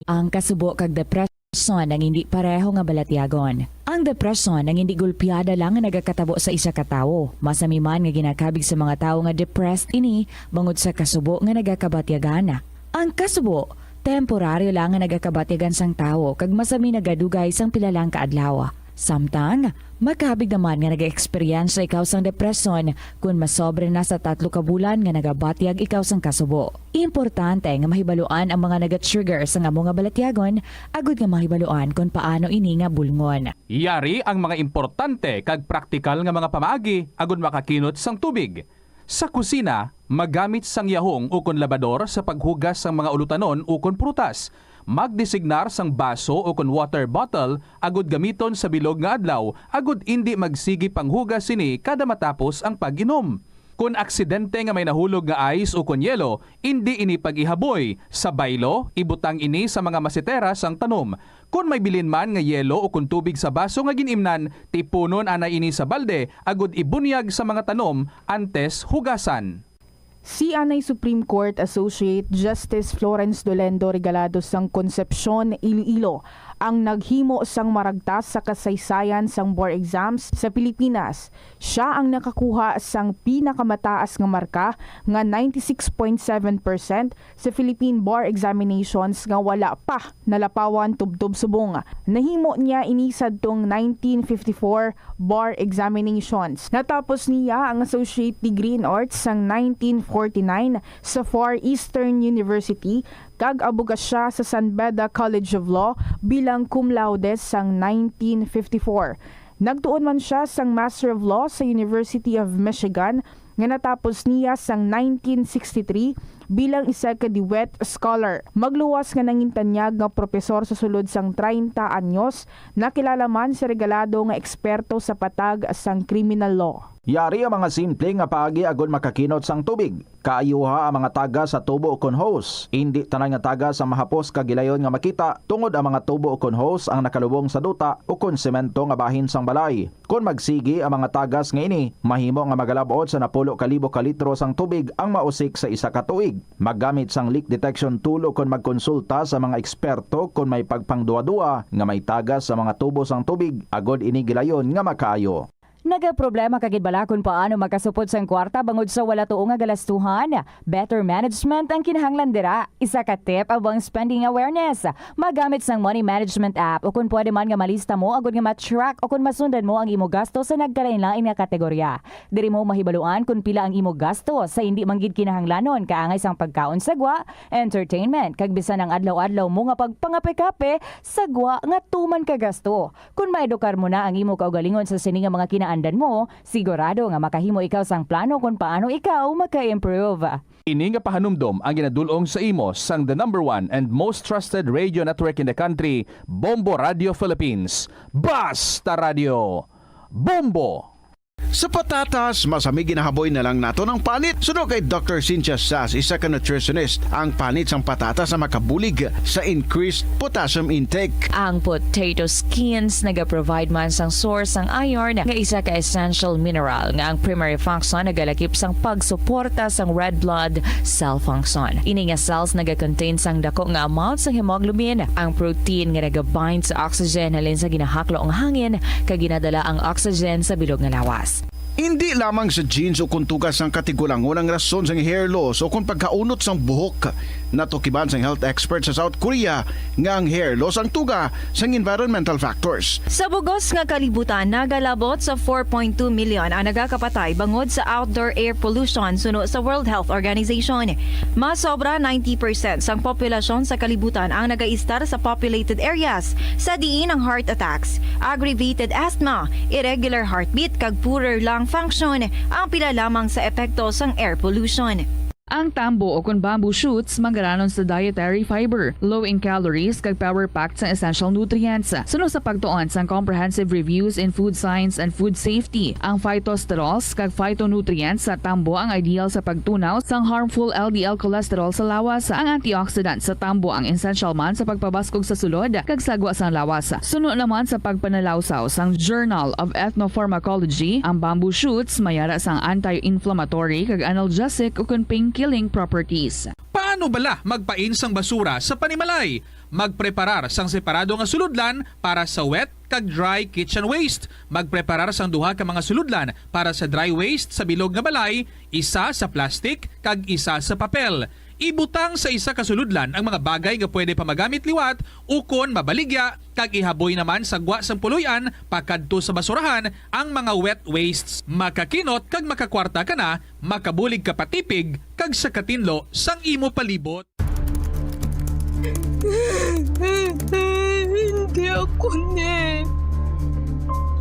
Ang kasubo kag depresyon ang hindi pareho nga balatyagon. Ang depresyon ang hindi gulpiada lang nga nagakatabo sa isa ka tawo. Masami man nga ginakabig sa mga tawo nga depressed ini bangod sa kasubo nga nagakabatyagan. Ang kasubo, temporaryo lang nga nagakabatyagan sang tawo kag masami nagadugay sang pila lang ka adlaw. Samtang, makabig naman nga nag-eksperyensya ikaw sang depresyon kon masobra na sa tatlo ka bulan nga nagabatyag ikaw sang kasubo. Importante nga mahibaluan ang mga naga-trigger sang amo nga balatyagon agud nga mahibaluan kon paano ini nga bulngon. Yari ang mga importante kag praktikal nga mga pamaagi agud makakinot sang tubig. Sa kusina, magamit sang yahong ukon labador sa paghugas sang mga ulutanon ukon prutas. Magdesignar sang baso ukon water bottle agud gamiton sa bilog nga adlaw agud indi magsigi panghugas sini kada matapos ang pag-inom. Kon aksidente nga may nahulog nga ice ukon yelo, indi ini pag-ihaboy. Sa baylo, ibutang ini sa mga masetera sang tanom. Kon may bilin man nga yelo ukon tubig sa baso nga gin-imnan, tipunon anay ini sa balde agud ibunyag sa mga tanom antes hugasan. Si anay Supreme Court Associate Justice Florence Dolendo Regalado sang Concepcion, Iloilo, ang naghimo sang maragtas sa kasaysayan sang bar exams sa Pilipinas. Siya ang nakakuha sang pinakamataas nga marka nga ninety-six point seven percent sa Philippine Bar Examinations nga wala pa nalapawan tubtob subong. Nahimo niya ini sadtong nineteen fifty-four bar examinations. Natapos niya ang associate degree in arts sang nineteen forty-nine sa Far Eastern University, kag abogasya sa San Beda College of Law bilang cum laude sang nineteen fifty-four. Nagtuon man siya sang Master of Law sa University of Michigan nga natapos niya sang nineteen sixty-three bilang isa ka Dewitt Scholar. Magluwas nga nangintanyag nga propesor sa sulod sang treinta anyos, nakilala man si Regalado nga eksperto sa patag sang criminal law. Yari ang mga simple nga paagi agod makakinot sang tubig. Kaayuha ang mga tagas sa tubo ukon hose. Indi tanan nga tagas ang mahapos kag gilayon nga makita, tungod ang mga tubo ukon hose ang nakalubong sa duta ukon semento nga bahin sang balay. Kon magsigi ang mga tagas nga ini, mahimo nga magalab-ot sa napulo ka libo ka litro sang tubig ang mausik sa isa ka tuig. Maggamit sang leak detection tool ukon magkonsulta sa mga eksperto kon may pagpangduwa-duwa nga may tagas sa mga tubo sang tubig, agod ini gilayon nga makaayo. Nagaproblema ka gid bala kon paano makasupod sang kwarta bangod sa wala tuo nga galastuhan? Better management ang kinahanglan dira. Isa ka tip amo ang spending awareness. Magamit sang money management app, o kon pwede man nga malista mo agod nga ma-track o kon masundan mo ang imo gasto sa nagkalain-lain nga kategorya. Diri mo mahibaluan kon pila ang imo gasto sa indi man gid kinahanglanon, kaangay sang pagkaon sa gwa, entertainment, kag bisan ang adlaw-adlaw mo nga pagpangape-kape sa gwa nga tuman ka gasto. Kon maedukar mo na ang imo kaugalingon sa sini nga mga kinaandan mo, sigurado nga makahimo ikaw sang plano kon paano ikaw maka-improve. Ini nga pahanumdom ang ginadul-ong sa imo sang the number one and most trusted radio network in the country, Bombo Radio Philippines. Basta Radio Bombo! Sa patatas, mas hami ginahaboy na lang naton ang panit. Suno kay Doctor Cynthia Sass, isa ka nutritionist, ang panit sang patatas ang makabulig sa increased potassium intake. Ang potato skins nagaprovide man sang source sang iron, nga isa ka essential mineral nga ang primary function nagalakip sang pagsuporta sang red blood cell function. Ini nga cells nagakontain sang dako nga amount sang hemoglobin, ang protein nga nagabind sa oxygen halin sa ginahaklo nga hangin, kag ginadala ang oxygen sa bilog nga lawas. Indi lamang sa genes o kon tugas sang katigulangon ang rason sang hair loss o kon pagkaunot sang buhok. Natukiban sang health expert sa South Korea nga ang hair loss ang tuga sang environmental factors. Sa bug-os nga kalibutan, nagalabot sa four point two million ang nagakapatay bangod sa outdoor air pollution suno sa World Health Organization. Mas sobra ninety percent sang populasyon sa kalibutan ang nagaistar sa populated areas, sa diin ang heart attacks, aggravated asthma, irregular heartbeat, kag poorer lung function ang pila lamang sa epekto sang air pollution. Ang tambo o kon bamboo shoots manggaranon sa dietary fiber, low in calories, kag power-packed sang essential nutrients. Suno sa pagtuon sang Comprehensive Reviews in Food Science and Food Safety, ang phytosterols kag phytonutrients sa tambo ang ideal sa pagtunaw sang harmful L D L cholesterol sa lawas. Ang antioxidant sa tambo ang essential man sa pagpabaskog sa sulod kag sagwa sang lawas. Suno naman sa pagpanalawsaw sang Journal of Ethnopharmacology, ang bamboo shoots may ara sang anti-inflammatory kag analgesic ukon pain-killing properties. Paano bala magpain sang basura sa panimalay? Magpreparar sang separado nga sulodlan para sa wet kag dry kitchen waste. Magpreparar sang duha ka mga sulodlan para sa dry waste sa bilog nga balay, isa sa plastic kag isa sa papel. Ibutang sa isa ka sulodlan ang mga bagay nga pwede pa magamit liwat ukon mabaligya, kag ihaboy naman sa gwa sang puloy-an pakadto sa basurahan ang mga wet wastes. Makakinot kag makakwarta ka na, makabulig ka pa tipig kag sa katinlo sang imo palibot. Hindi ako ni.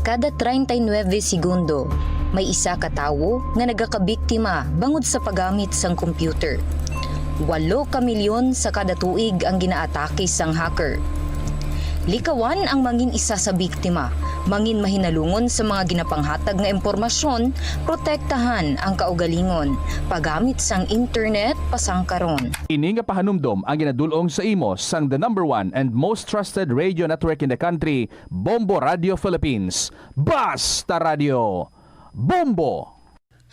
Kada treinta y nueve segundo, may isa ka tawo nga nagakabiktima bangod sa paggamit sang computer. Walo ka milyon sa kada tuig ang ginaatake sang hacker. Likawan ang mangin isa sa biktima, mangin mahinalungon sa mga ginapanghatag nga impormasyon, protektahan ang kaugalingon, paggamit sang internet pasangkaron. Ini nga pahanumdom ang ginadul-ong sa imo sang the number one and most trusted radio network in the country, Bombo Radio Philippines. Basta Radio Bombo!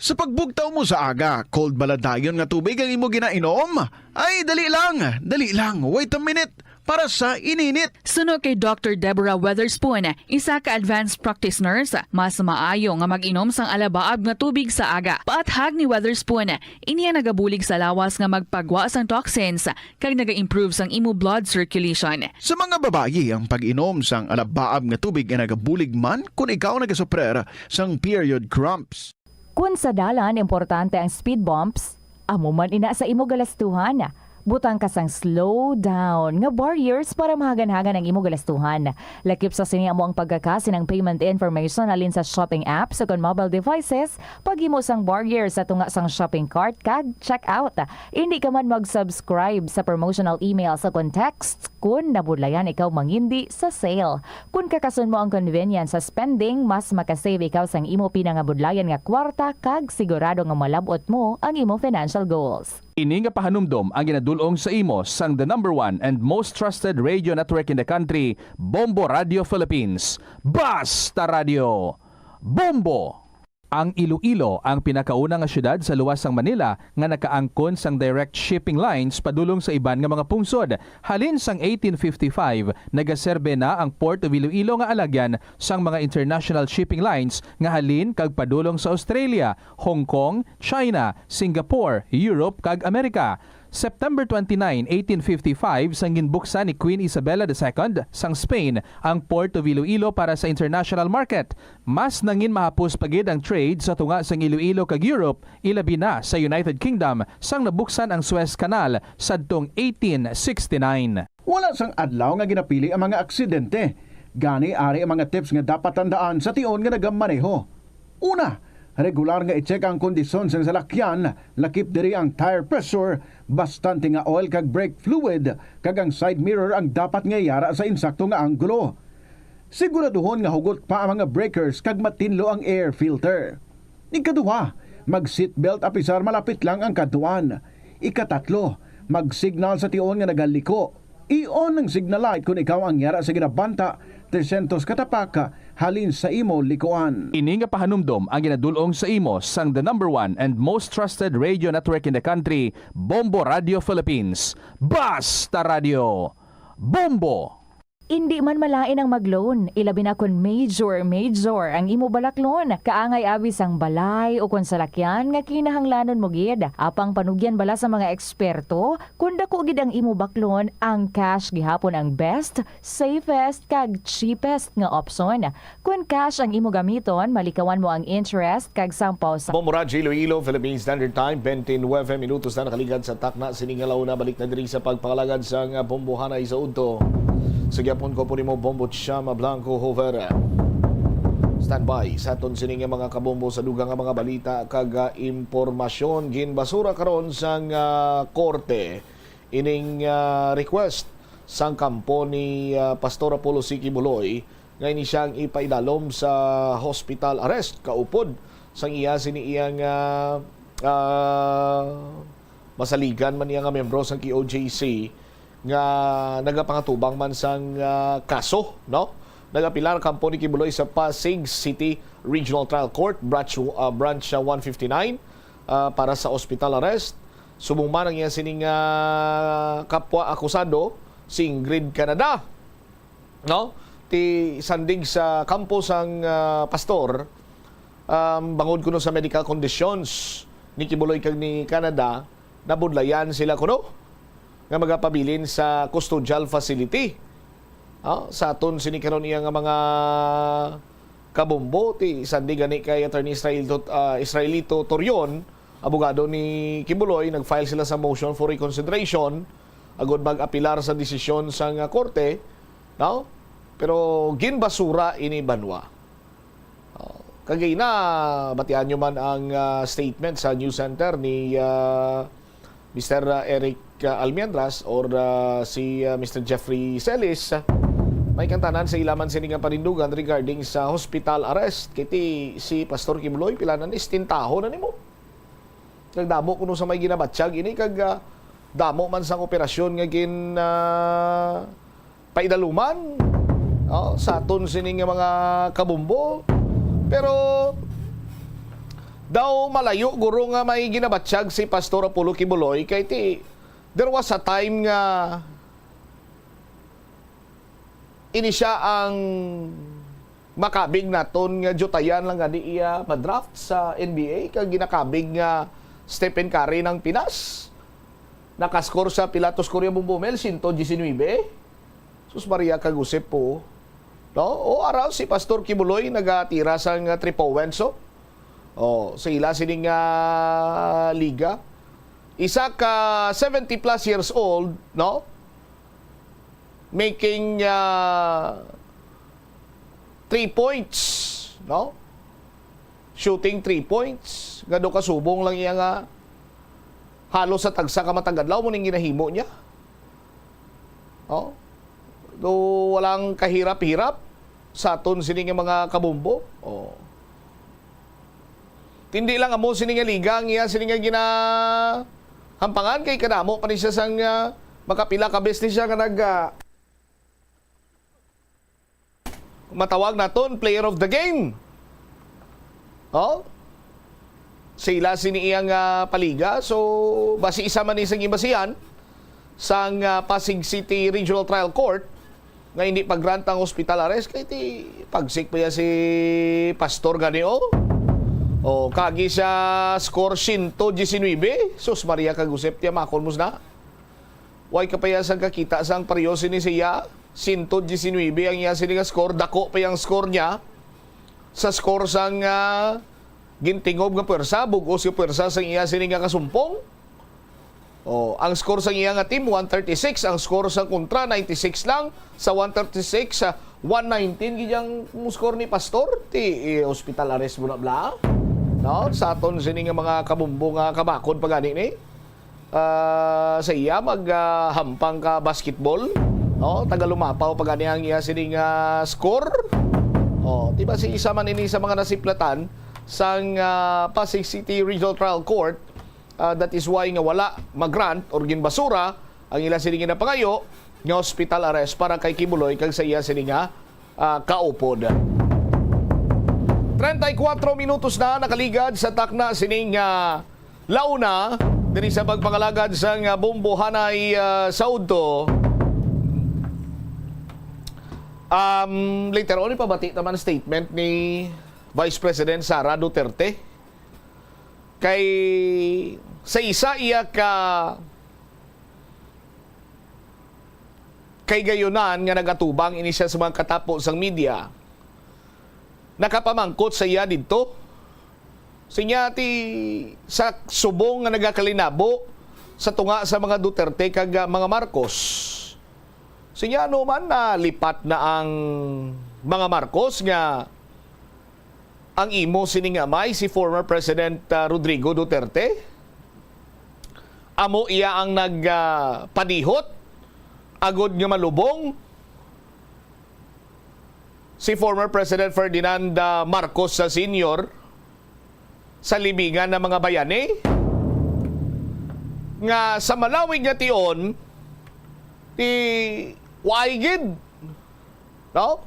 Sa pagbugtaw mo sa aga, cold bala dayon nga tubig ang imo ginainom? Ay, dali lang, dali lang, wait a minute, para sa ininit. Suno kay Doctor Deborah Weatherspoon, isa ka advanced practice nurse, mas maayo nga mag-inom sang alabaab nga tubig sa aga. Paathag ni Weatherspoon, ini ang nagabulig sa lawas nga magpagwa sang toxins kag naga-improve sang imo blood circulation. Sa mga babayi, ang pag-inom sang alabaab nga tubig ay nagabulig man kon ikaw nagasuprer sang period cramps. Kon sa dalan importante ang speed bumps, amo man ina sa imo galastuhan. Butang ka sang slow down nga barriers para mahagan-hagan ang imo galastuhan. Lakip sa sini amo ang pagkaka sang payment information halin sa shopping apps o kon mobile devices, paghimo sang barrier sa tunga sang shopping cart kag checkout. Indi ka man mag-subscribe sa promotional emails o kon texts kon nabudlayan ikaw mangindi sa sale. Kon kakason mo ang convenience sa spending, mas makasave ikaw sang imo pinangabudlayan nga kwarta kag sigurado nga malab-ot mo ang imo financial goals. Ini nga pahanumdom ang ginadul-ong sa imo sang the number one and most trusted radio network in the country, Bombo Radio Philippines. Basta Radio! Bombo! Ang Iloilo ang pinakauna nga siyudad sa luwas sang Manila nga nakaangkon sang direct shipping lines padulong sa iban nga mga pungsod. Halin sang eighteen fifty-five, nagaserbe na ang Port of Iloilo nga alagyan sang mga international shipping lines nga halin kag padulong sa Australia, Hong Kong, China, Singapore, Europe, kag Amerika. September twenty-nine, eighteen fifty-five, sang ginbuksan ni Queen Isabella the Second sang Spain ang Port of Iloilo para sa international market, mas nangin mahapos pa gid ang trade sa tunga sang Iloilo kag Europe, ilabi na sa United Kingdom, sang nabuksan ang Suez Canal sadtong eighteen sixty-nine. Wala sang adlaw nga ginapili ang mga aksidente. Gani, ari ang mga tips nga dapat tandaan sa tion nga nagamaneho. Una, regular nga i-check ang kondisyon sang salakyan, lakip diri ang tire pressure, bastante nga oil kag brake fluid, kag ang side mirror ang dapat nga yara sa insakto nga anggulo. Siguraduhon nga hugot pa ang mga breakers kag matinlo ang air filter. Ikaduha, mag-seatbelt apisar malapit lang ang kadtuan. Ikatatlo, mag-signal sa tion nga nagaliko. I-on ang signal light kon ikaw ang yara sa ginabanta trescientos ka tapak halin sa imo likuan. Ini nga pahanumdom ang ginadul-ong sa imo sang the number one and most trusted radio network in the country, Bombo Radio Philippines. Basta Radio! Bombo! Indi man malain ang mag-loan, ilabi na kon major, major ang imo balaklon. Kaangay abi sang balay o kon salakyan nga kinahanglanon mo gid. Apang panugyan bala sa mga eksperto, kon dako gid ang imo baklon, ang cash gihapon ang best, safest, kag cheapest nga opsyon. Kon cash ang imo gamiton, malikawan mo ang interest kag sampaw sa Bombo Radyo Iloilo, Philippine Standard Time, twenty-nine minutos na nakaligad sa takna sini nga launa. Balik na diri sa pagpangalagad sang bombohanay sa udto. Sa gihapon ko po nimo, Bombo Chama Blanco Hover. Standby sa aton sini nga mga kabombo sa dugang nga mga balita kag, ah, impormasyon. Ginbasura karon sang, ah, korte ining, ah, request sang kampo ni, ah, Pastor Apollo C. Quiboloy nga ini siya ang ipaidalom sa hospital arrest kaupod sang iya sini iya nga, ah, masaligan man niya nga miyembro sang K O J C nga nagapangatubang man sang, ah, kaso, no? Nag-apilar kampo ni Quiboloy sa Pasig City Regional Trial Court, Branch, ah, Branch, ah, one fifty-nine, ah, para sa hospital arrest. Subong man ang iya sining, ah, kapwa akusado, si Ingrid Canada, no? Ti sandig sa kampo sang, ah, pastor, um, bangod kuno sa medical conditions ni Quiboloy kag ni Canada, nabudlayan sila kuno nga magapabilin sa custodial facility. Ah, sa aton sini karon iya nga mga kabombo, ti sandig gani kay Attorney Israelito, ah, Israelito Torion, abogado ni Quiboloy, nag-file sila sa motion for reconsideration agud mag-apilar sa desisyon sang, ah, korte, no? Pero ginbasura ini banwa. Oh, kagina, batian nyo man ang, ah, statement sa news center ni, ah, Mister Eric, ah, Almiendras or, ah, si, ah, Mister Jeffrey Celis. May kantanan sa ila man sini nga panindugan regarding sa hospital arrest. Kay ti si Pastor Quiboloy, pila na ni, setenta na nimo. Nagdamo kuno sa may ginabatyag ini kag, ah, damo man sang operasyon nga gin, ah, paidaluman, oh, sa aton sini nga mga kabombo. Pero Daw malayo guro nga may ginabatyag si Pastor Apollo Quiboloy kay ti, there was a time nga ini siya ang makabig naton nga diyutayan lang gani iya madraft sa N B A kag ginakabig nga Stephen Curry ng Pinas. Nakascore sa Pilatos Korea Bumbumel, sento diecinuebe. Sus Maria kag Josep po. No? O, araw si Pastor Kibuloy nagatira sang, ah, three points, oh. Oh, sa ila sining, ah, liga. Isa ka seventy plus years old, no? Making, ah, three points, no? Shooting three points, nga do kasubong lang iya nga halos sa tagsa ka matag adlaw mo ning ginahimo niya. Oh. Do walang kahirap-hirap sa aton sini nga mga kabombo. Oh. Hindi lang amo sini nga liga ang iya sini nga ginahampangan kay kadamo pa ni siya sang, ah, makapila ka beses ni siya nga nag, ah, matawag naton player of the game. Oh? Sa ila sini iyang, ah, paliga. So, basi isa man ni sa gibasihan sang, ah, Pasig City Regional Trial Court nga hindi pag-grant ang hospital arrest kay ti pagsik pa iya si Pastor gani, oh. Oh, kagi sa score sento diecinuebe. Sus Maria kag Josep, tiyamakon mo na. Way ka pa iya sang kakita sang pareho sini siya. Sento diecinuebe ang iya sini nga score. Dako pa yang score niya sa score sang, ah, gintingob nga pwersa, bug-os nga pwersa sang iya sini nga kasumpong. Oh, ang score sang iya nga team, one thirty-six. Ang score sang kontra, ninety-six lang. Sa one thirty-six, sa one nineteen, gid ang score ni Pastor. Ti, eh, hospital arrest mo na bla. No? Sa aton sini nga mga kabumbo nga kabakod pa gani ni. Ah, sa iya mag, ah, hampang ka basketball. No? Tagalumapaw pa gani ang iya sini nga score. Oh, di ba si isa man ini sa mga nasiplatan sang, ah, Pasig City Regional Trial Court. Ah, that is why nga wala mag-grant or ginbasura ang ila sini nga napangayo nga hospital arrest para kay Kibuloy kag sa iya sini nga, ah, kaupod. Treinta y cuatro minutos na nakaligad sa takna sining, ah, launa diri sa pagpangalagad sang, ah, bombohanay, ah, sa udto. Um, later on, ipabati naman statement ni Vice President Sara Duterte. Kay sa isa iya ka kahigayonan nga nagatubang ini siya sa mga katapo sang media, nakapamangkot sa iya didto. Sinya ti sa subong nga nagakalinabo sa tunga sa mga Duterte kag, ah, mga Marcos. Sinya ano man nalipat na ang mga Marcos nga ang imo sining amay, si former President, ah, Rodrigo Duterte, amo iya ang nag, ah, padihot agud nga malubong si former President Ferdinand, ah, Marcos, ah, Senior sa libingan ng mga bayani nga sa malawig nga tion, ti waay gid, no?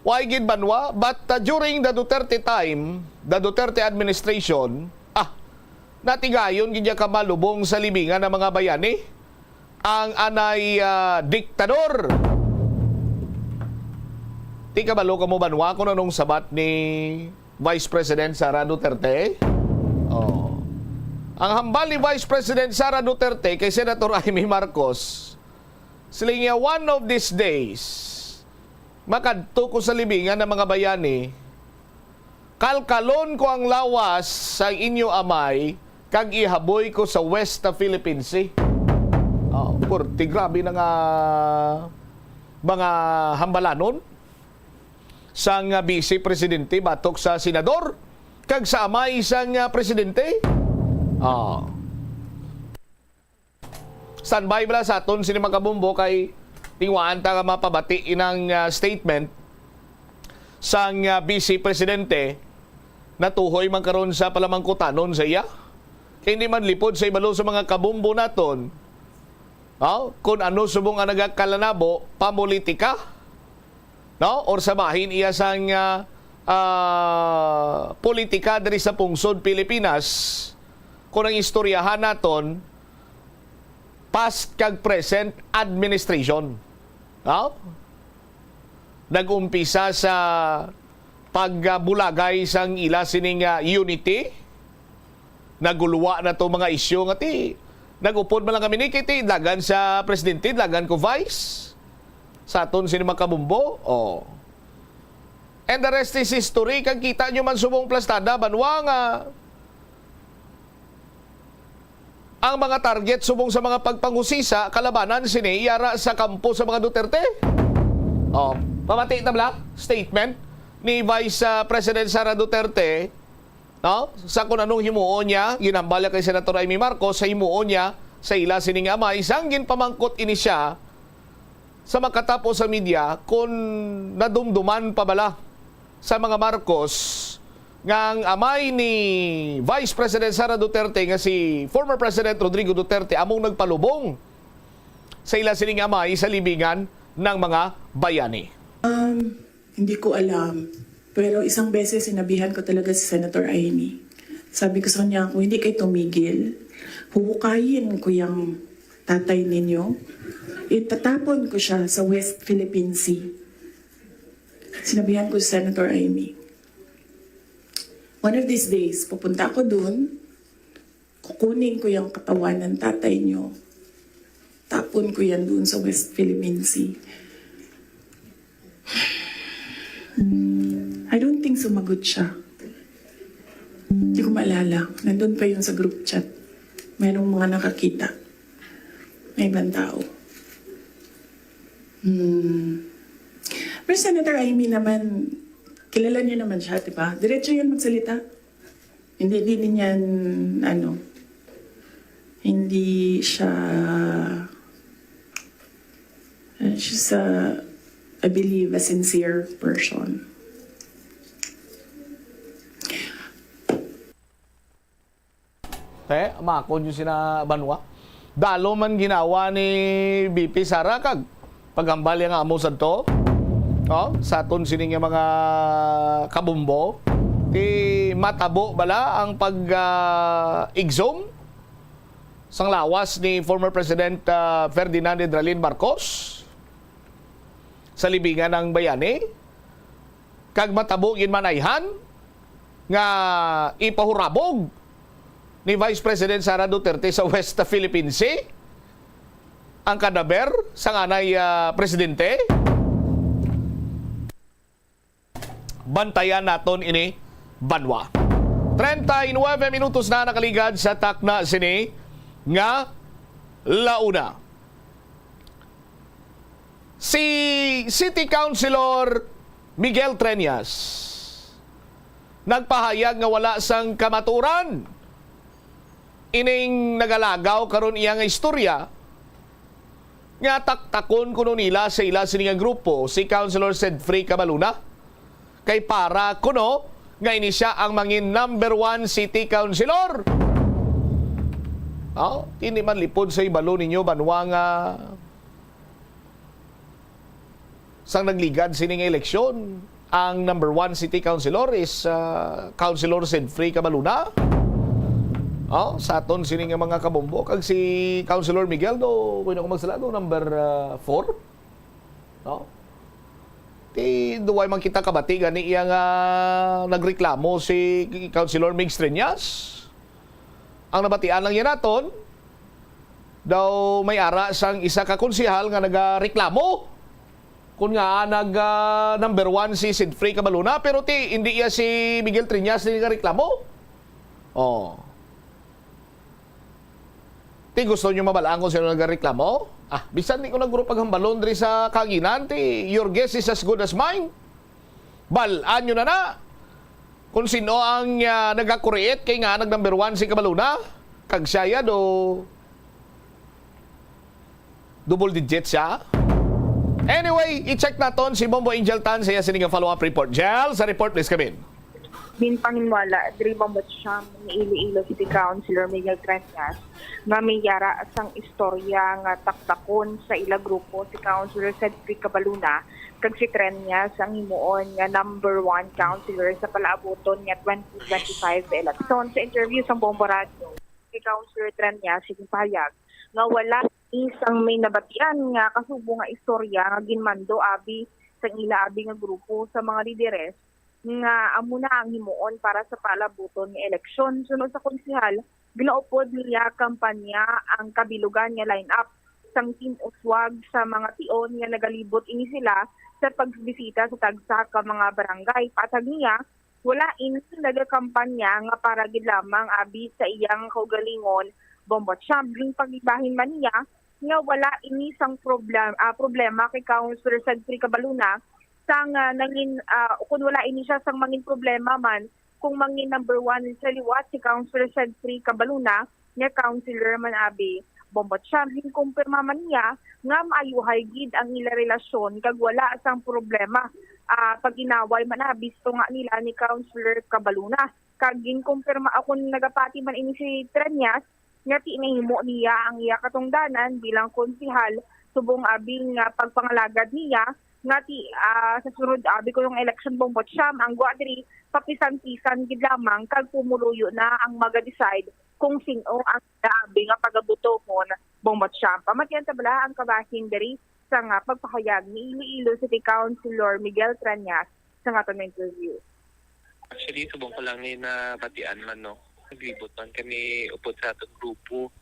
Why gid banwa? But, uh, during the Duterte time, the Duterte administration, ah, natigayon gid niya ka malubong sa libingan ng mga bayani ang anay, ah, diktador. Di kabalo kamo banwa kung anong sabat ni Vice President Sara Duterte? Oh. Ang hambal ni Vice President Sara Duterte kay Senator Imee Marcos, siling niya, "One of these days, makadto ko sa libingan ng mga bayani, kalkalon ko ang lawas sa inyo amay, kag ihaboy ko sa West Philippine Sea." Oh, purti grabe na nga mga hambalanon sang, ah, Vice Presidente batok sa senador kag sa amay sang, ah, presidente. Ah. Standby bala sa aton sini, mga kabombo, kay tingwaan ta nga mapabati inang, ah, statement sang, ah, Vice Presidente. Natuhoy man karon sa palamangkutanon sa iya. Kay hindi man lipod sa ibalo sa mga kabombo naton, oh, kung ano subong ang nagakalanabo, pamulitika, no? Or sa bahin iya sang, ah, ah, politika diri sa pungsod Pilipinas, kung ang istoryahan naton, past kag present administration. No? Nag-umpisa sa pagbulagay sang ila sining, ah, unity. Naguluwa na to mga isyu nga ti, nag-upod man lang kami ni kay ti, dagan sa presidente, dagan ko vice. Sa aton sini mga kabumbo, oh. And the rest is history. Kag kita nyo man subong plastada, banwa nga ang mga target subong sa mga pagpangusisa, kalabanan sini, yara sa kampo sa mga Duterte. Oh, pamati na bala? Statement ni Vice, ah, President Sara Duterte, no? Sa kung anong himuon niya, ginhambal niya kay Senator Amy Marcos, sa himuon niya, sa ila sining amay, sang ginpamangkot ini siya sa makatapo sa media kung nadumduman pa bala sa mga Marcos nga ang amay ni Vice President Sara Duterte nga si former President Rodrigo Duterte among nagpalubong sa ila sining amay sa libingan ng mga bayani. Um, hindi ko alam. Pero isang beses, sinabihan ko talaga si Senator Amy. Sabi ko sa kanya, kung hindi kayo tumigil, huhukayin ko yung tatay ninyo. Itatapon ko siya sa West Philippine Sea. Sinabihan ko si Senator Amy, one of these days, pupunta ako dun, kukunin ko yung katawan ng tatay nyo. Tapon ko yan doon sa West Philippine Sea. Hmm, I don't think sumagot siya. Hindi ko maalala. Nandun pa yun sa group chat. Merong mga nakakita. May ibang tao. Hmm. Pero Senator Amy naman, kilala niyo naman siya, di ba? Diretso yun magsalita. Hindi, hindi niyan, ano, hindi siya, uh, she's a, I believe, a sincere person. Te, makon nyo sina banwa. Dalo man ginawa ni V P Sara kag paghambal nga amo sadto. Oh, sa aton sini nga mga kabumbo, ti matabo bala ang pag, ah, exhume sang lawas ni former President, ah, Ferdinand Edralin Marcos sa libingan ng bayani? Kag matabo gid man ayhan nga ipahurabog ni Vice President Sara Duterte sa West Philippine Sea ang kadaber sang anay, ah, presidente? Bantayan naton ini, banwa. Treinta y nueve minutos na nakaligad sa takna sini nga launa. Si City Councilor Miguel Treñas nagpahayag nga wala sang kamatuoran ining nagalagaw karon iya nga istorya nga taktakon kuno nila sa ila sini nga grupo si Councilor Sedfrey Cabaluna. Kay para kuno nga ini sia ang mangin number one city councilor. Oh, hindi man lipod sa ibalo ninyo, banwa nga sang nagligad sini nga eleksyon, ang number one city councilor is, ah, Councilor Sedfrey Cabaluna. Oh, sa aton sini nga mga kabombo, kag si Councilor Miguel do, kung ako magsala do, number, ah, four. No? Ti, duway man kita kabati gani iya nga nagreklamo si Councilor Migs Treñas. Ang nabatian lang yan naton, daw may ara sang isa ka konsehal nga nagareklamo kung nga nag, ah, number one si Sidfrey Cabaluna, pero ti, hindi iya si Miguel Treñas ni nagareklamo. Oh. Ti gusto nyo mabalaan kung sino nagareklamo? Ah, bisan di ko na guro paghambalon diri sa kaginan, ti your guess is as good as mine. Bal-an nyo na na kung sino ang, ah, nagakuriit kay nga nag number one si Cabaluna. Kag siya ya do double digit siya. Anyway, i-check naton si Bombo Angel Tan sa iya sini nga follow-up report. Jel, sa report, please come in. Ginpanginwala diri Bambo't Siyam ni Iloilo City Councilor Miguel Treñas nga may yara sang istorya nga taktakon sa ila grupo si Councilor Cedric Cabaluna kag si Treñas ang himuon nga number one councilor sa palaabuton nga twenty twenty-five election. Sa interview sa Bombo Radio, si Councilor Treñas ginpahayag nga wala ni sang may nabatian nga kasubo nga istorya nga ginmando abi sang ila abi nga grupo sa mga lideres nga amo na ang himuon para sa palaabuton nga eleksyon. Suno sa konsehal, ginaupod niya kampanya ang kabilugan nga lineup sang Team Uswag sa mga tion nga nagalibot ini sila sa pagbisita sa tagsa ka mga barangay. Patag niya, wala ini nagakampanya nga para gid lamang abi sa iyang kaugalingon, Bombo Champ. Ginpagibahin man niya nga wala ini sang problem, ah, problema kay Councilor Cedric Cabaluna sang, ah, nangin, ah, kung wala ini siya sang mangin problema man kung mangin number one sa liwat si Councilor Cedric Cabaluna nga councilor man abi. Bombo Champ, ginkumpirma man niya nga maayuhay gid ang ila relasyon kag wala sang problema, ah, pag-inaway man abi sa tunga nila ni Councilor Cabaluna. Kag ginkumpirma, akon nagapati man ini si Treñas, nga ti nahimo niya ang iya katungdanan bilang konsehal subong abi nga pagpangalagad niya nga ti, ah, sa sunod abi ko yung election, Bombo Champ, ang gwa diri papisan-pisan gid lamang kag pumuluyo na ang maga-decide kung sin-o ang abi nga pagabutohon, Bombo Champ. Pamatian ta bala ang kabahin diri sa nga pagpahayag ni Iloilo City Councilor Miguel Treñas sa nga aton interview. Actually, subong ko lang ni nabatian man, no. Naglibot man kami upod sa aton grupo,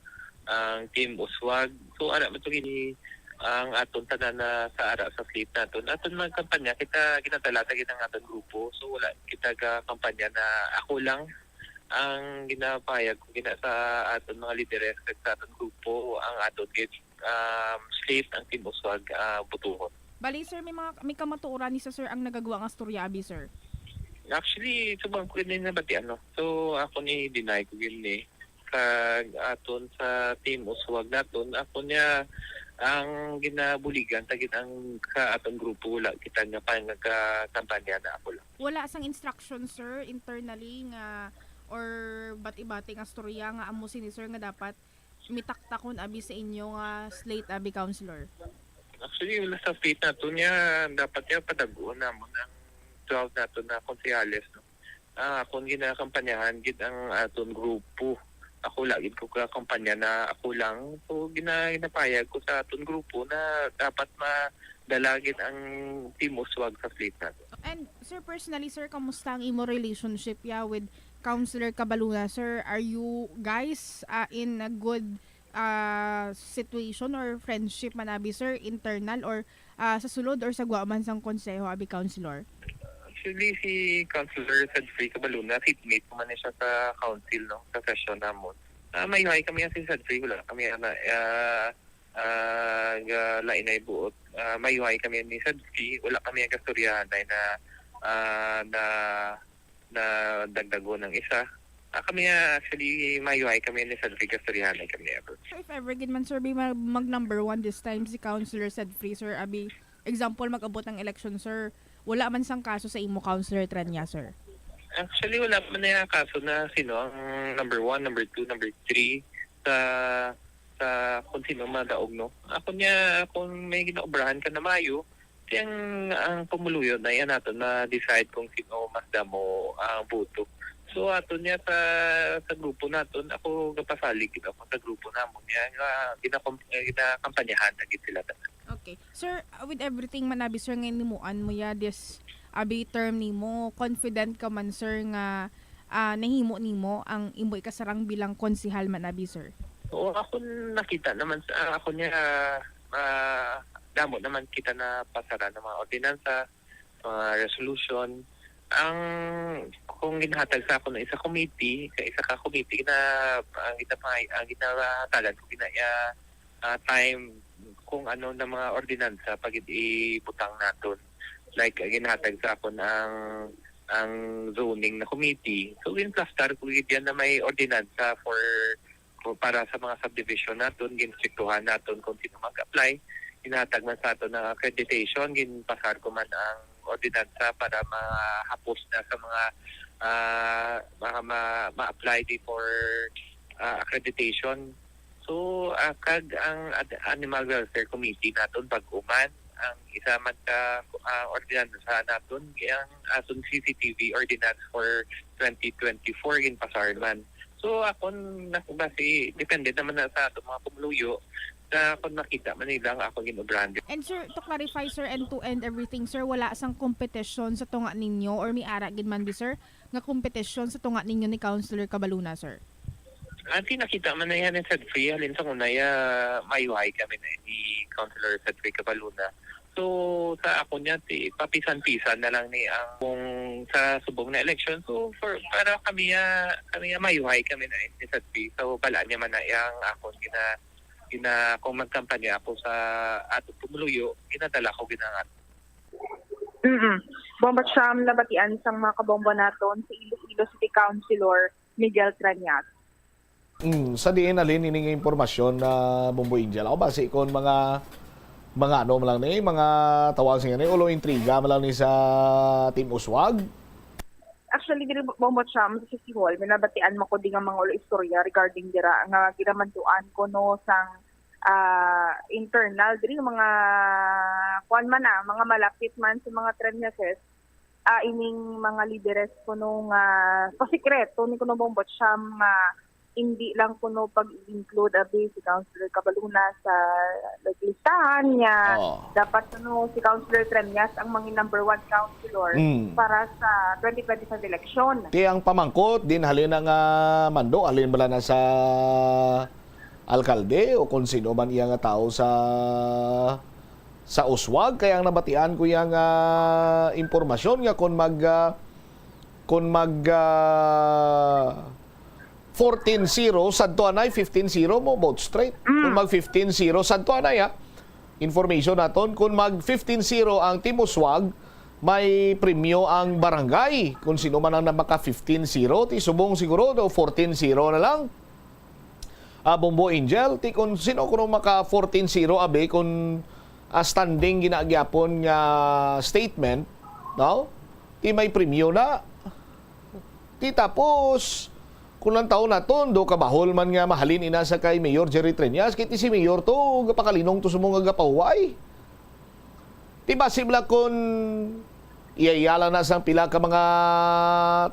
ang Team Uswag. So, ara man to gini ang aton tanan na sa ara sa fleet naton. Aton mga kampanya, kita ginadala ta gid ang aton grupo. So, wala kita ga kampanya na ako lang ang ginapahayag ko gina sa aton mga lideres kag sa aton grupo ang aton gid um, slate ang Team Uswag uh, butuhon. Bali, sir, may mga may kamatuoran ni sa sir ang nagagwa nga storya abi, sir. Actually, subang ko ni nabati ano. So, ako ni deny ko gid ni kag aton sa Team Uswag naton, ako niya ang ginabuligan tagit ang sa aton grupo, wala kita nga pangagkampanya na ako lang. Wala sang instruction, sir, internally nga or bati-bati nga storya nga amo sini, sir, nga dapat mitaktakon abi sa inyo nga slate abi, councilor? Actually, wala sa slate nato niya, dapat niya padaguon namon ang twelve nato na konsehales, no? Ah, akon ginakampanyahan gid ang aton grupo. Ako lagi ko kakampanya na ako lang. So, gina, ginapayag ko sa aton grupo na dapat madala gid ang Team Uswag sa slate nato. And sir, personally, sir, kamusta ang imo relationship ya with Councilor Cabaluna, sir? Are you guys uh, in a good uh, situation or friendship man abi, sir, internal or uh, sa sulod or sa gwa man sang konseho abi, councilor? Actually, si Councilor Cedric Cabaluna, seatmate ko man siya sa council, no, sa session namon. Uh, mayuhay kami si Cedric, wala kami na uh, uh, lainay buot. Uh, mayuhay kami ni Cedric, wala kami ang kastoryahanay na uh, na na dagdagon ang isa. Ah, kami ah, actually, mayuhay kami ni Cedric, kastoryahanay kami ako. Sir, if ever gid man, sir, bi mag, mag number one this time si Councilor Cedric, sir, abi, example, mag-abot ang election, sir, wala man sang kaso sa imo, Councilor Treñas, sir? Actually, wala man na kaso na sino ang number one, number two, number three sa sa kung sino madaog, no? Ako niya, kung may ginaobrahan ka na mayo, Ti ang ang pumuluyo na iya naton ma-decide kung sino mas damo ang boto. So aton niya sa sa grupo naton, ako gapasalig gid ako sa grupo namon niya nga ginakom- nga ginakampanyahan na gid sila tanan. Okay. Sir, uh, with everything man abi, sir, nga nimuan mo ya this abi term nimo, confident ka man, sir, nga ah, nahimo nimo ang imo ikasarang bilang konsehal man abi, sir? Oo, ako nakita naman sa ako niya ah, damo naman kita na pasara ng mga ordinansa, mga resolution. Ang kung ginhatag sa ako ng isa committee, sa isa ka committee na ang ginapangay ang ginahatagan ko ginaya ah, time kung ano na mga ordinansa pag ibutang naton. Like ah, ginhatag sa akon ang ang zoning na committee. So ginplastar ko gid yan na may ordinansa for, for para sa mga subdivision naton, ginstriktuhan naton kung sino mag-apply. Ginhatag man sa aton ang accreditation, ginpasar ko man ang ordinansa para mahapos na sa mga ah, ma-, ma-, ma-apply di for, ah, accreditation. So, ah, kag ang ad-, Animal Welfare Committee naton bag-o man, ang isa man ka, ah, ordinansa naton, ang aton C C T V ordinance for twenty twenty-four ginpasar man. So, akon na, basi, depende naman na sa aton mga pumuluyo na kung makita man nila ang akon gin-obrahan. And sir, to clarify, sir, and to end everything, sir, wala sang competition sa tunga ninyo or may ara gid man bi, sir, nga competition sa tunga ninyo ni Councilor Cabaluna, sir? Ati nakita man na yan ni Sedfrey, halin sa una, ya, mayuhay kami na ni Councilor Sedfrey Cabaluna. So, sa ako niya, ti, papisan-pisan na lang ni ang kung sa subong na election. So, for, para kami, ah, kami, ah, mayuhay kami na ni Sedfrey. So, balaan niya man na yang akon gina-, gina-, kung magkampanya ako sa atong pumuluyo, ginadala ko ginangat. Mm. Bombo Cham, nabatian sang mga kabombo naton si Iloilo City Councilor Miguel Treñas. Mm, sa diin halin ini nga impormasyon na Bombo Angel? Ako basi kon mga, mga ano man lang ni, mga tawag sa ni, ulo intriga man lang ni sa Team Uswag? Actually, diri Bombo Cham sa City Hall, may nabatian man ko di nga mga ulo istorya regarding dira nga ginamanduan kuno sang, ah, internal diri mga kuan man na, mga malapit man sa mga Treñases, ah, ining mga lideres kuno nga pasikreto ni kuno Bombo Cham nga hindi lang kuno pag-include abi si Councilor Cabaluna sa, like, listahan niya. Oo. Dapat kuno si Councilor Treñas ang mangin number one councilor Mm. para sa twenty twenty-five election. Ti ang pamangkot, din halin na nga mando, halin bala na sa alkalde o kung sino man iya nga tao sa, sa Uswag. Kaya ang nabatian ko iya nga impormasyon nga kung mag, ah, kung mag, ah, fourteen zero, sadto anay fifteen zero mo, vote straight. Mm. Kung mag fifteen zero, sadto anay, ha? Information naton, kung mag fifteen zero ang Team Uswag, may premyo ang barangay. Kung sino man ang maka fifteen zero, ti subong siguro, do fourteen zero na lang. Ah, Bombo Angel, ti kung sino kuno maka fourteen zero, abi, kung, ah, standing ginagyapon nga statement, no? Ti may premyo na. Ti tapos, kung lang taon naton, do kabahol man nga mahalin ina sa kay Mayor Jerry Treñas, kay ti si Mayor to, gapakalinong to sa mga gapahuway. Ti basi bala kun iyayala na sang pila ka mga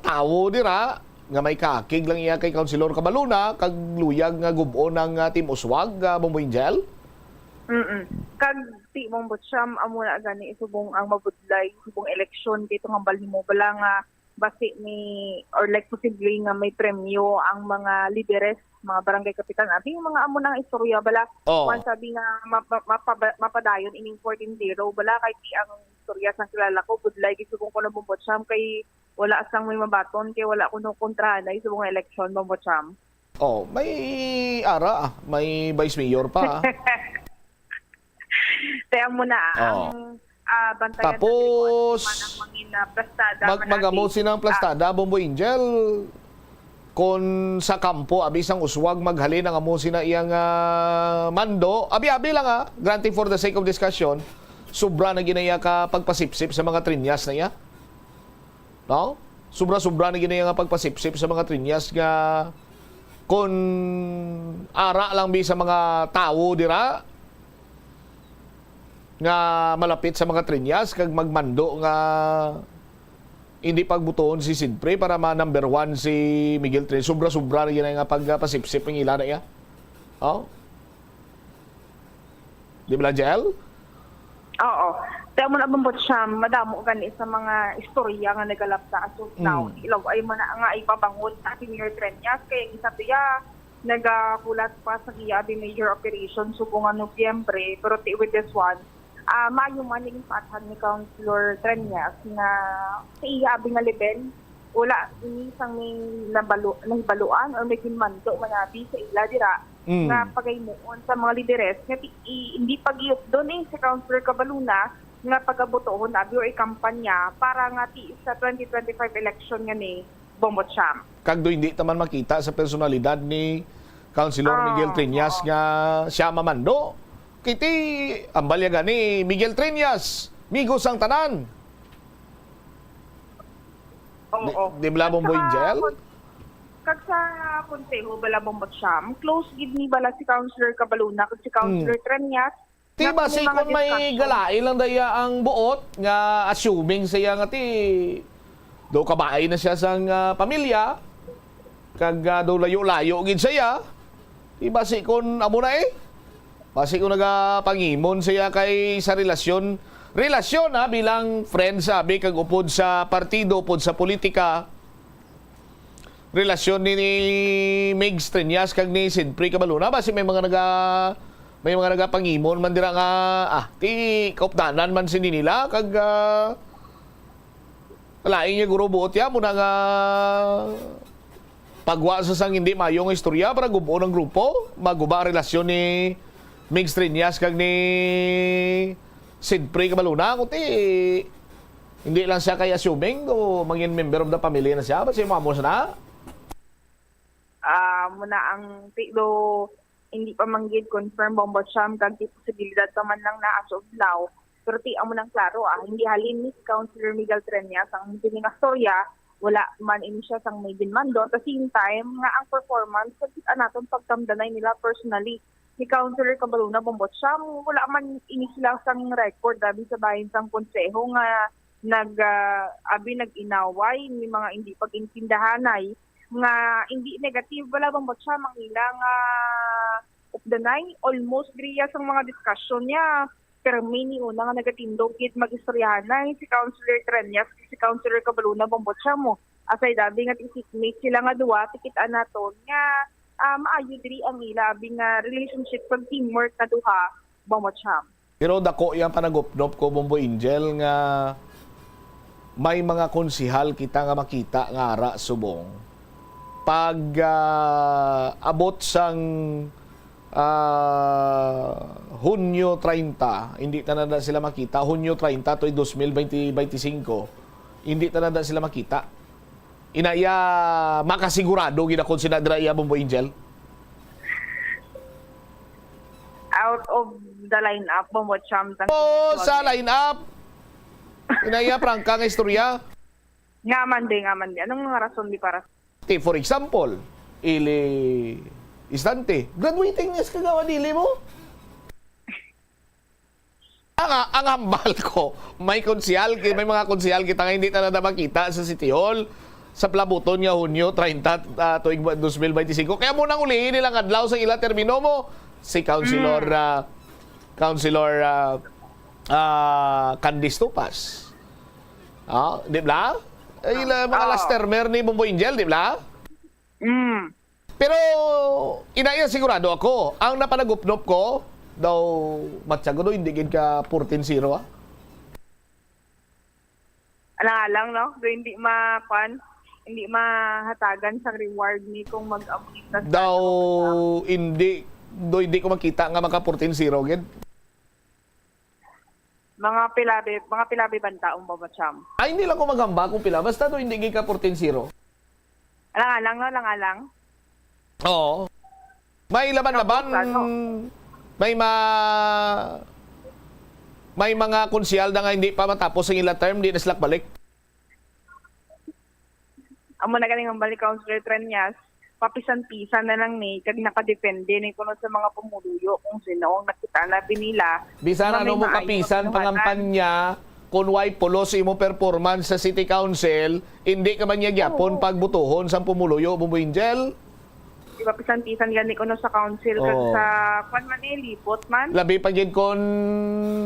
tawo dira nga may kaakig lang iya kay Councilor Cabaluna kag luyag nga gub-on ang, ah, Team Uswag, ah, Bombo Angel? Mm-mm. Kag ti Bombo Cham, amo na gani subong ang mabudlay, subong eleksyon dito nga balhimo bala nga basi ni, or like, posible nga may premyo ang mga lideres, mga barangay kapitan. Abi, yung mga amo nang istorya bala, Oh. Once abi nga ma-, ma-, mapaba-, mapadayon ining fourteen zero bala, kay di ang istorya sang kilala ko, budlay, di subong ko na Bombo Cham, kay wala sang may mabaton, kay wala ko no kontrahanay subong nga eleksyon, Bombo Cham. Oh, may ara, ah. May vice mayor pa, ah. Kaya mo na, Oh. Ang, ah, bantayan Tapos, natin kung ano man ang mangin, ah, plastada, mag-, man mag-amo ang sinang ah, plastada, Bombo Angel, kung sa kampo, abi sang Uswag, maghalin ang amo sina iyang, ah, mando. Abi-abi lang, ah, granting for the sake of discussion, sobra na ginaya ka pagpasipsip sa mga Treñas na iya. No? Sobra-sobra na gid nga pagpasipsip sa mga Treñas nga kun ara lang bi sa mga tawo dira nga malapit sa mga Treñas kag magmando nga hindi pagbutuhon si Sidpre para ma number one si Miguel Treñas. Sobra-sobra na gid nga pagpasipsip ang ila na iya. Oh? Di ba, Jel? Oo. Kaya mo na, Bombo Cham, madamo gani sa mga istorya nga nagalapta as of now. Mm. Ilaw ay mo na nga ipabangod na si Mayor Treñas, kaya isa to ya, nagahulat pa sa iya abi major operation subong nga Nobyembre, pero ti with this one, ah, maayo man ning pathan ni Councilor Treñas nga sa iya abi nga level, wala ini sang may nabalo-, nahibaluan or may ginmando man abi sa ila dira Mm. nga pagaymuon sa mga lideres nga ti-, i-, hindi pag-iupdon eh sa Councilor Cabaluna nga pagabotohon abi or ikampanya para nga ti sa twenty twenty-five election nga ni Bombo Cham. Kag do hindi ta man makita sa personalidad ni Councilor Ah, Miguel Triñas oo. nga siya mamando. Kiti, ang balyagan ni Miguel Triñas, migo sang tanan. Oo. Di, di bala, Bombo Angel? Kag sa konseho bala, Bombo Cham, close gid ni bala si Councilor Cabaluna kag si Councilor Treñas. Ti basi kung may galain lang daya ang buot nga assuming siya nga ti do kabaay na siya sang, ah, pamilya, kag, ah, do layo-layo gid siya. Ti basi kung amo na eh. Basi kung nagapangimon siya kay sa relasyon, relasyon, ha, bilang friends, sabi, kag upod sa partido, upod sa politika, relasyon ni, ni Migs Treñas kag ni Sidpre Cabaluna. Basi may mga naga-, may mga nagapangimon man dira nga, ah, ti kaupdanan man sini nila, kag, ah, lain niya guro buot ya, mo na nga pagwa sa sang hindi mayo nga istorya para gub-on ang grupo, maguba ang relasyon ni Migs Treñas kag ni Sidpre Cabaluna, kundi hindi lang siya kay assuming o mangin member of the family na siya, basi mo amo na. Ah, muna ang ti-, do, hindi pa man gid confirm, Bombo Cham, kag ti posibilidad pa man lang na as of now. Pero ti amo nang klaro, ah, hindi halin ni si Councilor Miguel Treñas ang sining nga storya, wala man ini siya sang may ginmando. At the same time, nga ang performance, sa kita naton pagtamdanay nila personally, ni Councilor Cabaluna, Bombo Cham, wala man ini sila sang record, abi, sa bahin sang konseho nga nag, ah, abi, nag-inaway ni mga hindi pag-intindahanay nga hindi negative bala, Bombo Cham, ang ila nga updanay. Almost diri sang mga discussion niya, pero may ni una nga nagatindog gid mag-istoryahanay si Councilor Treñas, si Councilor Cabaluna, Bombo Cham, mo. Asay dabi nga ti-seatmate sila nga duwa, tikit-an naton nga, ah, maayo diri ang ila abi nga relationship kag teamwork nga duha, Bombo Cham. Pero dako yang panagupnop ko, Bombo Angel, nga may mga konsihal kita nga makita nga ara subong pag, ah, abot sang, ah, Hunyo treinta, hindi ta na sila makita. Hunyo treinta, tuig dos mil bente, bente singko, hindi ta na sila makita. Ina iya, makasigurado gid ako sina dira iya, Bombo Angel. Out of the lineup, Bombo Cham, sang Oh, sa lineup. Ina iya, prangka nga istorya. Nga man di, nga man di. Anong mga rason di para? Ti, for example, ili istante, graduating niya sa kagawa dili mo? Ang, ang hambal ko, may konsehal, may mga konsehal kita nga hindi ta na makita sa City Hall sa plabuton nga Hunyo treinta, ah, tuig ba-, dos mil bente singko. Kaya mo nang ulihin nilang adlaw sa ila termino mo, si Councilor, Mm. ah, Councilor, ah, ah, Candice Tupas. Ah, di ba? Ay, ila, mga Ah. last termer ni Bombo Angel, di ba? Mm. Pero, ina iya, sigurado ako, ang napanagupnop ko, daw, matyago daw, hindi gid ka fourteen zero, ah. Alang-alang, no? Do hindi ma-, kwan, hindi mahatagan sa reward ni kung mag-abot na sa Daw, hindi, do hindi ko makita nga maka fourteen zero gid. Mga pilabi, mga pilabi banta, Bombo Cham. Ay, hindi lang ko maghambal kung pila. Basta do hindi gid ka fourteen zero. Alang-alang, no? Alang-alang. Oo. May laban-laban. Tapos, ano? May ma-, may mga konsehal na nga hindi pa matapos ang ila term, di na sila balik. Amo na ganing ang balik, Councilor Treñas, papisan-pisan na lang ni, kag nakadepende ni kuno sa mga pumuluyo kung sino ang nakita na binila. Bisan nga ano may mo maayo kapisan nga pangampanya, kung way pulos imo performance sa City Council, hindi ka man niya gyapon Oo. pagbutuhon sang pumuluyo, Bombo Angel. Di ba, pisan-pisan gani kuno sa council kag Oo. sa, kwan man eh, libot man. Labi pa gid kon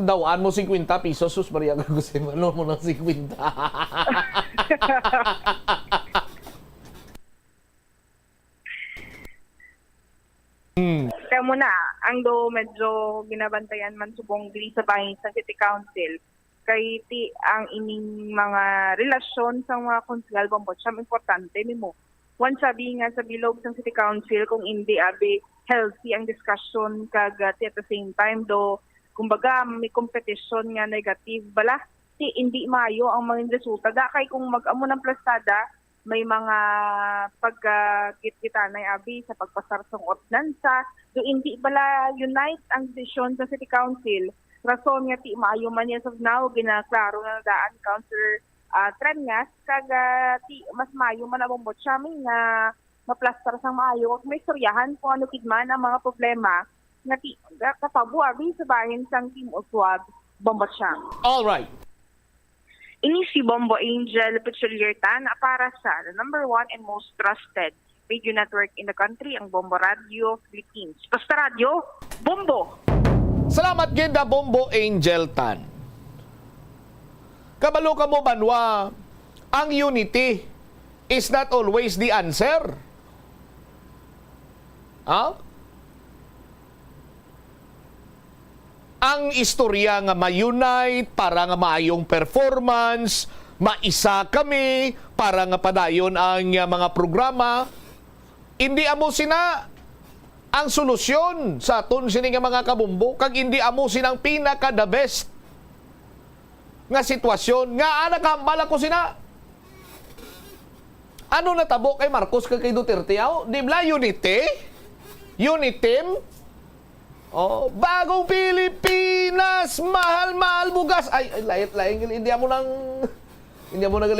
daw-an mo singkwenta pesos, sus, Maria, kag gusto mo, ano mo ng singkwenta? Hmm. Kaya mo na, ang do medyo ginabantayan man subong diri sa bahin sa City Council, kay ti ang ining mga relasyon sa mga konsehal, Bombo Cham, importante nimo. Once abi nga sa bilog sang City Council, kung hindi abi healthy ang discussion, kag, ah, ti at the same time do, kumbaga, may competition nga negative bala, ti hindi maayo ang mga resulta. Da kay kung mag-amo ng plastada, may mga pagkagitgitanay abi sa pagpasar sang ordinansa. Do hindi bala unite ang desisyon sa City Council. Rason nga ti maayo man niya sa now, ginaklaro na daan ni Councilor, ah, trenyes, kag, ah, ti-, mas maayo man ang Bombo Chami nga maplastar sang maayo, kag maistoryahan kung ano gid man ang mga problema nga ti-, nga katabo abi sa bahin sang Team Uswag, Bombo Chami. All right. Ini si Bombo Angel Petrolier Tan para sa the number one and most trusted radio network in the country, ang Bombo Radio Philippines. Basta radyo, Bombo! Salamat gid, ah, Bombo Angel Tan. Kabalo ka mo, banwa, ang unity is not always the answer. Ha? Ang istorya nga ma-unite para nga maayong performance, maisa kami para nga padayon ang, ah, mga programa, hindi amo sina ang solusyon sa aton sini nga mga kabombo, kag hindi amo sina ang pinaka the best nga sitwasyon. Nga, ah, nakahambal ako sina. Ano natabo kay Marcos kag kay Duterte, aw? Di bala, unity? Unitim? Oh, bagong Pilipinas, mahal, mahal bugas. Ay, ay, layat, layat, hindi mo nang, hindi mo nang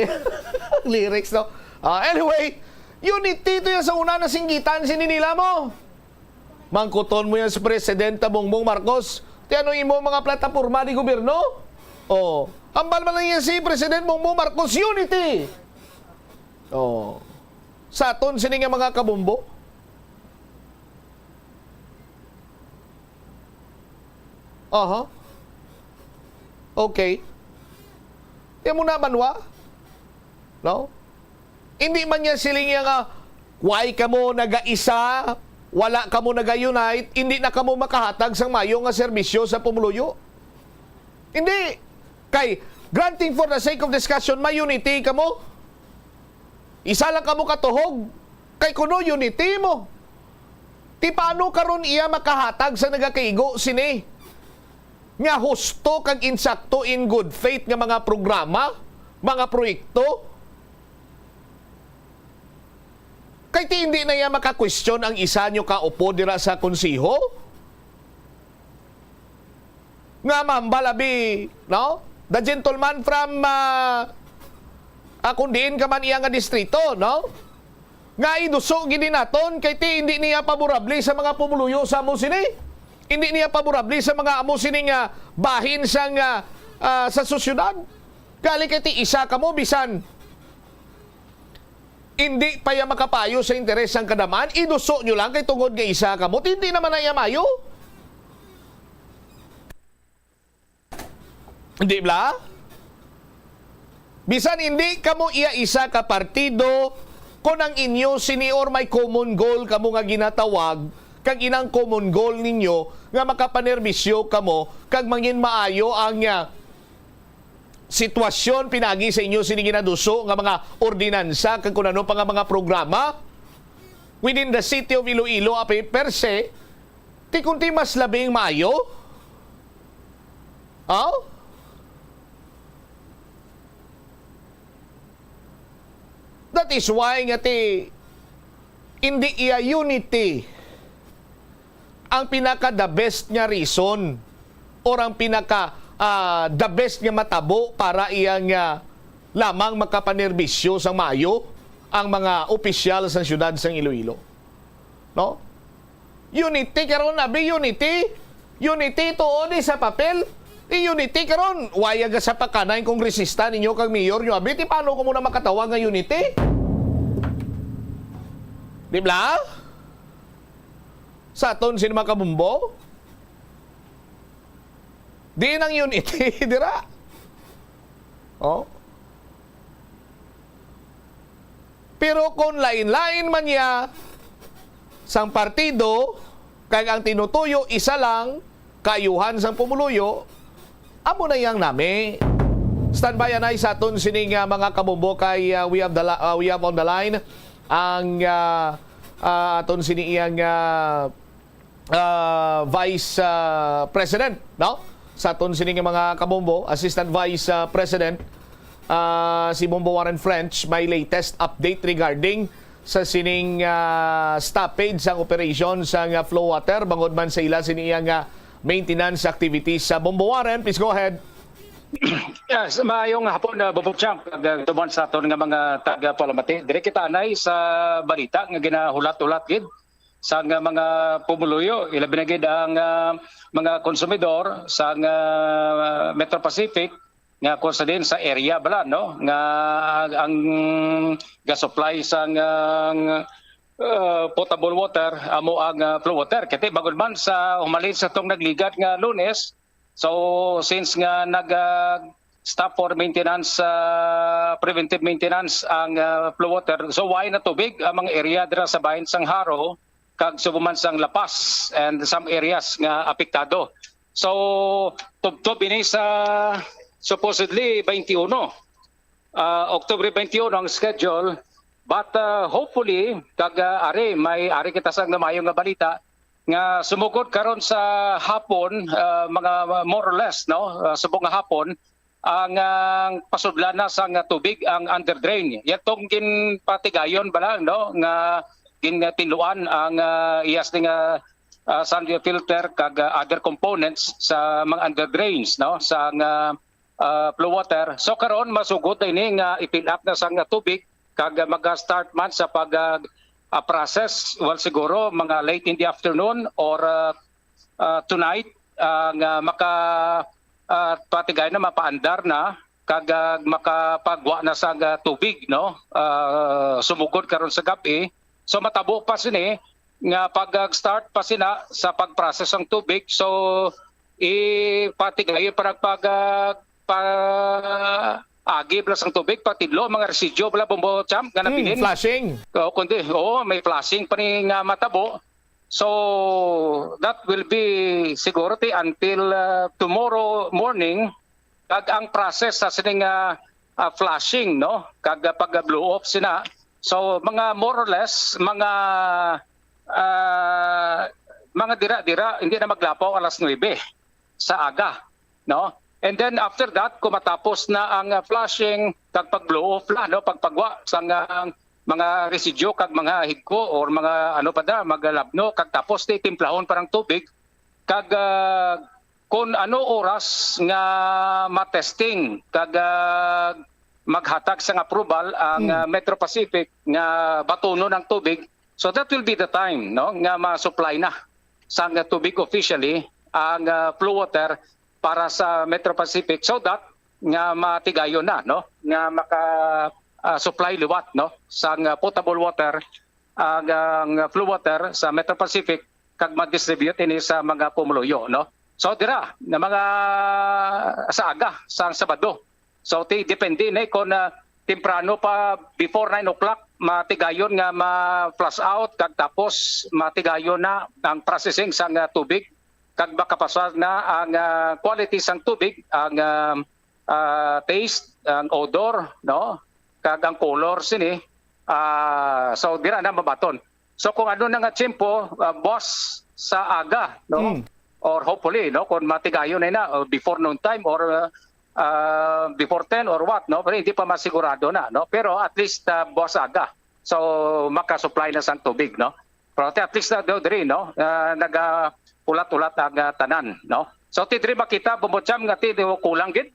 lyrics, no? Ah, anyway, unity to yan sa una na singgitan, sini nila mo. Mangkuton mo yan si Presidente Bongbong Marcos. Ti ano imo mga plataporma di gobyerno? Oh, hambal man lang yan si President Bongbong Marcos, unity. Oh. Sa aton sini nga mga kabombo. Aha. Okay. Di mo na banwa? No? Hindi man niya siling niya nga, "Why kamo nagaisa? Wala kamo naga-unite? Hindi na kamo makahatag sang mayo nga serbisyo sa pumuluyo?" Hindi. Kay, granting for the sake of discussion, may unity kamo. Isa lang kamo katuhog. Kay kuno unity mo. Ti paano karon iya makahatag sa nagakaigo sini nga husto kag insakto in good faith nga mga programa, mga proyekto? Kay ti hindi na iya makakwestiyon ang isa nyo ka upo dira sa konseho? Nga mahambal abi, no? The gentleman from, ah, ah, kung diin ka man iya nga distrito, no? Nga iduso gid naton kay ti hindi niya paborable sa mga pumuluyo sa amo sini. Hindi niya paborable sa mga amo sini nga bahin sa nga, ah, sa sosyedad. Gali kay ti isa kamo bisan hindi pa ya makapayo sa interes sang kadam-an, iduso nyo lang kay tungod nga isa kamo, ti hindi naman na iya mayo. Di bala? Bisan hindi kamo iya isa ka partido, kon ang inyo sini or may common goal kamo nga ginatawag, kag inang common goal ninyo nga makapanerbisyo kamo kag mangin maayo ang, ah, sitwasyon pinagi sa inyo sini ginaduso nga mga ordinansa kag kun ano pa nga mga programa within the city of Iloilo, api per se, ti kunti mas labing maayo? Oh? That is why nga ti, hindi iya unity ang pinaka the best nga reason or ang pinaka, ah, the best nga matabo para iya nga lamang makapanerbisyo sang maayo ang mga opisyal sa siyudad sang Iloilo. No? Unity karon, abi, unity. Unity tuod sa papel. Ti unity karon, waya ga sa pakanay kongresista ninyo kag mayor nyo, abi, ti paano ko muna makatawag nga unity? Di bala? Sa aton sini mga kabombo? Di nang unity dira. Oh. Pero kung lain-lain man niya sang partido, kag ang tinutuyo isa lang, kaayuhan sang pumuluyo, amo na yang nami. Standby anay sa aton sini nga mga kabombo kay, ah, we have the li-, ah, we have on the line ang, ah, ah, aton sini iyang, ah, ah, Vice, ah, President, no? Sa aton sini nga mga kabombo, Assistant Vice, ah, President, ah, si Bombo Warren French, may latest update regarding sa sining, ah, stoppage sang operation sang, ah, flow water bangod man sa ila sini iya nga maintenance activities. Sa Bombo Warren, please go ahead. Yes, maayong hapon, uh, Bobo Champ, kag, uh, tuman sa aton nga mga taga-palamati. Dire kita anay sa balita nga ginahulat-hulat gid sa nga mga pumuluyo, ilabi na gid ang, uh, mga konsumidor sa nga Metro Pacific nga kung sa din sa area bala, no, nga ang ga-supply sa nga, uh, potable water amo ang, uh, flow water. Kaya bagod man sa humalin sa tong nagligad nga Lunes, so since nga nag, uh, stop for maintenance, uh, preventive maintenance ang, uh, flow water, so why na tubig ang mga area dira sa bahin sang Jaro kag subo man sang La Paz and some areas nga apektado. So, tubtob ini sa supposedly twenty-one. Ah, October twenty-one ang schedule. But, ah, hopefully, kag, ah, ari, may ari kita sa nga maayo nga balita nga sumugod karon sa hapon, ah, mga more or less, no? Ah, subong nga hapon, ang, ang pasudlan na sang tubig ang under drain. Yatong ginpatigayon ba lang, no, nga gintinluan ang, ah, iyas ni nga, ah, sand filter kag, ah, other components sa mga under drains, no, sa nga, ah, flow water. So karon masugod na ini nga i-fill up na sang tubig kag mag-start man sa pag, ah, ah, process, well, siguro mga late in the afternoon or, ah, ah, tonight, ah, nga maka, ah, patigay na mapaandar na kag, ah, makapagwa na sa, ah, tubig, no? Ah, sumugod karon sa gab-i. So matabo pa sini nga pag-start pa sina sa pag-process ang tubig. So ipatigayon pa nagpag, ah, pa agi bala sang tubig, patidlo mga residyo bala, Bombo Champ, nga Hmm, nabilin. Flushing. O, kundi, oo, may flushing pa ni nga matabo. So that will be siguro ti until, uh, tomorrow morning, kag ang process sa sining, uh, uh, flushing, no, kag, uh, pag-blow off sina. So mga more or less, mga, uh, mga dira-dira hindi na maglapaw alas nuebe sa aga, no? And then after that, kung matapos na ang, uh, flushing, kag pag-blow off la, no, pagpagwa sang, uh, mga residyo kag mga higko or mga ano pa da, mga labno, kag tapos ti timplahon parang tubig, kag, uh, kung ano oras nga ma-testing kag, uh, maghatag sang approval ang, hmm, uh, Metro Pacific nga batunon ang tubig, so that will be the time, no, nga ma-supply na sang tubig officially ang, uh, flow water para sa Metro Pacific, so that nga matigayon na, no, nga maka, ah, supply liwat, no, sang, ah, potable water, ang, ang flow water sa Metro Pacific, kag ma-distribute ini sa mga pumuluyo, no. So dira na mga sa aga sang Sabado. So ti depende ni kon, ah, temprano pa, before nine o'clock, matigayon nga ma-flush out, kag tapos matigayon na ang processing sang, ah, tubig, kag makapasar na ang, ah, quality sang tubig, ang, ah, ah, taste, ang odor, no, kag ang color sini. Ah, so dira na mabaton. So kung ano na nga tiyempo, ah, buwas sa aga, no, Hmm. or hopefully, no, kung matigayon na na, or before noon time, or, ah, ah, before ten or what, no, pero hindi pa masigurado na, no, pero at least, ah, buwas sa aga, so makasupply na sang tubig, no. Pero at least na do diri, no, ah, nagahulat-hulat ang, ah, tanan, no. So ti diri makita, Bombo Champ, nga ti do kulang gid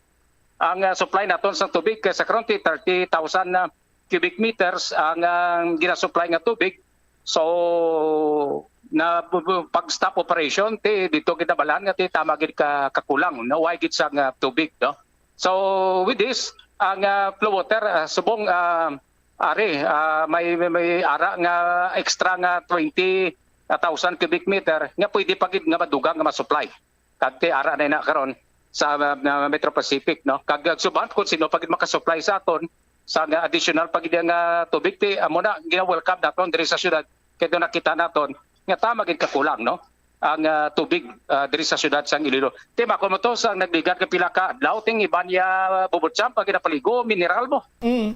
ang, ah, supply naton sang tubig, kay sa karon ti thirty thousand na cubic meters ang, ang ginasupply nga tubig. So na bu- bu- pag stop operation, ti dito kita balan nga ti tama gid ka kakulang, no, why gid sang, ah, tubig, no. So with this, ang, ah, flow water, ah, subong, ah, ari, ah, may, may may ara nga extra nga twenty thousand cubic meter nga pwede pa gid nga madugang nga ma-supply. Kag ti ara na na karon sa, ah, Metro Pacific, no. Kag, ah, suban kung sino pa gid makasupply sa aton sa nga additional pa gid nga tubig, ti amo na gina-welcome naton diri sa syudad, kay do nakita naton nga tama gid kakulang, no, ang, ah, tubig, ah, diri sa syudad sang Iloilo. Ti makon mo to sa nagligad nga pila ka adlaw, ting iban ya, ah, Bobo Champ, ang ginapaligo, mineral mo. Mm.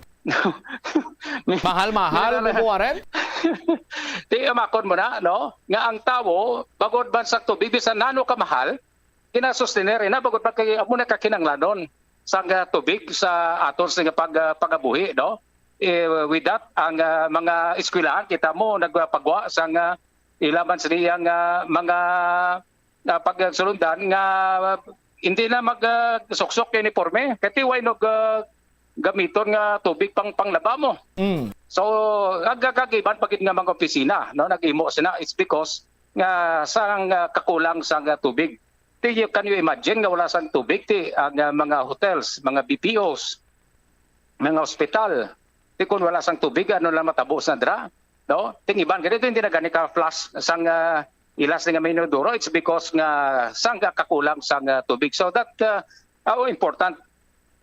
Mahal-mahal, Mineral. Bobo Warren? Ti makon mo na, no, nga ang tawo bagod man sa tubig, bisan nano ka mahal, ginasustener na bagod pa kay amo na kakinanglanon sang, ah, tubig sa aton sa nga pag, ah, pagabuhi, no. Eh, with that, ang, ah, mga eskwelahan, kita mo nagpagwa sang, ah, ila man sa iyang, ah, mga, ah, pagsulundan nga, ah, hindi na mag, ah, suksok uniforme. Kay ti why no, ah, gamiton nga tubig pang panglaba mo. Mm. So, ag-, ag-, ag-, iban pa gid nga mga opisina, no, nag-imo sina, it's because nga sang, ah, kakulang sang, ah, tubig. Ti, you, can you imagine nga wala sang tubig ti ang, ah, mga hotels, mga B P Os, mga ospital? Ti kung wala sang tubig, ano lang matabo sa dra, no? Ting iban gani, hindi na gani ka flush sang, ah, ilas nga mga inodoro, it's because nga sang kakulang sang, ah, tubig. So that, ah, how important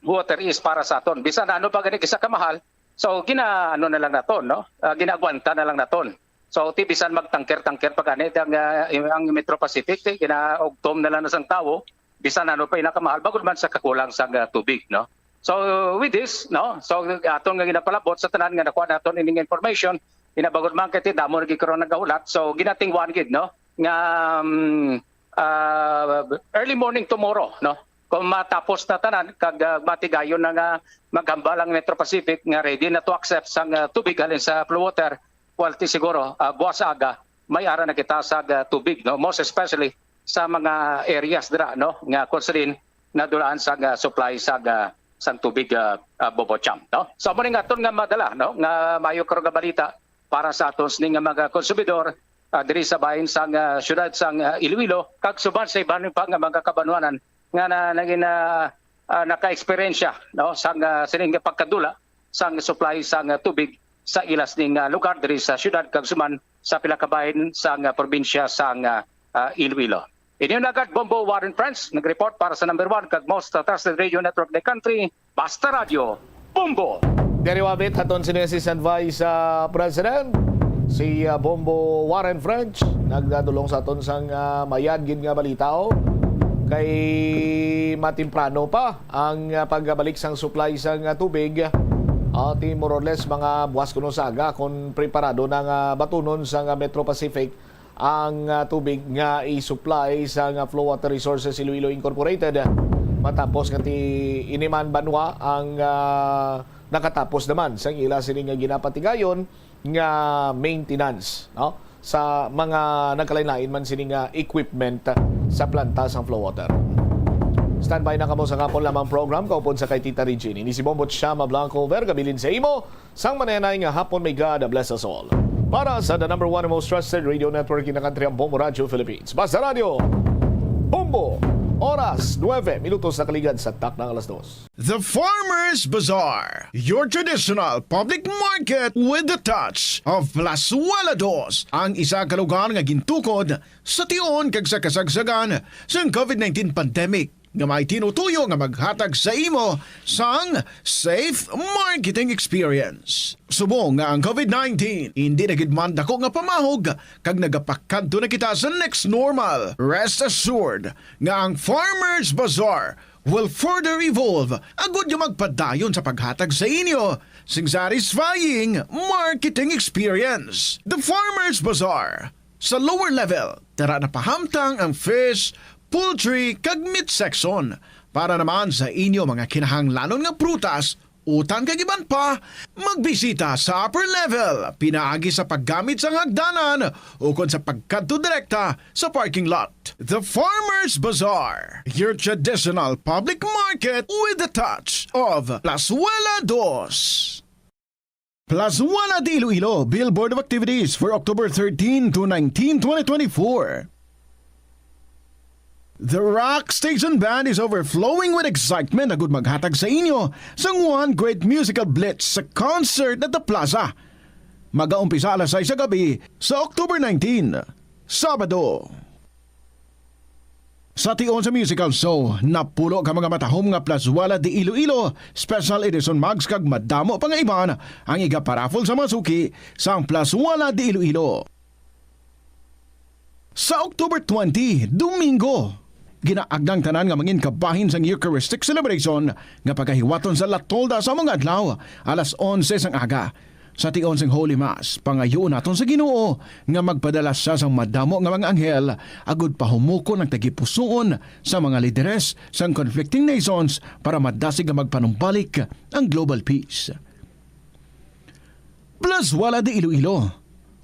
water is para sa aton. Bisan ano pa gani kisa kamahal, so gina-, ano na lang naton, no? Ah, ginaagwanta na lang naton. So, ti bisan magtangker-tangker pa gani ang, ah, ang Metro Pacific, ti ginaugtom na lang na sang tawo, bisan ano pa inakamahal, bangod man sa kakulang sang, ah, tubig, no? So, with this, no? So, aton nga ginapalabot sa tanan nga nakuha naton ining information, inabagod man kay ti damo na gid karon nagahulat. So, ginatingwan gid, no? Nga, um, ah, early morning tomorrow, no? Kung matapos na tanan, kag, ah, matigayon na nga maghambal ang Metro Pacific nga ready na to accept sang, ah, tubig halin sa flow water, well, ti siguro, ah, buwas aga, may ara na kita sa, ah, tubig, no? Most especially sa mga areas dira, no? Nga kung saan nadulaan sa, ah, supply sa, ah, sang tubig, ah, ah, Bobocham, no? So, amo ni nga aton nga madala, no? Nga maayo karon nga balita para sa aton sini nga mga konsumidor, ah, diri sa bahin sang, ah, siyudad sang, ah, Iloilo, kag suban sa iban pa nga mga kabanwanan nga na, naging, ah, ah, naka-eksperyensya, no, sang, ah, sining pagkadula sang supply sang, ah, tubig sa ilas ning, ah, lugar diri sa siyudad kag suman sa pila ka bahin sang, ah, probinsya sang, ah, ah, Iloilo. Inyo nagad Bombo Warren Friends, nag-report para sa number one kag most trusted radio network in the country, Basta Radyo, Bombo. Diri wabit aton sini Assistant Vice, ah, President, si, ah, Bombo Warren French, nagdadulong sa aton sang, ah, mayad gid nga balita, oh. Kay matemprano pa ang, ah, pagbalik sang supply sang, ah, tubig. Ah, ti more or less mga buwas kuno sa aga kung preparado na nga batunon sang, ah, Metro Pacific ang, ah, tubig nga i-supply sang, ah, Flow Water Resources Iloilo Incorporated. Matapos nga ti ini man banwa ang, ah, nakatapos naman sang ila sini nga ginapatigayon nga maintenance, no, sa mga nagkalain-lain man sini nga equipment sa planta sang Flow Water. Standby na kamo sa akon lamang program, kaupod sa kay Tita Regine. Ini si Bombo Chama Blanco, vergabilin sa imo. Sang manenay nga hapon, may God bless us all. Para sa the number one and most trusted radio network in the country, ang Bombo Radio Philippines. Basta Radio, Bombo. Oras, nuebe minutos na kaligad sa taknang alas dos. The Farmers Bazaar, your traditional public market with the touch of Plazuela Dos, ang isa ka lugar nga gintukod sa tion kag sa kasagsagan sang COVID nineteen pandemic. nga may tinutuyo nga maghatag sa imo sang safe marketing experience. Subong nga ang COVID nineteen indi na gid man dako nga pamahog kag nagapakadto na kita sa next normal, rest assured nga ang Farmers Bazaar will further evolve agud nga magpadayon sa paghatag sa inyo sing satisfying marketing experience. The Farmers Bazaar, sa lower level, tara na pahamtang ang fish, poultry, kag meat section. Para naman sa inyo mga kinahanglanon nga prutas, utan kag iban pa, magbisita sa upper level pinaagi sa paggamit sang hagdanan ukon sa pagkadto direkta sa parking lot. The Farmers Bazaar, your traditional public market with the touch of Plazuela Dos. Plazuela de Iloilo, Billboard of Activities for October thirteen to nineteen, twenty twenty-four. The Rock Station Band is overflowing with excitement agud maghatag sa inyo sang one great musical blitz sa concert at the plaza. Magaumpisa alas sais sa gabi sa October nineteen, Sabado. Sa tion sa musical show, napulo ka mga matahom nga Plazuela de Iloilo Special Edition mugs kag madamo pa nga iban ang iga-paraffle sa mga suki sang Plazuela de Iloilo. Sa October twenty, Domingo, ginaagnang tanan nga mangin kabahin sang Eucharistic celebration nga pagahiwaton sa La Tolda sa mga adlaw, alas onse sang aga. Sa tion sing Holy Mass, pangayuon naton sa Ginoo nga magpadala sia sang madamo nga mga anghel agud pahumukon ang tagipusoon sa mga lideres sang conflicting nations para madasig nga magpanumbalik ang global peace. Plazuela de Iloilo,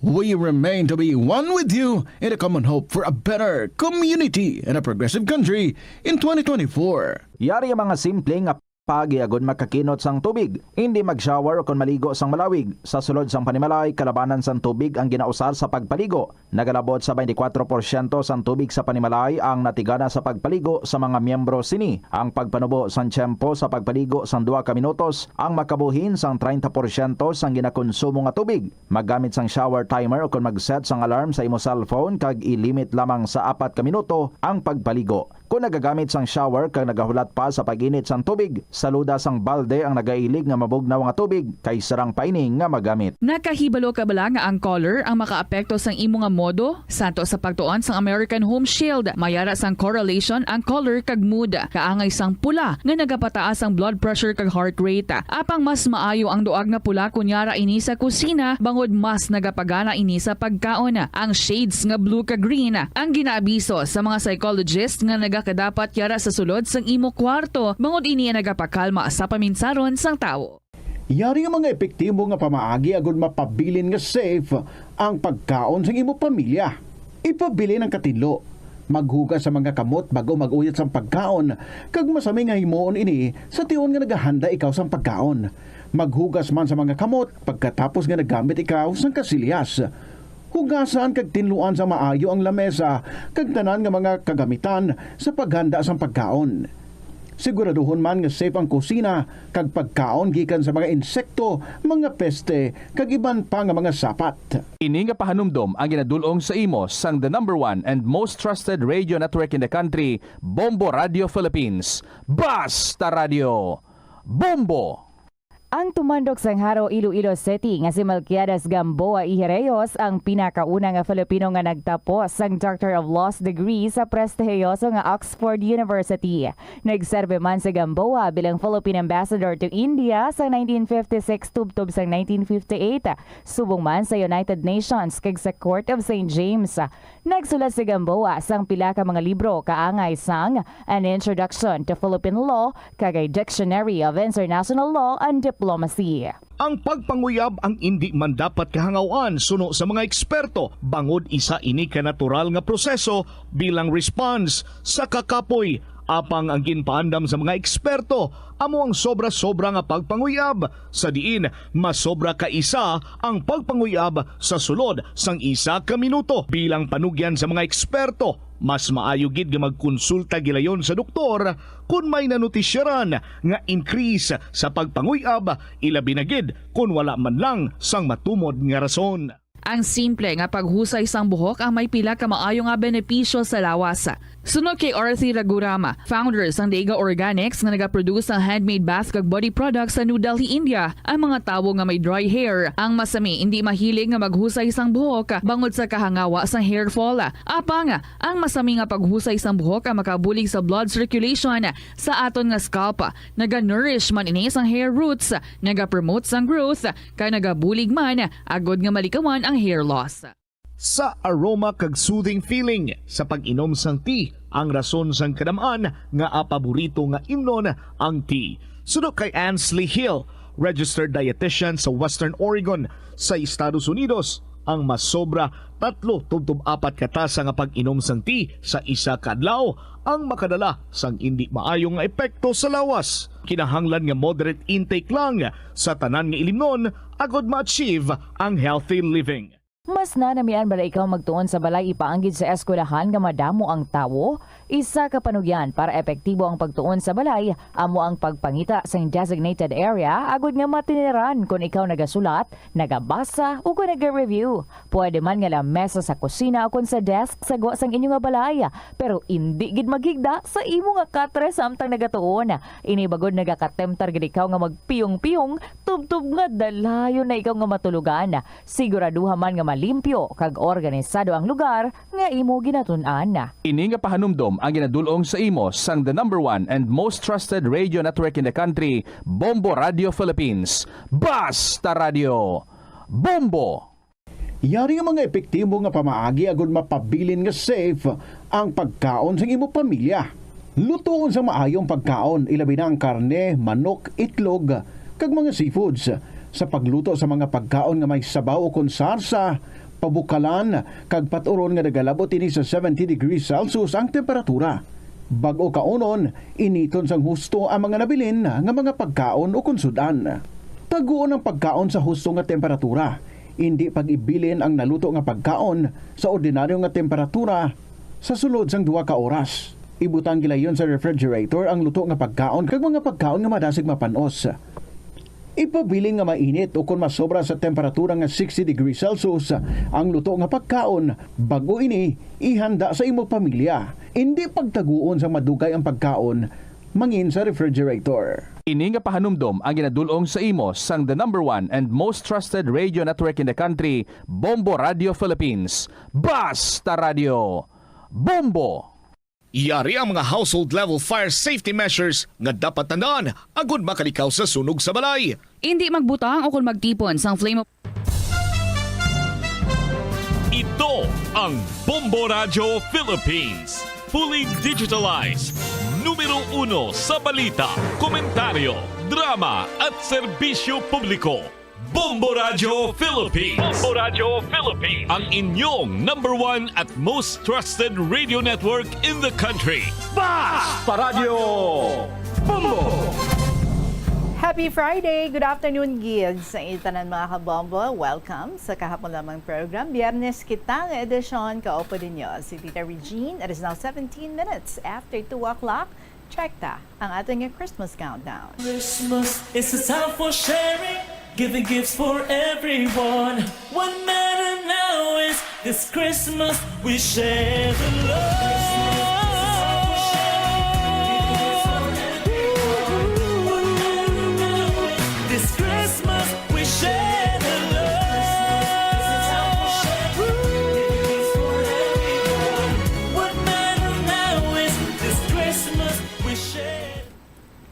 We remain to be one with you in a common hope for a better community and a progressive country in twenty twenty-four. Yari ang mga simple nga paagi agud makakinot sang tubig. Hindi mag-shower o kon maligo sang malawig. Sa sulod sang panimalay, kalabanan sang tubig ang ginausar sa pagpaligo. Nagalabot sa twenty-four porsyento sang tubig sa panimalay ang natigana sa pagpaligo sa mga miyembro sini. Ang pagpanubo sang tiyempo sa pagpaligo sang duha ka minutos ang makabuhin sang treinta porsyento sang ginakonsumo nga tubig. Maggamit sang shower timer o kon mag-set sang alarm sa imo cellphone kag i-limit lamang sa apat ka minuto ang pagpaligo. Kon nagagamit sang shower kag nagahulat pa sa pag-init sang tubig, saluda sang balde ang nagailig nga mabugnaw nga tubig kay sarang pa ini nga magamit. Nakahibalo ka bala nga ang color ang makaapekto sang imo nga modo? Santo sa pagtuon sang American Home Shield, mayara sang correlation ang color kag mood. Kaangay sang pula nga nagapataas ang blood pressure kag heart rate. Apang mas maayo ang duag nga pula kon yara ini sa kusina, bangod mas nagapagana ini sa pagkaon. Ang shades nga blue kag green ang ginaabiso sa mga psychologist nga nagakadapat yara sa sulod sang imo kwarto, bangod ini ang nagapakalma sa paminsaron sang tawo. Yari ang mga epektibo nga pamaagi agud mapabilin nga safe ang pagkaon sang imo pamilya. Ipabilin ang katinlo. Maghugas sa mga kamot bago mag-uyat sang pagkaon, kag masami nga himuon ini sa tion nga nagahanda ikaw sang pagkaon. Maghugas man sa mga kamot pagkatapos nga nagamit ikaw sang kasilyas. Hugasan kag tinluan sa maayo ang lamesa kag tanan nga mga kagamitan sa paghanda sang pagkaon. Siguraduhon man nga safe ang kusina kag pagkaon gikan sa mga insekto, mga peste, kag iban pa nga mga sapat. Ini nga pahanumdom ang ginadul-ong sa imo sang the number one and most trusted radio network in the country, Bombo Radio Philippines. Basta Radio, Bombo! Ang tumandok sang Jaro, Iloilo City nga si Melquiades Gamboa Ijereyos ang pinakauna nga Filipino nga nagtapos sang Doctor of Laws degree sa prestihiyoso nga Oxford University. Nagserbi man si Gamboa bilang Philippine Ambassador to India sa nineteen fifty-six tubtob sang nineteen fifty-eight, subong man sa United Nations kag sa Court of Saint James. Nagsulat si Gamboa sang pila ka mga libro kaangay sang An Introduction to Philippine Law kag A Dictionary of International Law and Diplomacy. Ang pagpanguyab ang indi man dapat kahangaw-an suno sa mga eksperto, bangod isa ini ka natural nga proseso bilang response sa kakapoy. Apang ang ginpaandam sa mga eksperto amo ang sobra-sobra nga pagpanguyab, sa diin masobra ka isa ang pagpanguyab sa sulod sang isa ka minuto. Bilang panugyan sa mga eksperto, mas maayo gid nga magkonsulta gilayon sa doktor kon may nanutisyaran nga increase sa pagpanguyab, ilabi na gid kon wala man lang sang matumod nga rason. Ang simple nga paghusay sang buhok ang may pila ka maayo nga benepisyo sa lawas. Suno kay Arthi Raghuram, founder sang Daiga Organics nga nagaproduce sang handmade bath kag body products sa New Delhi, India, ang mga tawo nga may dry hair. Ang masami indi mahilig nga maghusay sang buhok bangod sa kahangawa sang hair fall. Apang ang masami nga paghusay sang buhok ang makabulig sa blood circulation sa aton nga scalp. Naga-nourish man ini sang hair roots, nagapromote sang growth, kag nagabulig man agod nga malikawan ang hair loss. Sa aroma kag soothing feeling sa pag-inom sang tea ang rason sang kadam-an nga paborito nga imnon ang tea. Suno kay Ansley Hill, registered dietitian sa Western Oregon sa Estados Unidos, ang masobra tatlo tubtob apat ka tasa nga pag-inom sang tea sa isa ka adlaw ang makadala sang indi maayo nga epekto sa lawas. Kinahanglan nga moderate intake lang sa tanan nga ilimnon agod ma-achieve ang healthy living. Mas nanamian bala ikaw magtuon sa balay ipaanggid sa eskwelahan nga madamo ang tawo? Isa ka panugyan para epektibo ang pagtuon sa balay amo ang pagpangita sang designated area agud nga matiniran kon ikaw nagasulat, nagabasa, o kon naga-review. Pwede man nga lamesa sa kusina o kon sa desk sa gwa sang inyo nga balay, pero indi gid maghigda sa imo nga katre samtang nagatuon. Ini bagod nagakatemtar gid ikaw nga magpiyong-piyong tubtob nga dalayon na ikaw nga matulogan. Siguraduha man nga malimpyo kag organisado ang lugar nga imo ginatun-an. Ini nga pahanumdom ang ginadul-ong sa imo sang the number one and most trusted radio network in the country, Bombo Radio Philippines. Basta Radio, Bombo! Yari nga mga epektibo nga pamaagi agud mapabilin nga safe ang pagkaon sang imo pamilya. Lutoon sa maayo ang pagkaon, ilabi na ang karne, manok, itlog, kag mga seafoods. Sa pagluto sa mga pagkaon nga may sabaw o kon sarsa, Pabukalan kag paturon nga nagalabot ini sa seventy degrees Celsius ang temperatura. Bag-o kaunon, initon sang husto ang mga nabilin nga mga pagkaon o kung sud-an. Taguon ang pagkaon sa husto nga temperatura. Indi pag-ibilin ang naluto nga pagkaon sa ordinaryo nga temperatura sa sulod sang duha ka oras. Ibutang gilayon sa refrigerator ang luto nga pagkaon kag mga pagkaon nga madasig mapan-os. Ipabilin nga mainit o kon masobra sa temperatura nga sixty degrees Celsius ang luto nga pagkaon bag-o ini ihanda sa imo pamilya. Indi pagtaguon sang madugay ang pagkaon mangin sa refrigerator. Ini nga pahanumdom ang ginadul-ong sa imo sang the number one and most trusted radio network in the country, Bombo Radio Philippines. Basta Radio, Bombo! Yari ang mga household level fire safety measures nga dapat tandaan agud makalikaw sa sunog sa balay. Indi magbutang o kon magtipon sang flame of Ito ang Bombo Radyo Philippines. Fully digitalized. Numero uno sa balita, komentaryo, drama at serbisyo publiko. Bombo Radyo Philippines. Bombo Radyo Philippines. Ang inyong number one at most trusted radio network in the country. Basta Radyo Bombo! Happy Friday! Good afternoon, gid sa inyo tanan, mga kabombo. Welcome sa kahapon lamang program. Biyernes kita nga edisyon. Kaupo ninyo si Tita Regine. It is now seventeen minutes after two o'clock. Check ta ang aton nga Christmas countdown. Christmas is a time for sharing, giving gifts for everyone. What matter now is this Christmas we share the love. This Christmas we share the love. What matter now is this Christmas we share.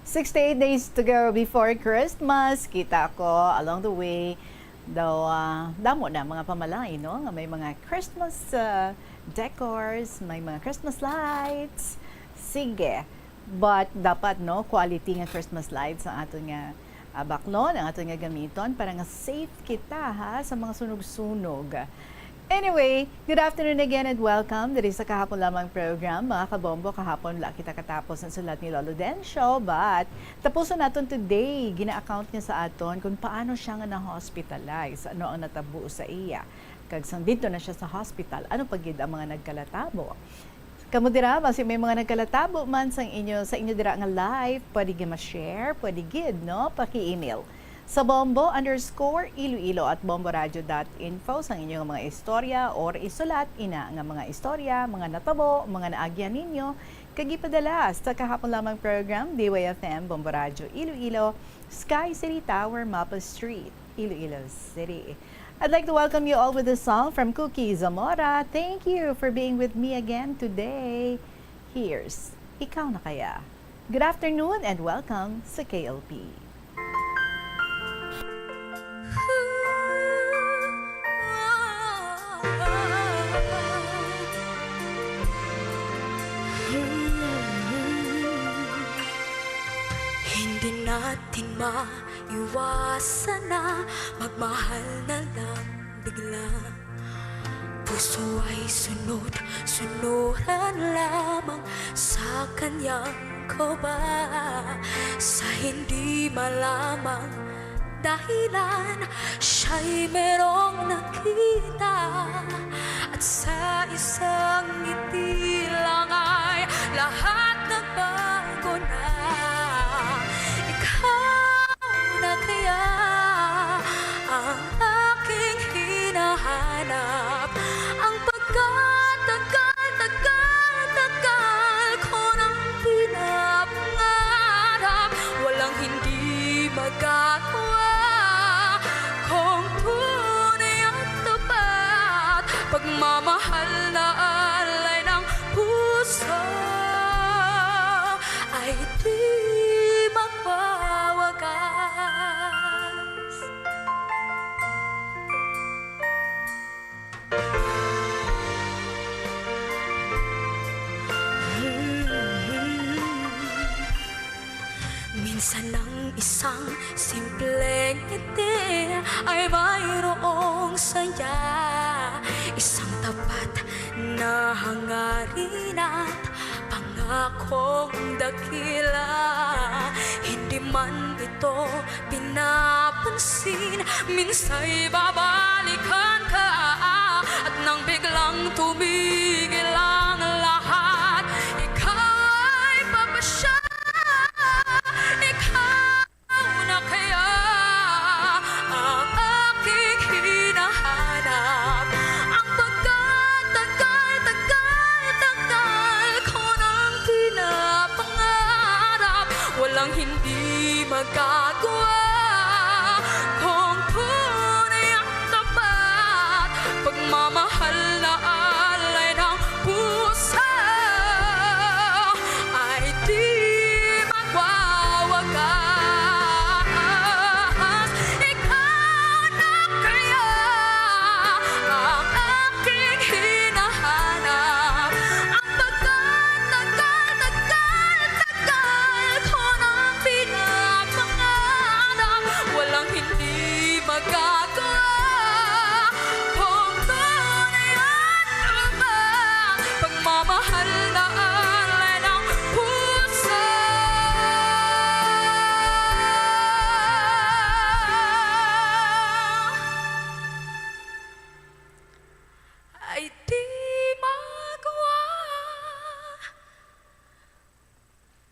Sixty-eight days to go before Christmas. Kita ko along the way daw, ah, damo na mga pamalain, no? Nga may mga Christmas, ah, decors, may mga Christmas lights. Sige. But dapat, no, quality nga Christmas lights ang aton nga, ah, baklon, ang aton nga gamiton para nga safe kita, ha, sa mga sunog-sunog. Anyway, good afternoon again and welcome diri sa kahapon lamang program. Mga kabombo, kahapon wala kita katapos ang sulat ni Lolo Dencio, but tapuson naton today. Gina-account niya sa aton kung paano siya nga na-hospitalize, ano ang natabo sa iya, kag sang didto na siya sa hospital, ano pa gid ang mga nagkalatabo. Kamo dira, basi may mga nagkalatabo man sang inyo, sa inyo dira nga life, pwede gid ma-share, pwede gid, no? Paki-email sa bombo underscore iloilo at bomboradio dot info sang inyo nga mga istorya, or isulat ina nga mga istorya, mga natabo, mga naagyan ninyo, kag ipadala sa kahapon lamang program, D Y F M, Bombo Radio Iloilo, Sky City Tower, Mapa Street, Iloilo City. I'd like to welcome you all with a song from Cookie Zamora. Thank you for being with me again today. Here's Ikaw Na Kaya. Good afternoon and welcome sa K L P. Hindi natin maiwasan na magmahal na lang bigla. Puso ay sunod-sunuran lamang sa kanyang kaba. Sa hindi malamang dahilan, siya'y merong nakita. At sa isang ngiti lang ay lahat nagbago na. Ikaw na kaya ang aking hinahanap, ang pagkatagal-tagal ko nang pinapangarap. Walang hindi magagawa kung tunay at tapat, pagmamahal na alay ng puso ay di magwawakas. Minsan ang isang simpleng ngiti ay mayroong saya, isang tapat na hangarin at pangakong dakila. Hindi man ito pinapansin, minsa'y babalikan ka. At nang biglang tumigil ang lahat, ikaw ay papasya. Ikaw na kaya ang aking hinahanap? Ang pagkatagal-tagal-tagal ko nang pinapangarap, walang hindi magagawa. Kung tunay ang tapat, pagmamahal na alay ng puso ay di magwawakas. Ikaw na kaya ang aking hinahanap? Ang pagkatagal-tagal-tagal ko nang pinapangarap, walang hindi magagawa. Kung tunay ang tumak, pagmamahal na alay ng puso. Ay di magwa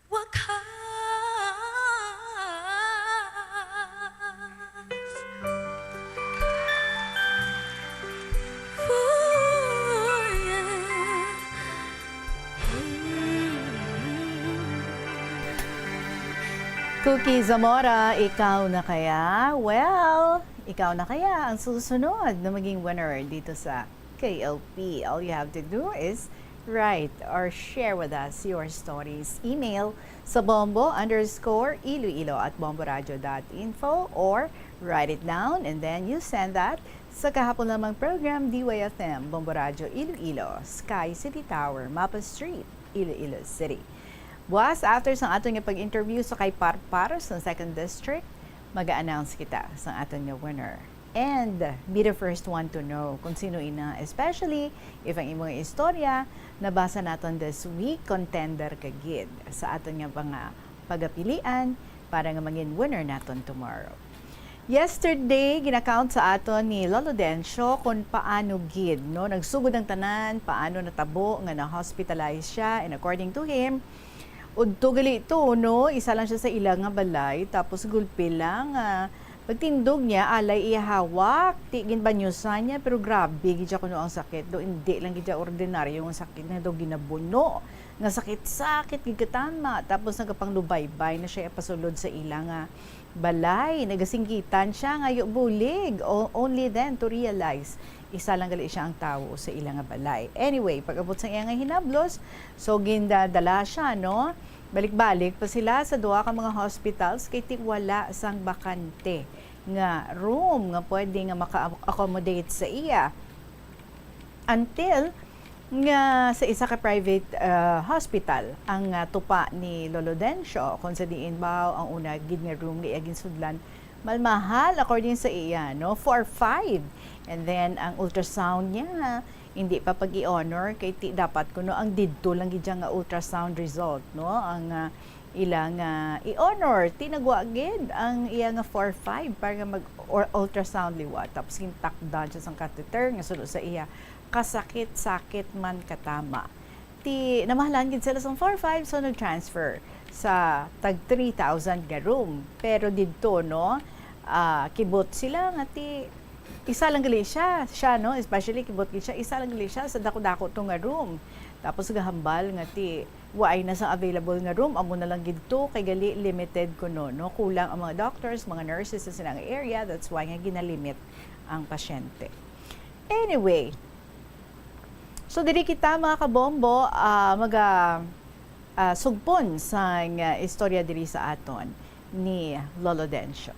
wakas. Ooh, yeah. Cookie Zamora, ikaw na kaya? Well, ikaw na kaya ang susunod na maging winner dito sa K L P. All you have to do is write or share with us your stories. Email sa bombo underscore iloilo at bomboradio dot info, or write it down and then you send that sa kahapon lamang program, D Y F M, Bombo Radyo Iloilo, Sky City Tower, Mapa Street, Iloilo City. Buwas, after sang aton nga pag-interview sa kay Parpar sa Second District, mag-announce kita sa aton nga winner. And be the first one to know kung sino ina, especially if ang imong istorya nabasa naton this week, contender ka gid sa aton nga mga pagapilian para nga mangin winner naton tomorrow. Yesterday, ginakount sa aton ni Lolo Dencio kung paano gid, no, nagsugod ang tanan, paano natabo nga na-hospitalize siya, and according to him, udto gali to, no, isa lang siya sa ila nga balay, tapos gulpi lang, ah, pagtindog niya, alay iya hawak, ti ginbanyusan niya, pero grabe gid siya kuno ang sakit, do, hindi lang gid siya ordinaryo nga sakit, nga do ginabuno, nga sakit-sakit gid katama, tapos nagapanglubaybay na siya pasulod sa ila nga balay. Nagasinggitan siya nga, "Yo, bulig." O-, only then to realize, isa lang gali siya ang tawo sa ila nga balay. Anyway, pag-abot sa iya nga hinablos, so gindadala siya, no? Balik-balik pa sila sa duha ka mga hospitals kay ti wala sang bakante nga room nga pwede nga maka-accommodate sa iya. Until nga sa isa ka private, ah, hospital ang, ah, tupa ni Lolo Dencio, kung sa diin ba ang una gid nga room nga iya ginsudlan, malmahal, according sa iya, no, for five. And then ang ultrasound niya, hindi pa pag-i-honor kay ti dapat kuno ang didto lang gid siya nga ultrasound result, no, ang, ah, ila nga i-honor. Ti nagwa gid ang iya nga four five para nga mag or ultrasound liwat. Tapos gintakdan siya sang catheter nga suno sa iya, kasakit-sakit man katama. Ti namahalan gid sila sang four five, so nag-transfer sa tag three thousand nga room. Pero didto, no, ah, kibot sila nga ti isa lang gali siya, siya, no, especially kibot gid siya, isa lang gali siya sa dako-dako to nga room. Tapos gahambal nga ti waay na sang available nga room, amo na lang gid to, kay gali limited kuno, no? Kulang ang mga doctors, mga nurses sa sina nga area, that's why nga ginalimit ang pasyente. Anyway, so diri kita, mga kabombo, ah, maga, ah, sugpon sang, ah, istorya diri sa aton ni Lolo Dencio.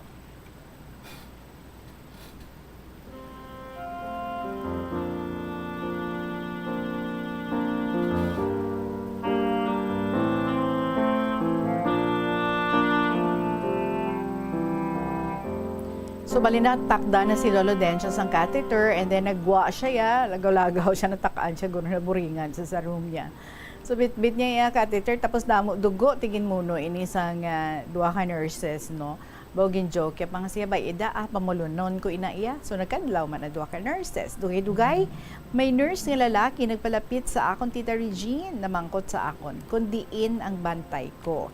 So, bali na, takda na si Lolo Dencio sang catheter, and then nagwa siya, ya, lagaw-lagaw siya, natakaan siya, guro naburingan sa, sa room niya. So, bitbit niya iya catheter, tapos damo dugo, tigin muno ini sang, ah, duha ka nurses, no? Baw gin-joke ya pa nga siya, "Bay, ida, ah, pamulunon ko ina iya." So, nagkadlaw man ang duha ka nurses. Dugay-dugay, may nurse nga lalaki nagpalapit sa akon, Tita Regine, namangkot sa akon kon diin ang bantay ko.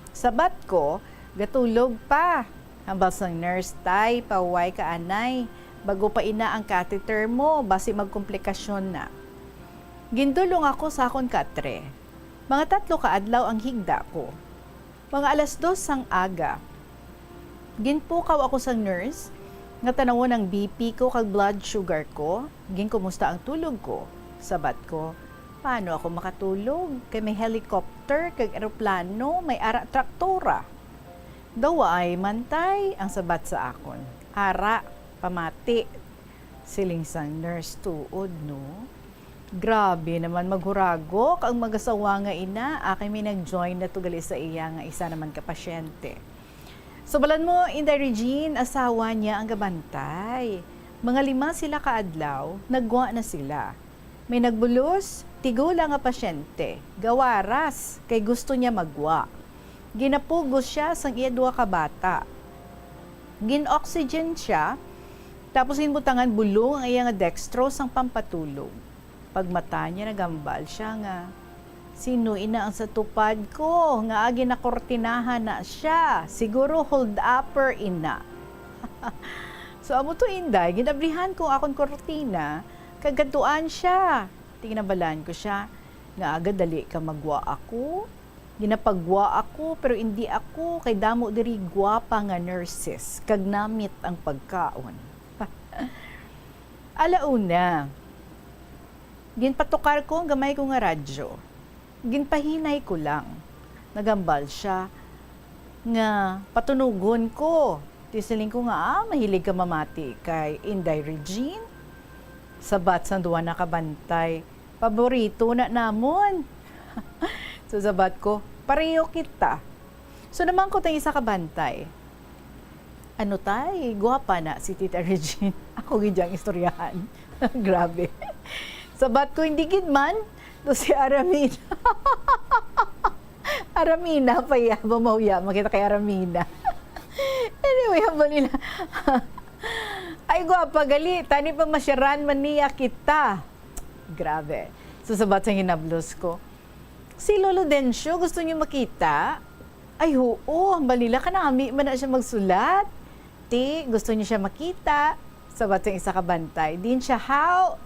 Sabat ko, "Gatulog pa." Hambal sang nurse, "Tay, pahuway ka anay. Bag-o pa ina ang catheter mo, basi magkomplikasyon na." Gindulong ako sa akon katre. Mga tatlo ka adlaw ang higda ko. Mga alas dos sang aga, ginpukaw ako sang nurse nga tanawon ang B P ko kag blood sugar ko. Ginkumusta ang tulog ko. Sabat ko, "Paano ako makatulog? Kay may helicopter kag eroplano, may ara traktora." "Daw waay man, tay," ang sabat sa akon. "Ara, pamati," siling sang nurse. Tuod, no? Grabe naman maghuragok ang mag-asawa nga ina. Akay may nag-join na to gali sa iya nga isa naman ka pasyente. So, balan mo, Inday Regine, asawa niya ang gabantay. Mga lima sila ka adlaw, nagwa na sila. May nagbulos, tigulang nga pasyente, gawaras, kay gusto niya magwa. Ginapugos siya sang iya duha ka bata. Gin-oxygen siya, tapos ginbutangan bulong ang iya nga dextrose sang pampatulog. Pagmata niya, naghambal siya nga, "Sino ina ang sa tupad ko nga ginakortinahan na siya? Siguro hold-upper ina." So, amo to, Inday, ginabrihan ko ang akon kortina, kag gadtuan siya. Ginhambalan ko siya nga, "Aga, dali ka magwa ako." Ginapagwa ako, pero indi ako, kay damo diri gwapa nga nurses, kag namit ang pagkaon. Alauna, ginpatukar ko ang gamay ko nga radyo. Ginpahinay ko lang. Naghambal siya nga patunugon ko. Ti siling ko nga, "Ah, mahilig ka mamati kay Inday Regine?" Sabat sang duha na ka bantay, "Paborito na namon." So, sabat ko, "Pareho kita." So, namangkot ang isa ka bantay, "Ano, tay, gwapa na si Tita Regine?" Ako gid yang istoryahan. Grabe. Sabat ko, "Hindi gid man. To si Aramina." Aramina pa iya, ba mahuya man kita kay Aramina. Anyway, hambal nila, "Ay, gwapa gali, tani pa masyaran man niya kita." Grabe. So, sabat sang hinablos ko, "Si Lolo Dencio, gusto niyo makita?" "Ay, huo, hambal nila, kanami man na siya magsulat. Ti, gusto niyo siya makita." Sabat sang isa ka bantay, "Diin siya, haw?"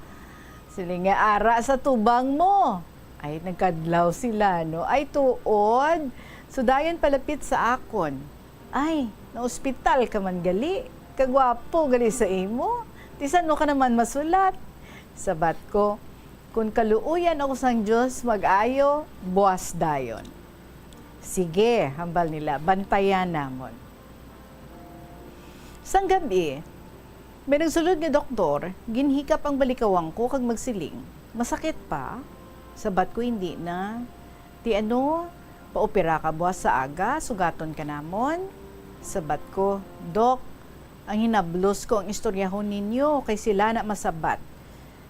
Siling niya, "Ara sa tubang mo." Ay, nagkadlaw sila, no? Ay, tuod. So, dayon palapit sa akon, "Ay, naospital ka man gali. Kagwapo gali sa imo. Ti san-o ka naman masulat?" Sabat ko, "Kon kaluoyan ako sang Dios, mag-ayo, buas dayon." "Sige," hambal nila, "bantayan namon." Sang gab-i, may nagsulod nga doktor, ginhikap ang balikawang ko kag magsiling, "Masakit pa?" Sabat ko, "Indi na." "Ti ano, paopera ka buas sa aga, sugaton ka namon?" Sabat ko, "Dok, ang hinablos ko ang istoryahon ninyo, kay sila na masabat.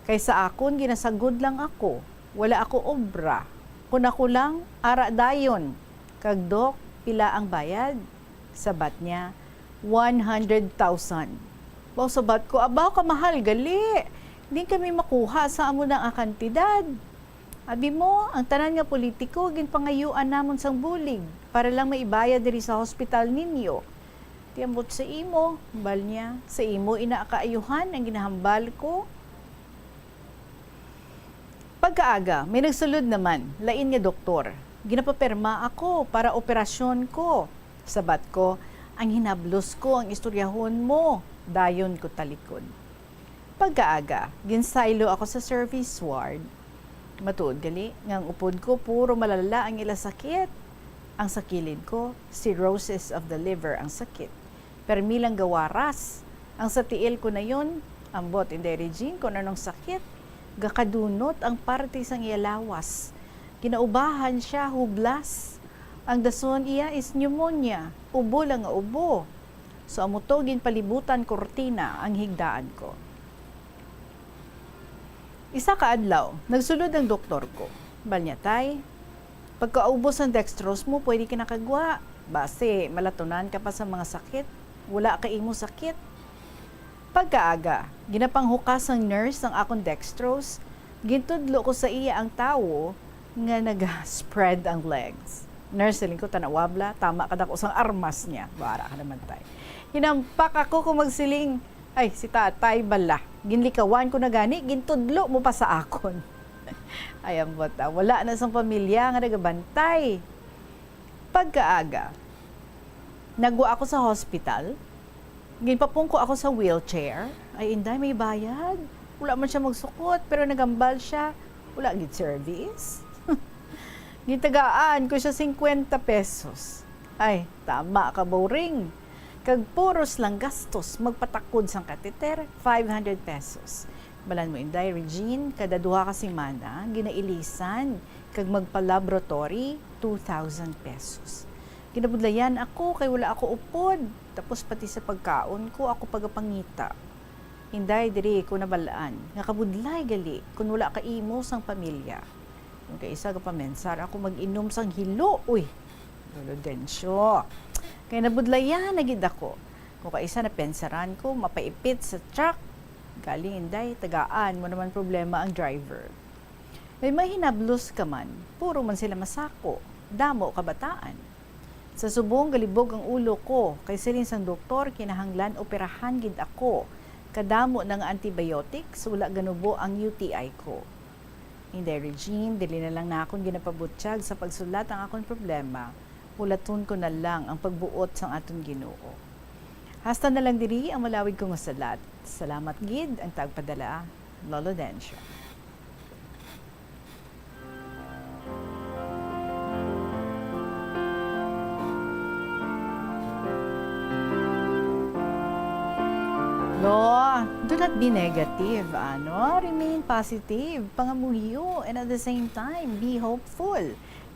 Kay sa akon, ginasagod lang ako, wala ako obra. Kon ako lang, ara dayon. Kag, Dok, pila ang bayad?" Sabat niya, "One hundred thousand." Baw, sabat ko, "Abaw, kamahal gali. Di kami makuha sa amo na nga kantidad. Abi mo, ang tanan nga politiko ginpangayuan namon sang bulig para lang maibayad diri sa hospital ninyo. Ti ambot sa imo," hambal niya, "sa imo ina kaayuhan ang ginahambal ko." Pagkaaga, may nagsulod naman, lain nga doktor. Ginapapirma ako para operasyon ko. Sabat ko, "Ang hinablos ko ang istoryahon mo." Dayon ko talikod. Pagkaaga, ginsaylo ako sa service ward. Matuod gali nga ang upod ko puro malala ang ila sakit. Ang sa kilid ko, cirrhosis of the liver ang sakit. Permi lang gawaras. Ang sa tiil ko nayon, ambot, Inday Regine, kon anong sakit. Gakadunot ang parte sang iya lawas. Ginaubahan siya, hublas. Ang dason iya is pneumonia, ubo lang nga ubo. So, amo to, ginpalibutan kurtina ang higdaan ko. Isa ka adlaw, nagsulod ang doktor ko. Balnya, tay, pagkaubos ng dextrose mo, pwede ka nakagwa. Basi, malatunan ka pa sa mga sakit. Wala ka imo sakit. Pagkaaga, ginapanghukas sang nurse ang akon dextrose. Gintudlo ko sa iya ang tawo nga nag-spread ang legs. Nurse, siling ko, "Tan-awa bala, tama kadako sang armas niya." Wara ka naman, tay. Hinampak ako kung magsiling, "Ay, si tatay bala." Ginlikawan ko na gani, gintudlo mo pa sa akon. Ay, ambot, ah, wala na sang pamilya nga nagabantay. Pagkaaga, nagwa ako sa hospital. Ginpapungko ako sa wheelchair. Ay, inday, may bayad. Wala man siya magsukot, pero nagambal siya. Wala gid service. Gitagaan ko siya singkwenta pesos. Ay, tama ka, boring. Kag puros lang gastos, magpatakod sang catheter, five hundred pesos. Balan mo, inday Regine, kada duha ka semana, ginailisan, kag magpa-laboratory, two thousand pesos. Ginabudlayan ako kay wala ako upod, tapos pati sa pagkaon ko, ako pagapangita. Inday, diri ko nabal-an nga kabudlay gali kun wala ka imo sang pamilya. Kung kaisa gapamensar ako mag-inom sang hilo, uy, Lolo Dencio. Kay nabudlayan na gid ako. Kung kaisa napensaran ko, mapaipit sa truck. Galing, inday, tagaan mo naman problema ang driver. May mahinablos ka man, puro man sila masako, damo kabataan. Sa subong, galibog ang ulo ko, kay siling sang doktor, kinahanglan operahan gid ako. Kadamo na nga antibiotics, wala ganubo ang U T I ko. Inday Regine, dili na lang nakon ginapabutyag sa pagsulat ang akon problema. Hulaton ko na lang ang pagbuot sang aton Ginoo. Hasta na lang diri ang malawig kong salat. Salamat gid ang tagpadala, Lolo Dencio. No, do not be negative, ano? Remain positive, pangamuyo, and at the same time, be hopeful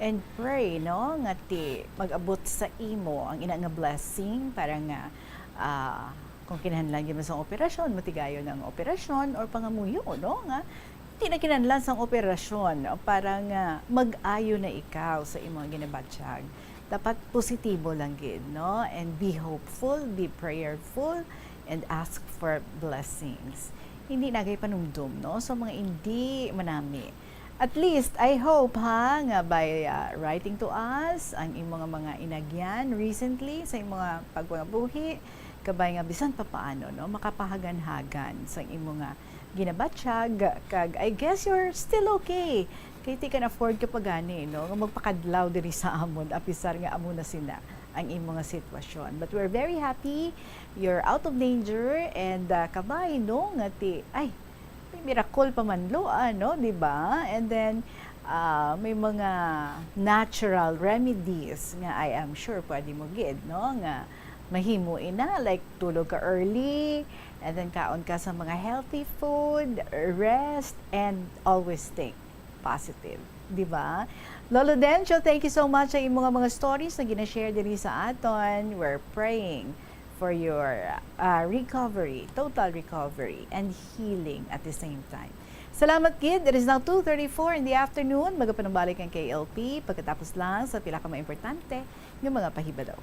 and pray, no, nga ti mag-abot sa imo ang ina nga blessing para nga, ah, kung kinahanglan gyud mo sang operasyon, matigayon ang operasyon or pangamuyo, no, nga di na kinahanglan sang operasyon para nga mag-ayo na ikaw sa imong ginabatyag. Dapat positibo lang gid, no? And be hopeful, be prayerful, and ask for blessings. Hindi na kay panumdom, no? So, mga hindi manami. At least, I hope, ha, nga by, ah, writing to us, ang imong mga inagyan recently sa imong pagpangabuhi, kabay nga bisan pa paano, no, makapahagan-hagan sa imong ginabatyag, kag I guess you're still okay. Kay ti can afford ka pa gani, no, nga magpakadlaw diri sa amon, apisar nga amo na sina ang imo nga sitwasyon. But we're very happy you're out of danger, and, ah, kabay, no, nga ti, ay, may miracle pa man lo, ano, di ba? And then, ah, may mga natural remedies nga I am sure pwede mo gid, no, nga mahimo ina, like tulog ka early, and then kaon ka sa mga healthy food, rest, and always think positive, di ba? Lolo Dencio, thank you so much sa imo nga mga stories na gina-share diri sa aton. We're praying for your, uh, recovery, total recovery, and healing at the same time. Salamat gid. It is now two thirty-four in the afternoon. Magapanumbalik ang K L P pagkatapos lang sa pila ka mga importante nga mga pahibalo.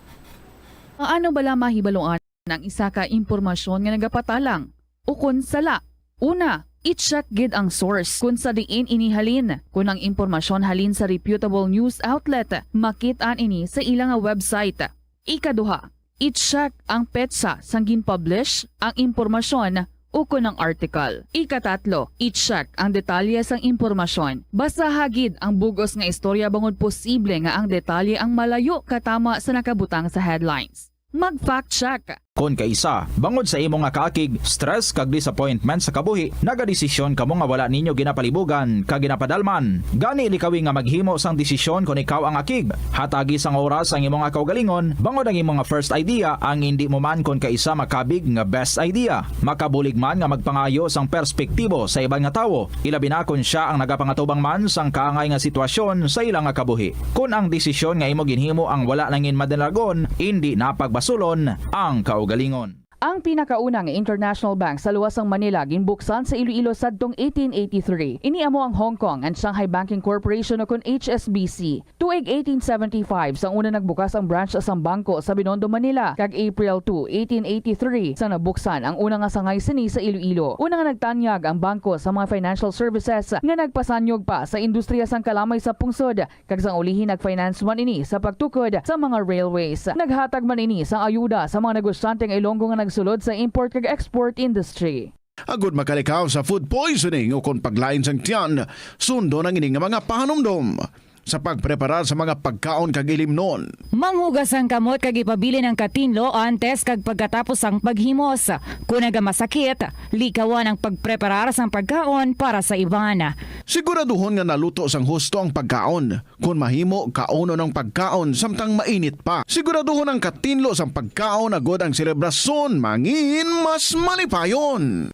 Ano bala mahibaluan ang isa ka impormasyon nga nagapatalang ukon sala? Una, i-check gid ang source kon sa diin ini halin. Kon ang impormasyon halin sa reputable news outlet, makit-an ini sa ila nga website. Ikaduha, i-check ang petsa sang gin-publish ang impormasyon ukon ang article. Ikatatlo, i-check ang detalye sang impormasyon. Basaha gid ang bug-os nga istorya bangod posible nga ang detalye ang malayo katama sa nakabutang sa headlines. Mag-fact check. Kon kaisa, bangod sa imo nga kaakig, stress kag disappointment sa kabuhi, nagadesisyon kamo nga wala ninyo ginapalibugan kag ginapadalman. Gani, likawi nga maghimo sang desisyon kon ikaw ang akig. Hatagi sang oras ang imo nga kaugalingon, bangod ang imo nga first idea ang indi mo man kon kaisa makabig nga best idea. Makabulig man nga magpangayo sang perspektibo sa iban nga tawo, ilabi na kon sia ang nagapangatubang man sang kaangay nga sitwasyon sa ila nga kabuhi. Kon ang desisyon nga imo ginhimo ang wala nangin madalagon, indi na pag Pasulon ang kaugalingon. Ang pinakauna nga international bank sa luwas sang Manila ginbuksan sa Iloilo sadtong eighteen eighty-three. Ini amo ang Hong Kong and Shanghai Banking Corporation, ukon H S B C. Tuig eighteen seventy-five sang una nagbukas ang branch sang bangko sa Binondo, Manila, kag April two, eighteen eighty-three sang nabuksan ang una nga sangay sini sa Iloilo. Una nga nagtanyag ang bangko sa mga financial services nga nagpasanyog pa sa industriya sang kalamay sa pungsod, kag sang ulihi nag-finance man ini sa pagtukod sa mga railways. Naghatag man ini sang ayuda sa mga negosyante nga Ilonggo nga nagsulod sa import kag export industry. Agud makalikaw sa food poisoning ukon paglain sang tiyan, sundon ang ini nga mga pahanumdom sa pagpreparar sa mga pagkaon kag ilimnon. Manghugas ang kamot kag ipabilin ang katinlo antes kag pagkatapos sang paghimos. Kon nagamasakit, likawan ang pagpreparar sang pagkaon para sa iban. Siguraduhon nga naluto sang husto ang pagkaon. Kon mahimo, kaunon ang pagkaon samtang mainit pa. Siguraduhon ang katinlo sang pagkaon agud ang selebrasyon mangin mas malipayon.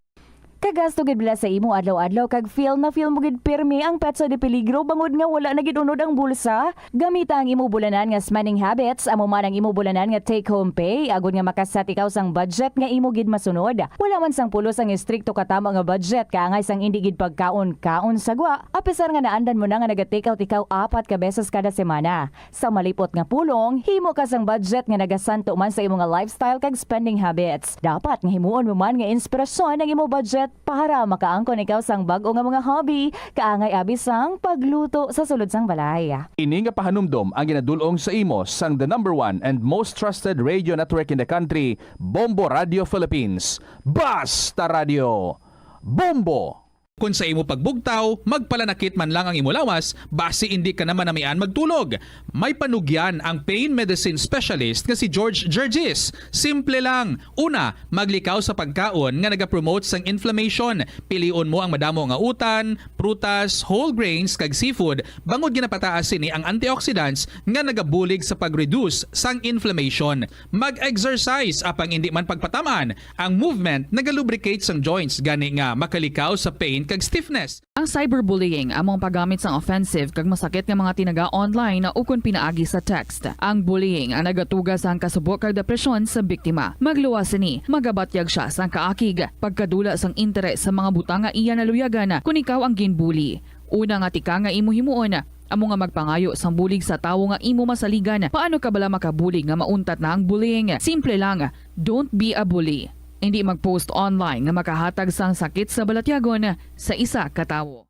Kagasto gid bala sa imo adlaw-adlaw kag feel na feel mo gid pirmi ang petsa de peligro bangod nga wala na gid unod ang bulsa? Gamita ang imo bulanan nga spending habits, amo man ang imo bulanan nga take-home pay, agod nga makaset ikaw sang budget nga imo gid masunod. Wala man sang pulos ang estrikto katamo nga budget kaangay sang indi gid pagkaon-kaon sa gwa, apisar nga naandan mo na nga naga-take out ikaw apat ka beses kada semana. Sa malipot nga pulong, himo ka sang budget nga nagasanto man sa imo nga lifestyle kag spending habits. Dapat nga himuon mo man nga inspirasyon ang imo budget para makaangkon ikaw sang bag-o nga mga hobby, kaangay abi sang pagluto sa sulod sang balay. Ini nga pahanumdom ang ginadul-ong sa imo sang the number one and most trusted radio network in the country, Bombo Radio Philippines. Basta Radio, Bombo! Kon sa imo pagbugtaw, magpalanakit man lang ang imo lawas, basi indi ka na manamian magtulog. May panugyan ang pain medicine specialist nga si George Gergis. Simple lang. Una, maglikaw sa pagkaon nga nagapromote sang inflammation. Pilion mo ang madamo nga utan, prutas, whole grains, kag seafood, bangod ginapataas sini ang antioxidants nga nagabulig sa pag-reduce sang inflammation. Mag-exercise, apang indi man pagpatam-an. Ang movement nagalubricate sang joints, gani nga makalikaw sa pain kag stiffness. Ang cyberbullying amo ang paggamit sang offensive kag masakit nga mga tinaga online ukon pinaagi sa text. Ang bullying ang nagatuga sang kasubo kag depresyon sa biktima. Magluwas sini, magabatyag sia sang kaakig, pagkadula sang interes sa mga butang nga iya naluyagan kon ikaw ang ginbully. Una nga tika nga imo himuon, amo nga magpangayo sang bulig sa tawo nga imo masaligan. Paano ka bala makabulig nga mauntat na ang bullying? Simple lang, don't be a bully. Indi mag-post online nga makahatag sang sakit sa balatyagon sa isa ka tawo.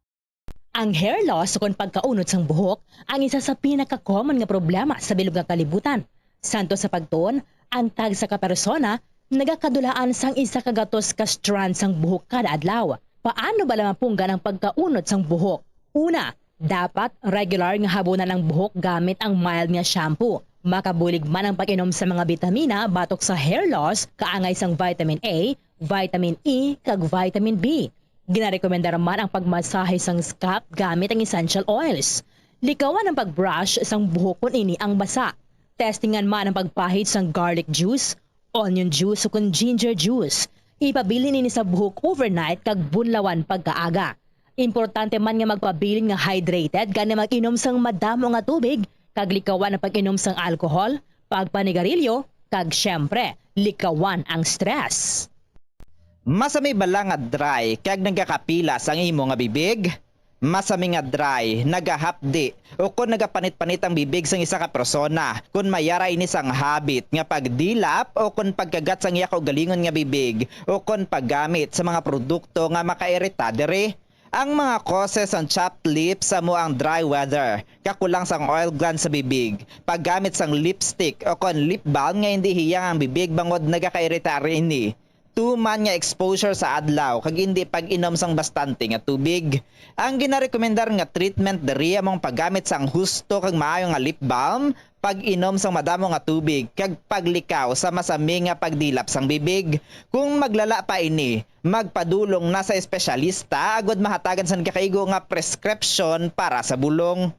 Ang hair loss ukon pagkaunod sang buhok ang isa sa pinaka-common nga problema sa bilog nga kalibutan. Santo sa pagtuon, ang tagsa ka persona nagakadulaan sang isa ka gatos ka strand sang buhok kada adlaw. Paano bala mapunggan ang pagkaunod sang buhok? Una, dapat regular nga habunan ang buhok gamit ang mild nga shampoo. Makabulig man ang pag-inom sa mga bitamina batok sa hair loss, kaangay sang vitamin A, vitamin E, kag vitamin B. Ginarekomendar man ang pagmasahe sang scalp gamit ang essential oils. Likawan ang pag-brush sang buhok kon ini ang basa. Testingan man ang pagpahid sang garlic juice, onion juice, o kon ginger juice. Ipabilin ini sa buhok overnight kag bunlawan pagkaaga. Importante man nga magpabilin nga hydrated, gani mag-inom sang madamo nga tubig, kag likawan ang pag-inom sang alcohol, pagpanigarilyo, kag, siyempre, likawan ang stress. Masami bala nga dry kag nagakapilas ang imo nga bibig? Masami nga dry, nagahapdi, o kon nagapanit-panit ang bibig sang isa ka persona. Kon mayara ini sang habit nga pagdilap o kon pagkagat sang iya kaugalingon nga bibig o kon paggamit sa mga produkto nga makairita diri. Ang mga causes sang chapped lips amo ang dry weather, kakulang sang oil glands sa bibig, paggamit sang lipstick o kon lip balm nga indi hiyang ang bibig bangod nagakairita ini. Tuman nga exposure sa adlaw kag indi pag-inom sang bastante nga tubig. Ang ginarekomendar nga treatment diri amo ang paggamit sang husto kag maayo nga lip balm, pag-inom sang madamo nga tubig, kag paglikaw sa masami nga pagdilap sang bibig. Kung maglala pa ini, magpadulong na sa espesyalista agud mahatagan sang nagakaigo nga prescription para sa bulong.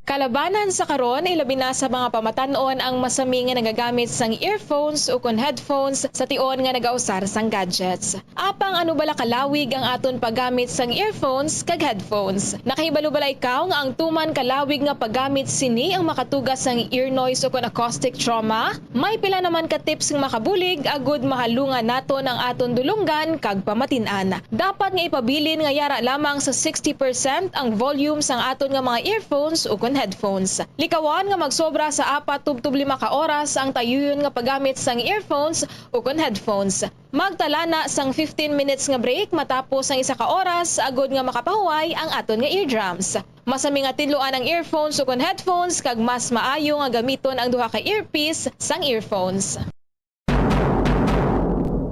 Kalabanan sa karon, ilabi na sa mga pamatan-on ang masami nga nagagamit sang earphones ukon headphones sa tion nga nagausar sang gadgets. Apang ano bala kalawig ang aton paggamit sang earphones kag headphones? Nakahibalo bala ikaw nga ang tuman kalawig nga paggamit sini ang makatuga sang ear noise ukon acoustic trauma? May pila naman ka tips nga makabulig agud mahalungan naton ang aton dulonggan kag pamatin-an. Dapat nga ipabilin nga yara lamang sa sixty percent ang volume sang aton nga mga earphones ukon headphones. Likawan nga magsobra sa apat tubtob lima ka oras ang tayuyon nga paggamit sang earphones ukon headphones. Magtala na sang fifteen minutes nga break matapos ang isa ka oras agud nga makapahuway ang aton nga eardrums. Masami nga tinluan ang earphones ukon headphones kag mas maayo nga gamiton ang duha ka earpiece sang earphones.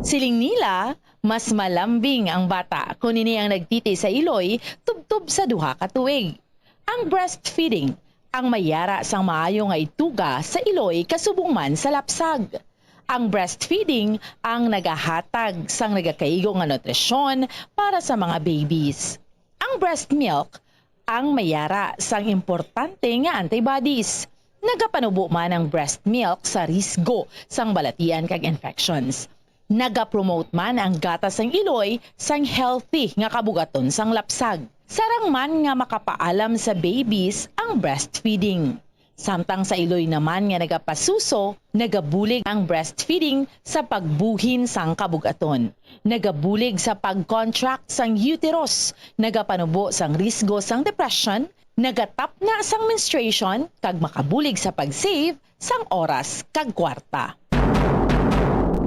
Siling nila, mas malambing ang bata kon ini ang nagtiti sa iloy tubtob sa duha ka tuig. Ang breastfeeding ang may yara sang maayo nga ituga sa iloy kasubong man sa lapsag. Ang breastfeeding ang nagahatag sang nagakaigo nga nutrisyon para sa mga babies. Ang breast milk ang may yara sang importante nga antibodies. Nagapanubo man ang breast milk sa risgo sang balatian kag infections. Nagapromote man ang gatas sang iloy sang healthy nga kabugaton sang lapsag. Sarang man nga makapaalam sa babies ang breastfeeding. Samtang sa iloy naman nga nagapasuso, nagabulig ang breastfeeding sa pagbuhin sang kabugaton. Nagabulig sa pag-contract sang uterus, nagapanubo sang risgo sang depression, nagatapna sang menstruation, kag makabulig sa pag-save sang oras kag kwarta.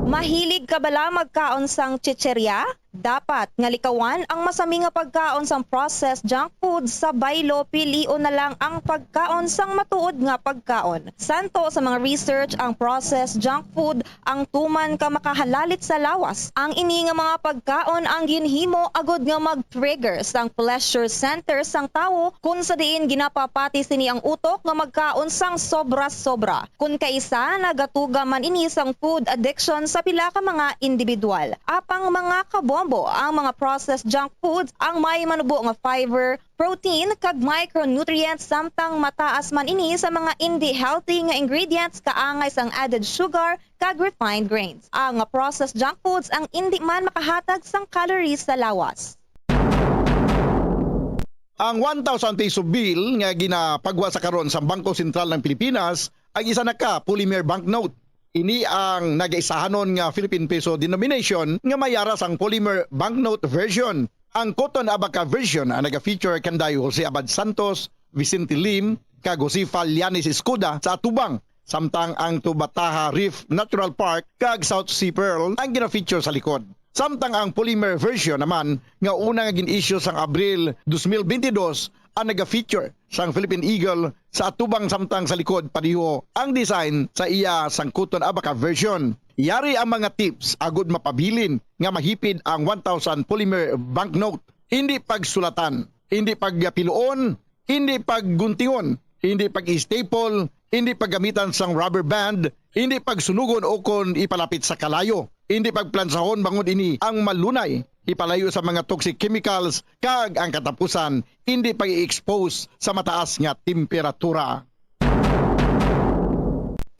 Mahilig ka bala magkaon sang chicheria? Dapat nga likawan ang masami nga pagkaon sang processed junk food sa baylo, pilion na lang ang pagkaon sang matuod nga pagkaon. Santo sa mga research, ang processed junk food ang tuman ka makahalalit sa lawas. Ang ini nga mga pagkaon ang ginhimo agud nga mag-trigger sang pleasure center sang tawo, kun sa diin ginapapati sini ang utok nga magkaon sang sobra-sobra. Kun kaisa, nagatuga man ini sang food addiction sa pila ka mga individual. Apang mga kabombo, ang mga processed junk foods ang may manubo nga fiber, protein, kag micronutrients, samtang mataas man ini sa mga indi healthy nga ingredients kaangay sang added sugar kag refined grains. Ang processed junk foods ang indi man makahatag sang calories sa lawas. Ang one thousand peso bill nga ginapagwa sa karon sa Bangko Sentral ng Pilipinas ang isa na ka polymer banknote. Ini ang nagaisahanon nga Philippine peso denomination nga may yara sang polymer banknote version. Ang Cotton Abaca version ang naga-feature kanday Jose Abad Santos, Vicente Lim, kag Josefa Llanes Escuda sa atubang, samtang ang Tubataha Reef Natural Park kag South Sea Pearl ang gina-feature sa likod. Samtang ang polymer version naman nga una nga gin-issue sang Abril dos mil bentidós ang naga-feature sang Philippine Eagle sa atubang, samtang sa likod pareho ang design sa iya sang Cotton Abaca version. Yari ang mga tips agud mapabilin nga mahipid ang one thousand polymer banknote. Hindi pagsulatan, hindi pagpiluon, hindi pagguntingon, hindi pag-staple, hindi paggamitan sang rubber band, hindi pagsunugon o kon ipalapit sa kalayo, hindi pagplansahon bangod ini ang malunay ipalayo sa mga toxic chemicals, kag ang katapusan, hindi pag-i-expose sa mataas nga temperatura.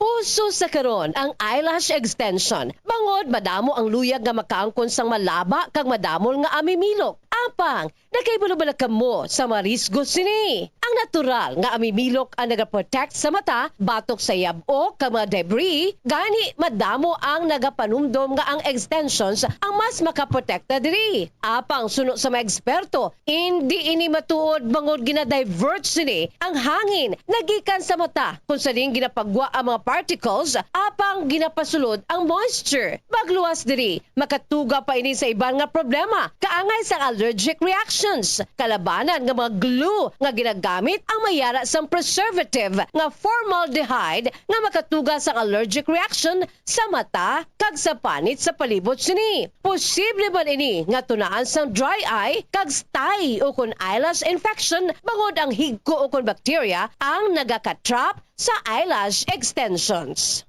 Uso sa karon ang eyelash extension, bangod madamo ang luyag nga makaangkon sang malaba kag madamol nga amimilok. Apang, nakahibalo bala kamo sa mga risgo sini? Ang natural nga amimilok ang nagaprotect sa mata batok sa yab-o kag mga debris, gani madamo ang nagapanumdom nga ang extensions ang mas makaprotekta diri. Apang suno sa mga eksperto, indi ini matuod bangod gina-divert sini ang hangin nga gikan sa mata, kung sa diin ginapagwa ang mga particles, apang ginapasulod ang moisture. Magluwas diri, makatuga pa ini sa iban nga problema, kaangay sang allergic reactions. Kalabanan nga mga glue nga ginagamit ang may yara sang preservative nga formaldehyde nga makatuga sang allergic reaction sa mata kag sa panit sa palibot sini. Posible man ini nga tunaan sang dry eye kag stye ukon eyelash infection, bangod ang higko ukon bacteria ang nagaka-trap sa eyelash extensions.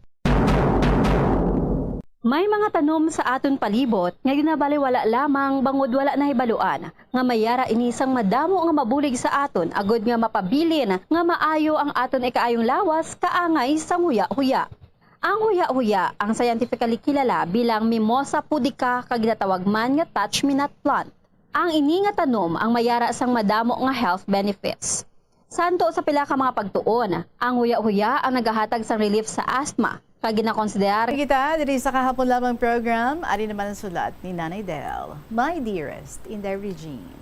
May mga tanom sa aton palibot nga ginabaliwala lamang bangod wala nahibaluan nga may yara ini sang madamo nga mabulig sa aton agod nga mapabilin nga maayo ang aton ikaayong lawas kaangay sang huya-huya. Ang huya-huya ang scientifically kilala bilang Mimosa pudica kag ginatawag man nga touch-me-not plant. Ang ini nga tanom ang may yara sang madamo nga health benefits. Santo sa pila ka mga pagtuon, ang huya-huya ang nagahatag sang relief sa asthma, kag ginakonsiderar Kita diri sa Kahapon Lamang program, ari naman ang sulat ni Nanay Del, My Dearest Inday Regine.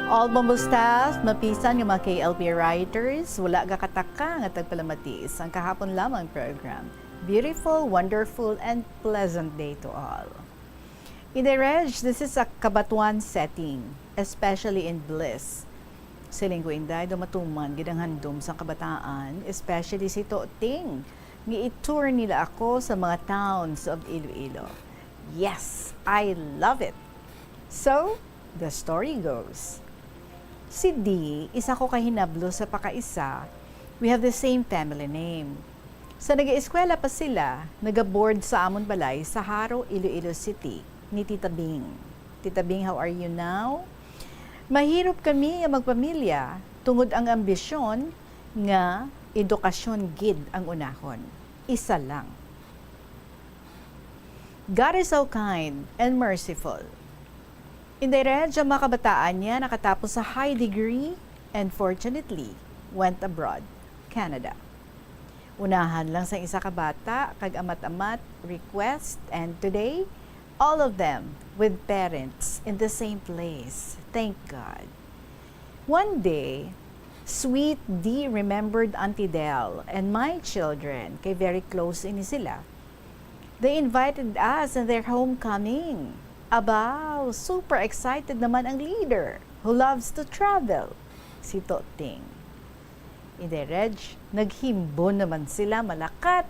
All Bombo staff, mapisan nga mga K L P writers, wala gakataka nga tagpalamati sang kahapon lamang program. Beautiful, wonderful, and pleasant day to all. Inday Reg, this is a kabatuan setting, especially in Bliss. Siling ko, Inday, daw matuman gid ang handom sang kabataan, especially si Toting, nga i-tour nila ako sa mga towns of Iloilo. Yes, I love it. So, the story goes. Si Dee, isa ko ka hinablo sa pakaisa, we have the same family name. Sa nag-eskwela pa sila, nagaboard sa amon balay sa Jaro, Iloilo City, ni Tita Bing. Tita Bing, how are you now? Mahirop kami nga magpamilya tungod ang ambisyon nga edukasyon gid ang unahon. Isa lang. God is so kind and merciful. Inday Reg, ang mga kabataan niya nakatapos sa high degree and fortunately went abroad, Canada. Unahan lang sang isa ka bata kag amat-amat request, and today, all of them with parents in the same place. Thank God. One day, Sweet D remembered Auntie Del and my children, kay very close ini sila. They invited us in their homecoming. Abaw, super excited naman ang leader who loves to travel, si Toting. Inday Reg, naghimbon naman sila malakat.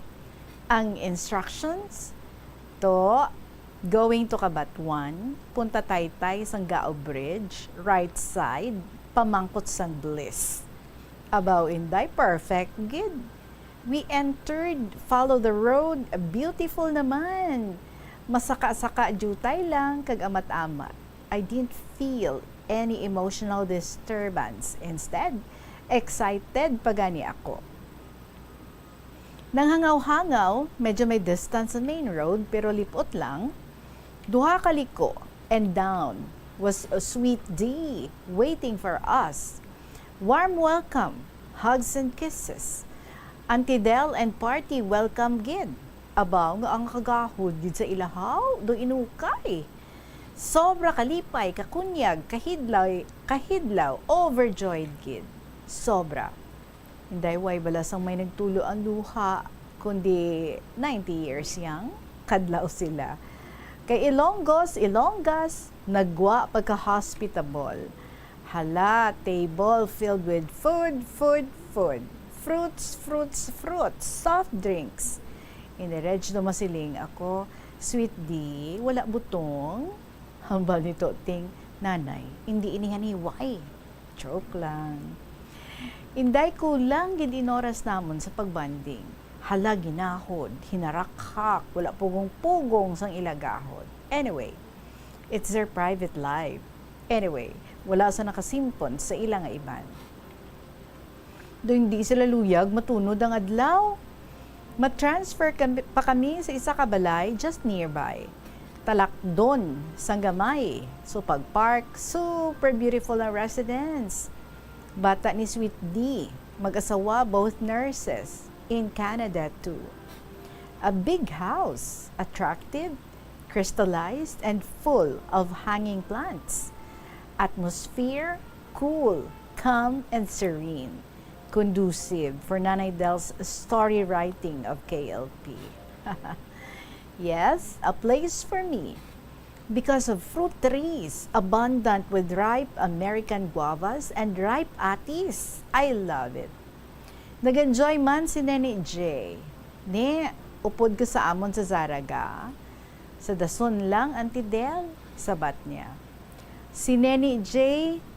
Ang instructions, to, going to Cabatuan, punta Taytay sang Gao Bridge, right side, pamangkot sang Bliss. Abaw, Inday, perfect gid. We entered, follow the road, beautiful naman. Masaka-saka jutay lang kag amat-amat. I didn't feel any emotional disturbance. Instead, excited pa gani ako. Nanghangaw-hangaw, medyo may distance sa main road, pero lipot lang. Duha ka liko, and down was a Sweet D waiting for us. Warm welcome, hugs and kisses. Auntie Del and party welcome gid. Abaw nga ang kagahod gid sa ilahaw, do inukay. Sobra kalipay, kakunyag, kahidlaw, kahidlaw, overjoyed gid. Sobra. Inday, way bala sang may nagtulo ang luha, kundi ninety years young, kadlaw sila. Kay Ilonggos, Ilonggas, nagwa pagka-hospitable. Hala, table filled with food, food, food. Fruits, fruits, fruits. Soft drinks. Inday Reg, do masiling ako, Sweet D, wala butong? Hambal ni Toting, Nanay, indi ini haniway. Joke lang. Inday, kulang gid in oras namon sa pagbonding. Hala, ginahod, hinarakhak, wala pugong-pugong sang ila gahod. Anyway, it's their private life. Anyway, wala sa nakasimpon sa ila nga iban. Do hindi sila luyag matunod ang adlaw. Ma-transfer kami, pa kami sa isa ka balay just nearby. Talakdon sang gamay. So pag-park, super beautiful ang residence. Bata ni Sweet D, mag-asawa, both nurses, in Canada too. A big house, attractive, crystallized, and full of hanging plants. Atmosphere, cool, calm, and serene. Conducive for Nanay Del's story writing of K L P. Yes, a place for me. Because of fruit trees, abundant with ripe American guavas and ripe atis. I love it. Nag-enjoy man si Nene J. Ni, upod ko sa amon sa Zarraga. Sa dason lang, Auntie Del, sabat niya. Si Neni J,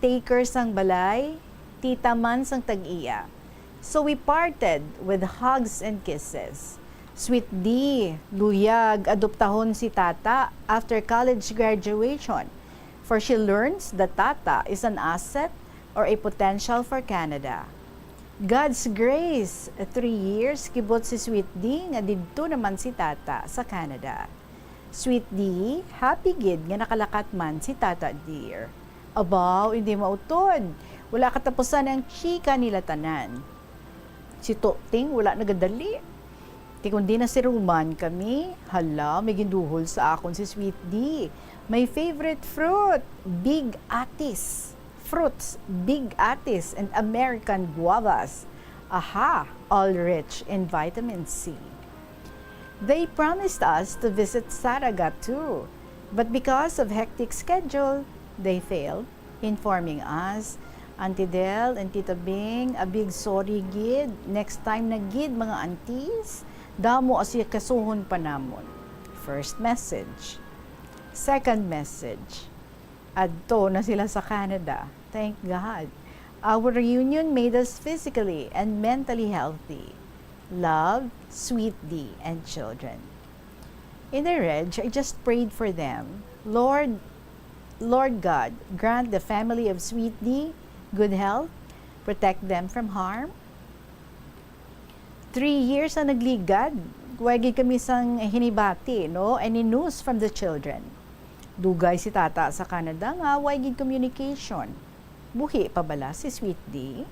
taker sang balay, tita man sang tag-iya. So we parted with hugs and kisses. Sweet D, luyag adoptahon si Tata after college graduation, for she learns that Tata is an asset or a potential for Canada. God's grace, three years kibot si Sweet D nga didto naman si Tata sa Canada. Sweet D, happy gid nga nakalakat man si Tata, dear. Abaw, hindi mautod. Wala katapusan ang chika nila tanan. Si Toting wala nagadali. Ti kundi na si Roman kami, hala, may ginduhol sa akon si Sweet D. My favorite fruit, big atis. Fruits, big atis and American guavas. Aha, all rich in vitamin C. They promised us to visit Zarraga too, but because of hectic schedule, they failed informing us. Auntie Del and Tita Bing, a big sorry gid. Next time na gid, mga aunties, damo asikasuhon pa namon. First message. Second message. Adto na sila sa Canada. Thank God. Our reunion made us physically and mentally healthy. Love, Sweet D, and children. In the Reg, I just prayed for them. Lord, Lord God, grant the family of Sweet D good health, protect them from harm. Three years ang nagligad, way gid kami sang hinibati, no? Any news from the children? Dugay si Tata sa Canada nga way gid communication. Buhi pa bala si Sweet D?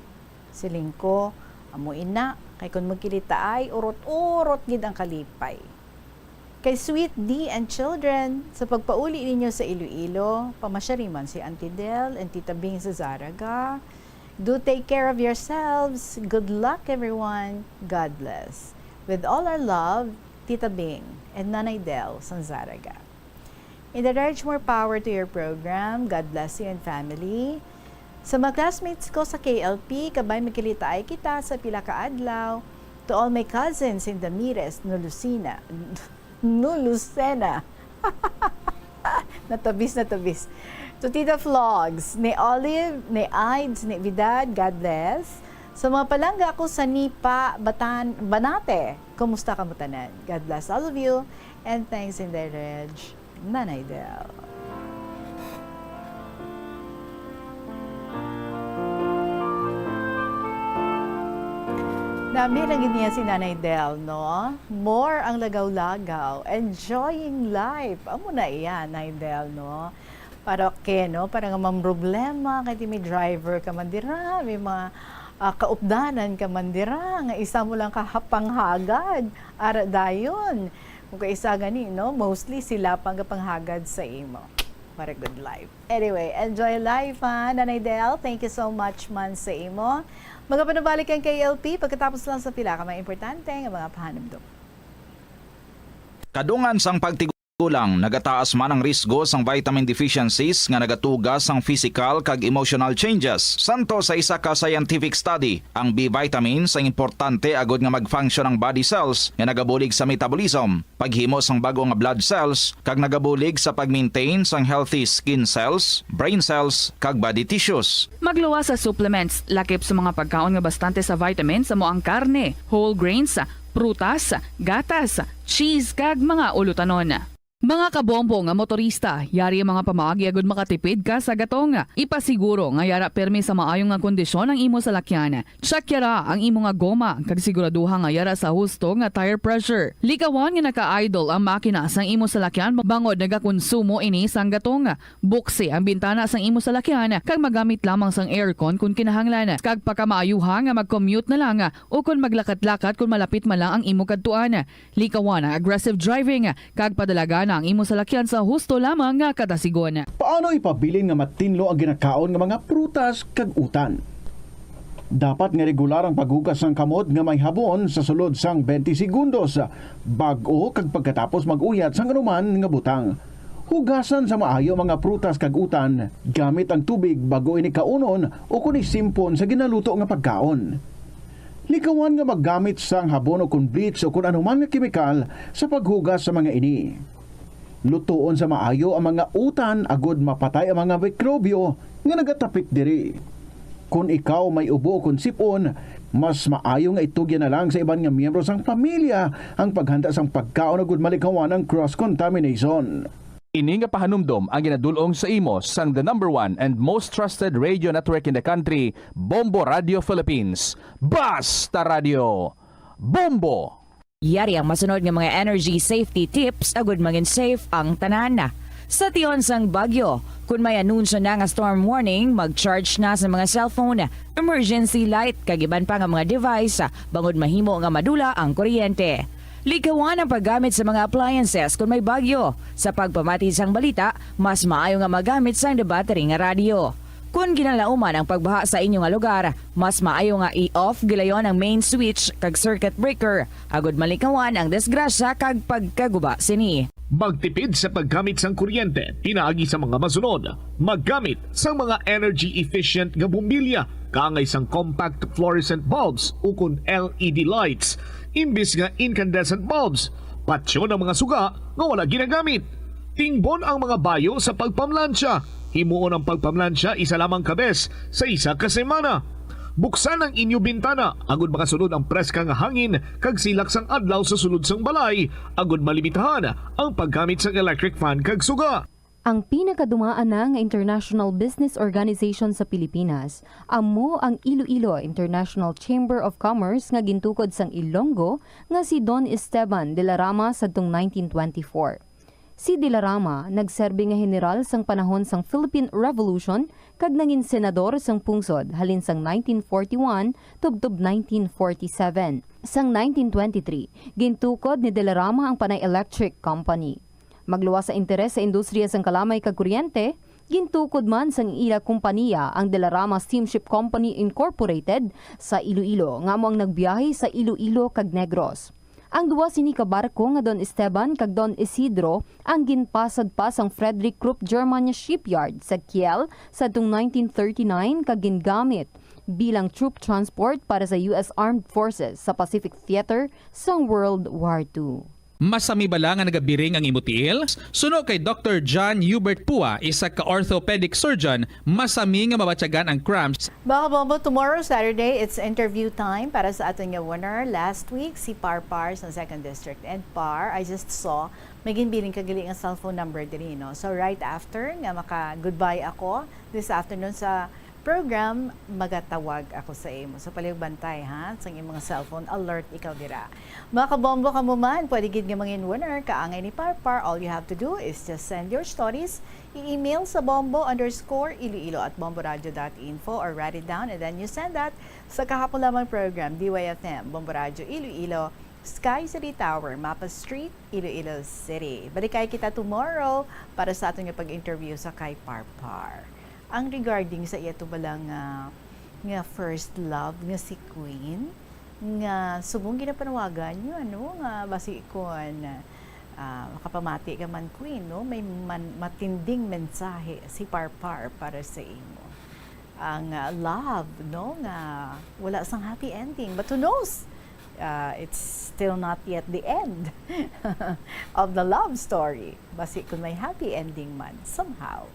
Siling ko, amo ina, kay kon magkilitaay, urot-urot gid ang kalipay. Kay Sweet D and children, sa pagpauli ninyo sa Iloilo, pamasyari man si Auntie Del and Tita Bing sa Zarraga. Do take care of yourselves. Good luck, everyone. God bless. With all our love, Tita Bing and Nanay Del sang Zarraga. In the Reg, more power to your program. God bless you and family. Sa mga classmates ko sa K L P, kabay magkilitaay kita sa pila ka adlaw. To all my cousins in Damires, Nulusina, Nulusena. Natabis, natabis. To Tita Flogs, ni Olive, ni Ides, ni Vidad, God bless. Sa mga palangga ko sa Nipa, Batan, Banate, kumusta kamo tanan? God bless all of you, and thanks in the Reg, Nanay Del. Nami lang gid niya si Nanay Del, no? More ang lagaw-lagaw, enjoying life. Amo na iya, Nay Del, no? Para kay, no? Para nga mamroblema, kay ti may driver ka man dira, may mga, ah, kaupdanan ka man dira, nga isa mo lang ka panghagad. Ara dayon. Kung kaisa gani, no? Mostly sila pa ang panghagad sa imo. What a good life. Anyway, enjoy life, ha, Nanay Del. Thank you so much man sa imo. Magapanubalik ang K L P pagkatapos lang sa pila ka mga importante nga mga pahanumdom. Kadungan sang pagtigulang, nagataas man ang risgo sang vitamin deficiencies nga nagatuga sang physical kag emotional changes. Santo sa isa ka scientific study, ang B vitamins ang importante agod nga mag-function ang body cells nga nagabulig sa metabolism, paghimo sang bag-o nga blood cells, kag nagabulig sa pag-maintain sang healthy skin cells, brain cells, kag body tissues. Magluwas sa supplements, lakip sa mga pagkaon nga bastante sa vitamins amo ang karne, whole grains, prutas, gatas, cheese, kag mga ulutanon. Mga kabombo nga motorista, yari ang mga pamaagi agud makatipid ka sa gatong. Ipasiguro nga yara pirmi sa maayo nga kondisyon ang imo salakyan. Check yara ang imo nga goma, kag siguraduha nga yara sa husto nga tire pressure. Likawan nga naka-idle ang makina sang imo salakyan bangod nagakonsumo ini sang gatong. Buksi ang bintana sang imo salakyan kag magamit lamang sang aircon kon kinahanglan, kag pakamaayuha nga mag-commute na lang o kon maglakat-lakat kon malapit man lang ang imo kadtuan. Likawan ang aggressive driving kag padalagan ang imo salakyan sa husto lamang nga kadasigon. Paano ipabilin nga matinlo ang ginakaon nga mga prutas kag utan? Dapat nga regular ang paghugas sang kamot nga may habon sa sulod sang twenty segundos, bag-o kag pagkatapos mag-uyat sang anuman nga butang. Hugasan sa maayo mga prutas kag utan gamit ang tubig bag-o ini kaunon o kon isimpon sa ginaluto nga pagkaon. Likawan nga maggamit sang habon o kon bleach o kon anuman nga kemikal sa paghugas sa mga ini. Lutoon sa maayo ang mga utan agod mapatay ang mga mikrobyo nga nagatapik diri. Kon ikaw may ubo o kon sipon, mas maayo nga itugyan na lang sa iban nga miyembro sang pamilya ang paghanda sang pagkaon agud malikawan ang cross-contamination. Ini nga pahanumdom ang ginadul-ong sa imo sang the number one and most trusted radio network in the country, Bombo Radio Philippines. Basta Radio, Bombo! Yari ang masunod nga mga energy safety tips agud mangin safe ang tanan. Sa tion sang bagyo, kun may anunsyo na nga storm warning, mag-charge na sa mga cellphone, emergency light, kag iban pa nga mga device, bangod mahimo nga madula ang kuryente. Likawan ang paggamit sa mga appliances kun may bagyo. Sa pagpamati sang balita, mas maayo nga magamit sang the battery nga radyo. Kun ginalauman ang pagbaha sa inyo nga lugar, mas maayo nga i-off gilayon ang main switch kag circuit breaker, agud malikawan ang disgrasya kag pagkaguba sini. Magtipid sa paggamit sang kuryente pinaagi sa mga masunod: maggamit sang mga energy efficient nga bombilya kaangay sang compact fluorescent bulbs ukon L E D lights imbis nga incandescent bulbs. Patyon ang mga suga nga wala ginagamit. Tingbon ang mga bayo sa pagpamlansya. Himuon ang pagpamlansya isa lamang ka bes sa isa ka semana. Buksan ang inyo bintana agud makasulod ang preska nga hangin kag silak sang adlaw sa sulod sang balay, agud malimitahan ang paggamit sang electric fan kag suga. Ang pinakadumaan na nga international business organization sa Pilipinas amo ang Iloilo International Chamber of Commerce nga gintukod sang Ilonggo nga si Don Esteban de la Rama sadtong nineteen twenty-four. Si De La Rama nagserbi nga heneral sang panahon sang Philippine Revolution kag nangin senador sang pungsod halin sang nineteen forty-one tubtob nineteen forty-seven. Sang nineteen twenty-three, gintukod ni De La Rama ang Panay Electric Company. Magluwas sa interes sa industriya sang kalamay kag kuryente, gintukod man sang ila kompaniya ang De La Rama Steamship Company Incorporated sa Iloilo, nga amo ang nagbiyahe sa Iloilo kag Negros. Ang duwa sini ka barko nga Don Esteban kag Don Isidro ang ginpasad pa sang Frederick Krupp German Shipyard sa Kiel sadtong nineteen thirty-nine kag gingamit bilang troop transport para sa U S Armed Forces sa Pacific Theater sang World War Two. Masami bala nga nagabiring ang imo tiil? Suno kay Doktor John Hubert Pua, isa ka orthopedic surgeon, masami nga mabatyagan ang cramps. Mga kabombo, tomorrow, Saturday, it's interview time para sa aton nga winner last week, si Par Par sa Second District. And Par, I just saw, may ginbiling ka gali nga cellphone number diri, no? So, right after nga maka-goodbye ako this afternoon sa program, magatawag ako sa imo. So, palihog bantay, ha, sa imong mga cellphone, alert ikaw dira. Mga kabombo, kamo man, pwede gid nga mangin winner kaangay ni Par Par. All you have to do is just send your stories, i-email sa bombo underscore iloilo at bomboradio dot info, or write it down and then you send that sa kahapon lamang program, D Y F M, Bombo Radio Iloilo, Sky City Tower, Mapa Street, Iloilo City. Balikay kita tomorrow para sa aton nga pag-interview sa kay Par Par. Ang regarding sa iya to bala nga, nga first love nga si Queen, nga subong ginapanawagan niyo, ano, nga basi kon, ah, makapamati ka man, Queen, no? May man-, matinding mensahe si Par Par para sa imo. Ang, ah, love, no, nga wala sang happy ending. But who knows? Ah, it's still not yet the end of the love story. Basi kung may happy ending man, somehow.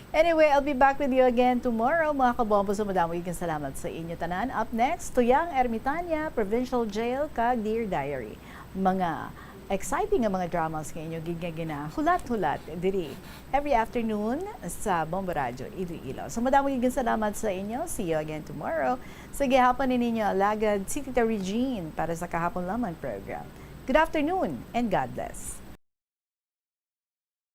Anyway, I'll be back with you again tomorrow, mga kabombo. So, madamo gid nga salamat sa inyo tanan. Up next, Tuyang Ermitania, Provincial Jail, kag Dear Diary. Mga exciting nga mga dramas nga inyo gid nga ginahulat-hulat diri every afternoon sa Bombo Radyo Iloilo. So, madamo gid nga salamat sa inyo. See you again tomorrow. Sa gihapon ni ninyo alagad, si Tita Regine para sa kahapon lamang program. Good afternoon and God bless.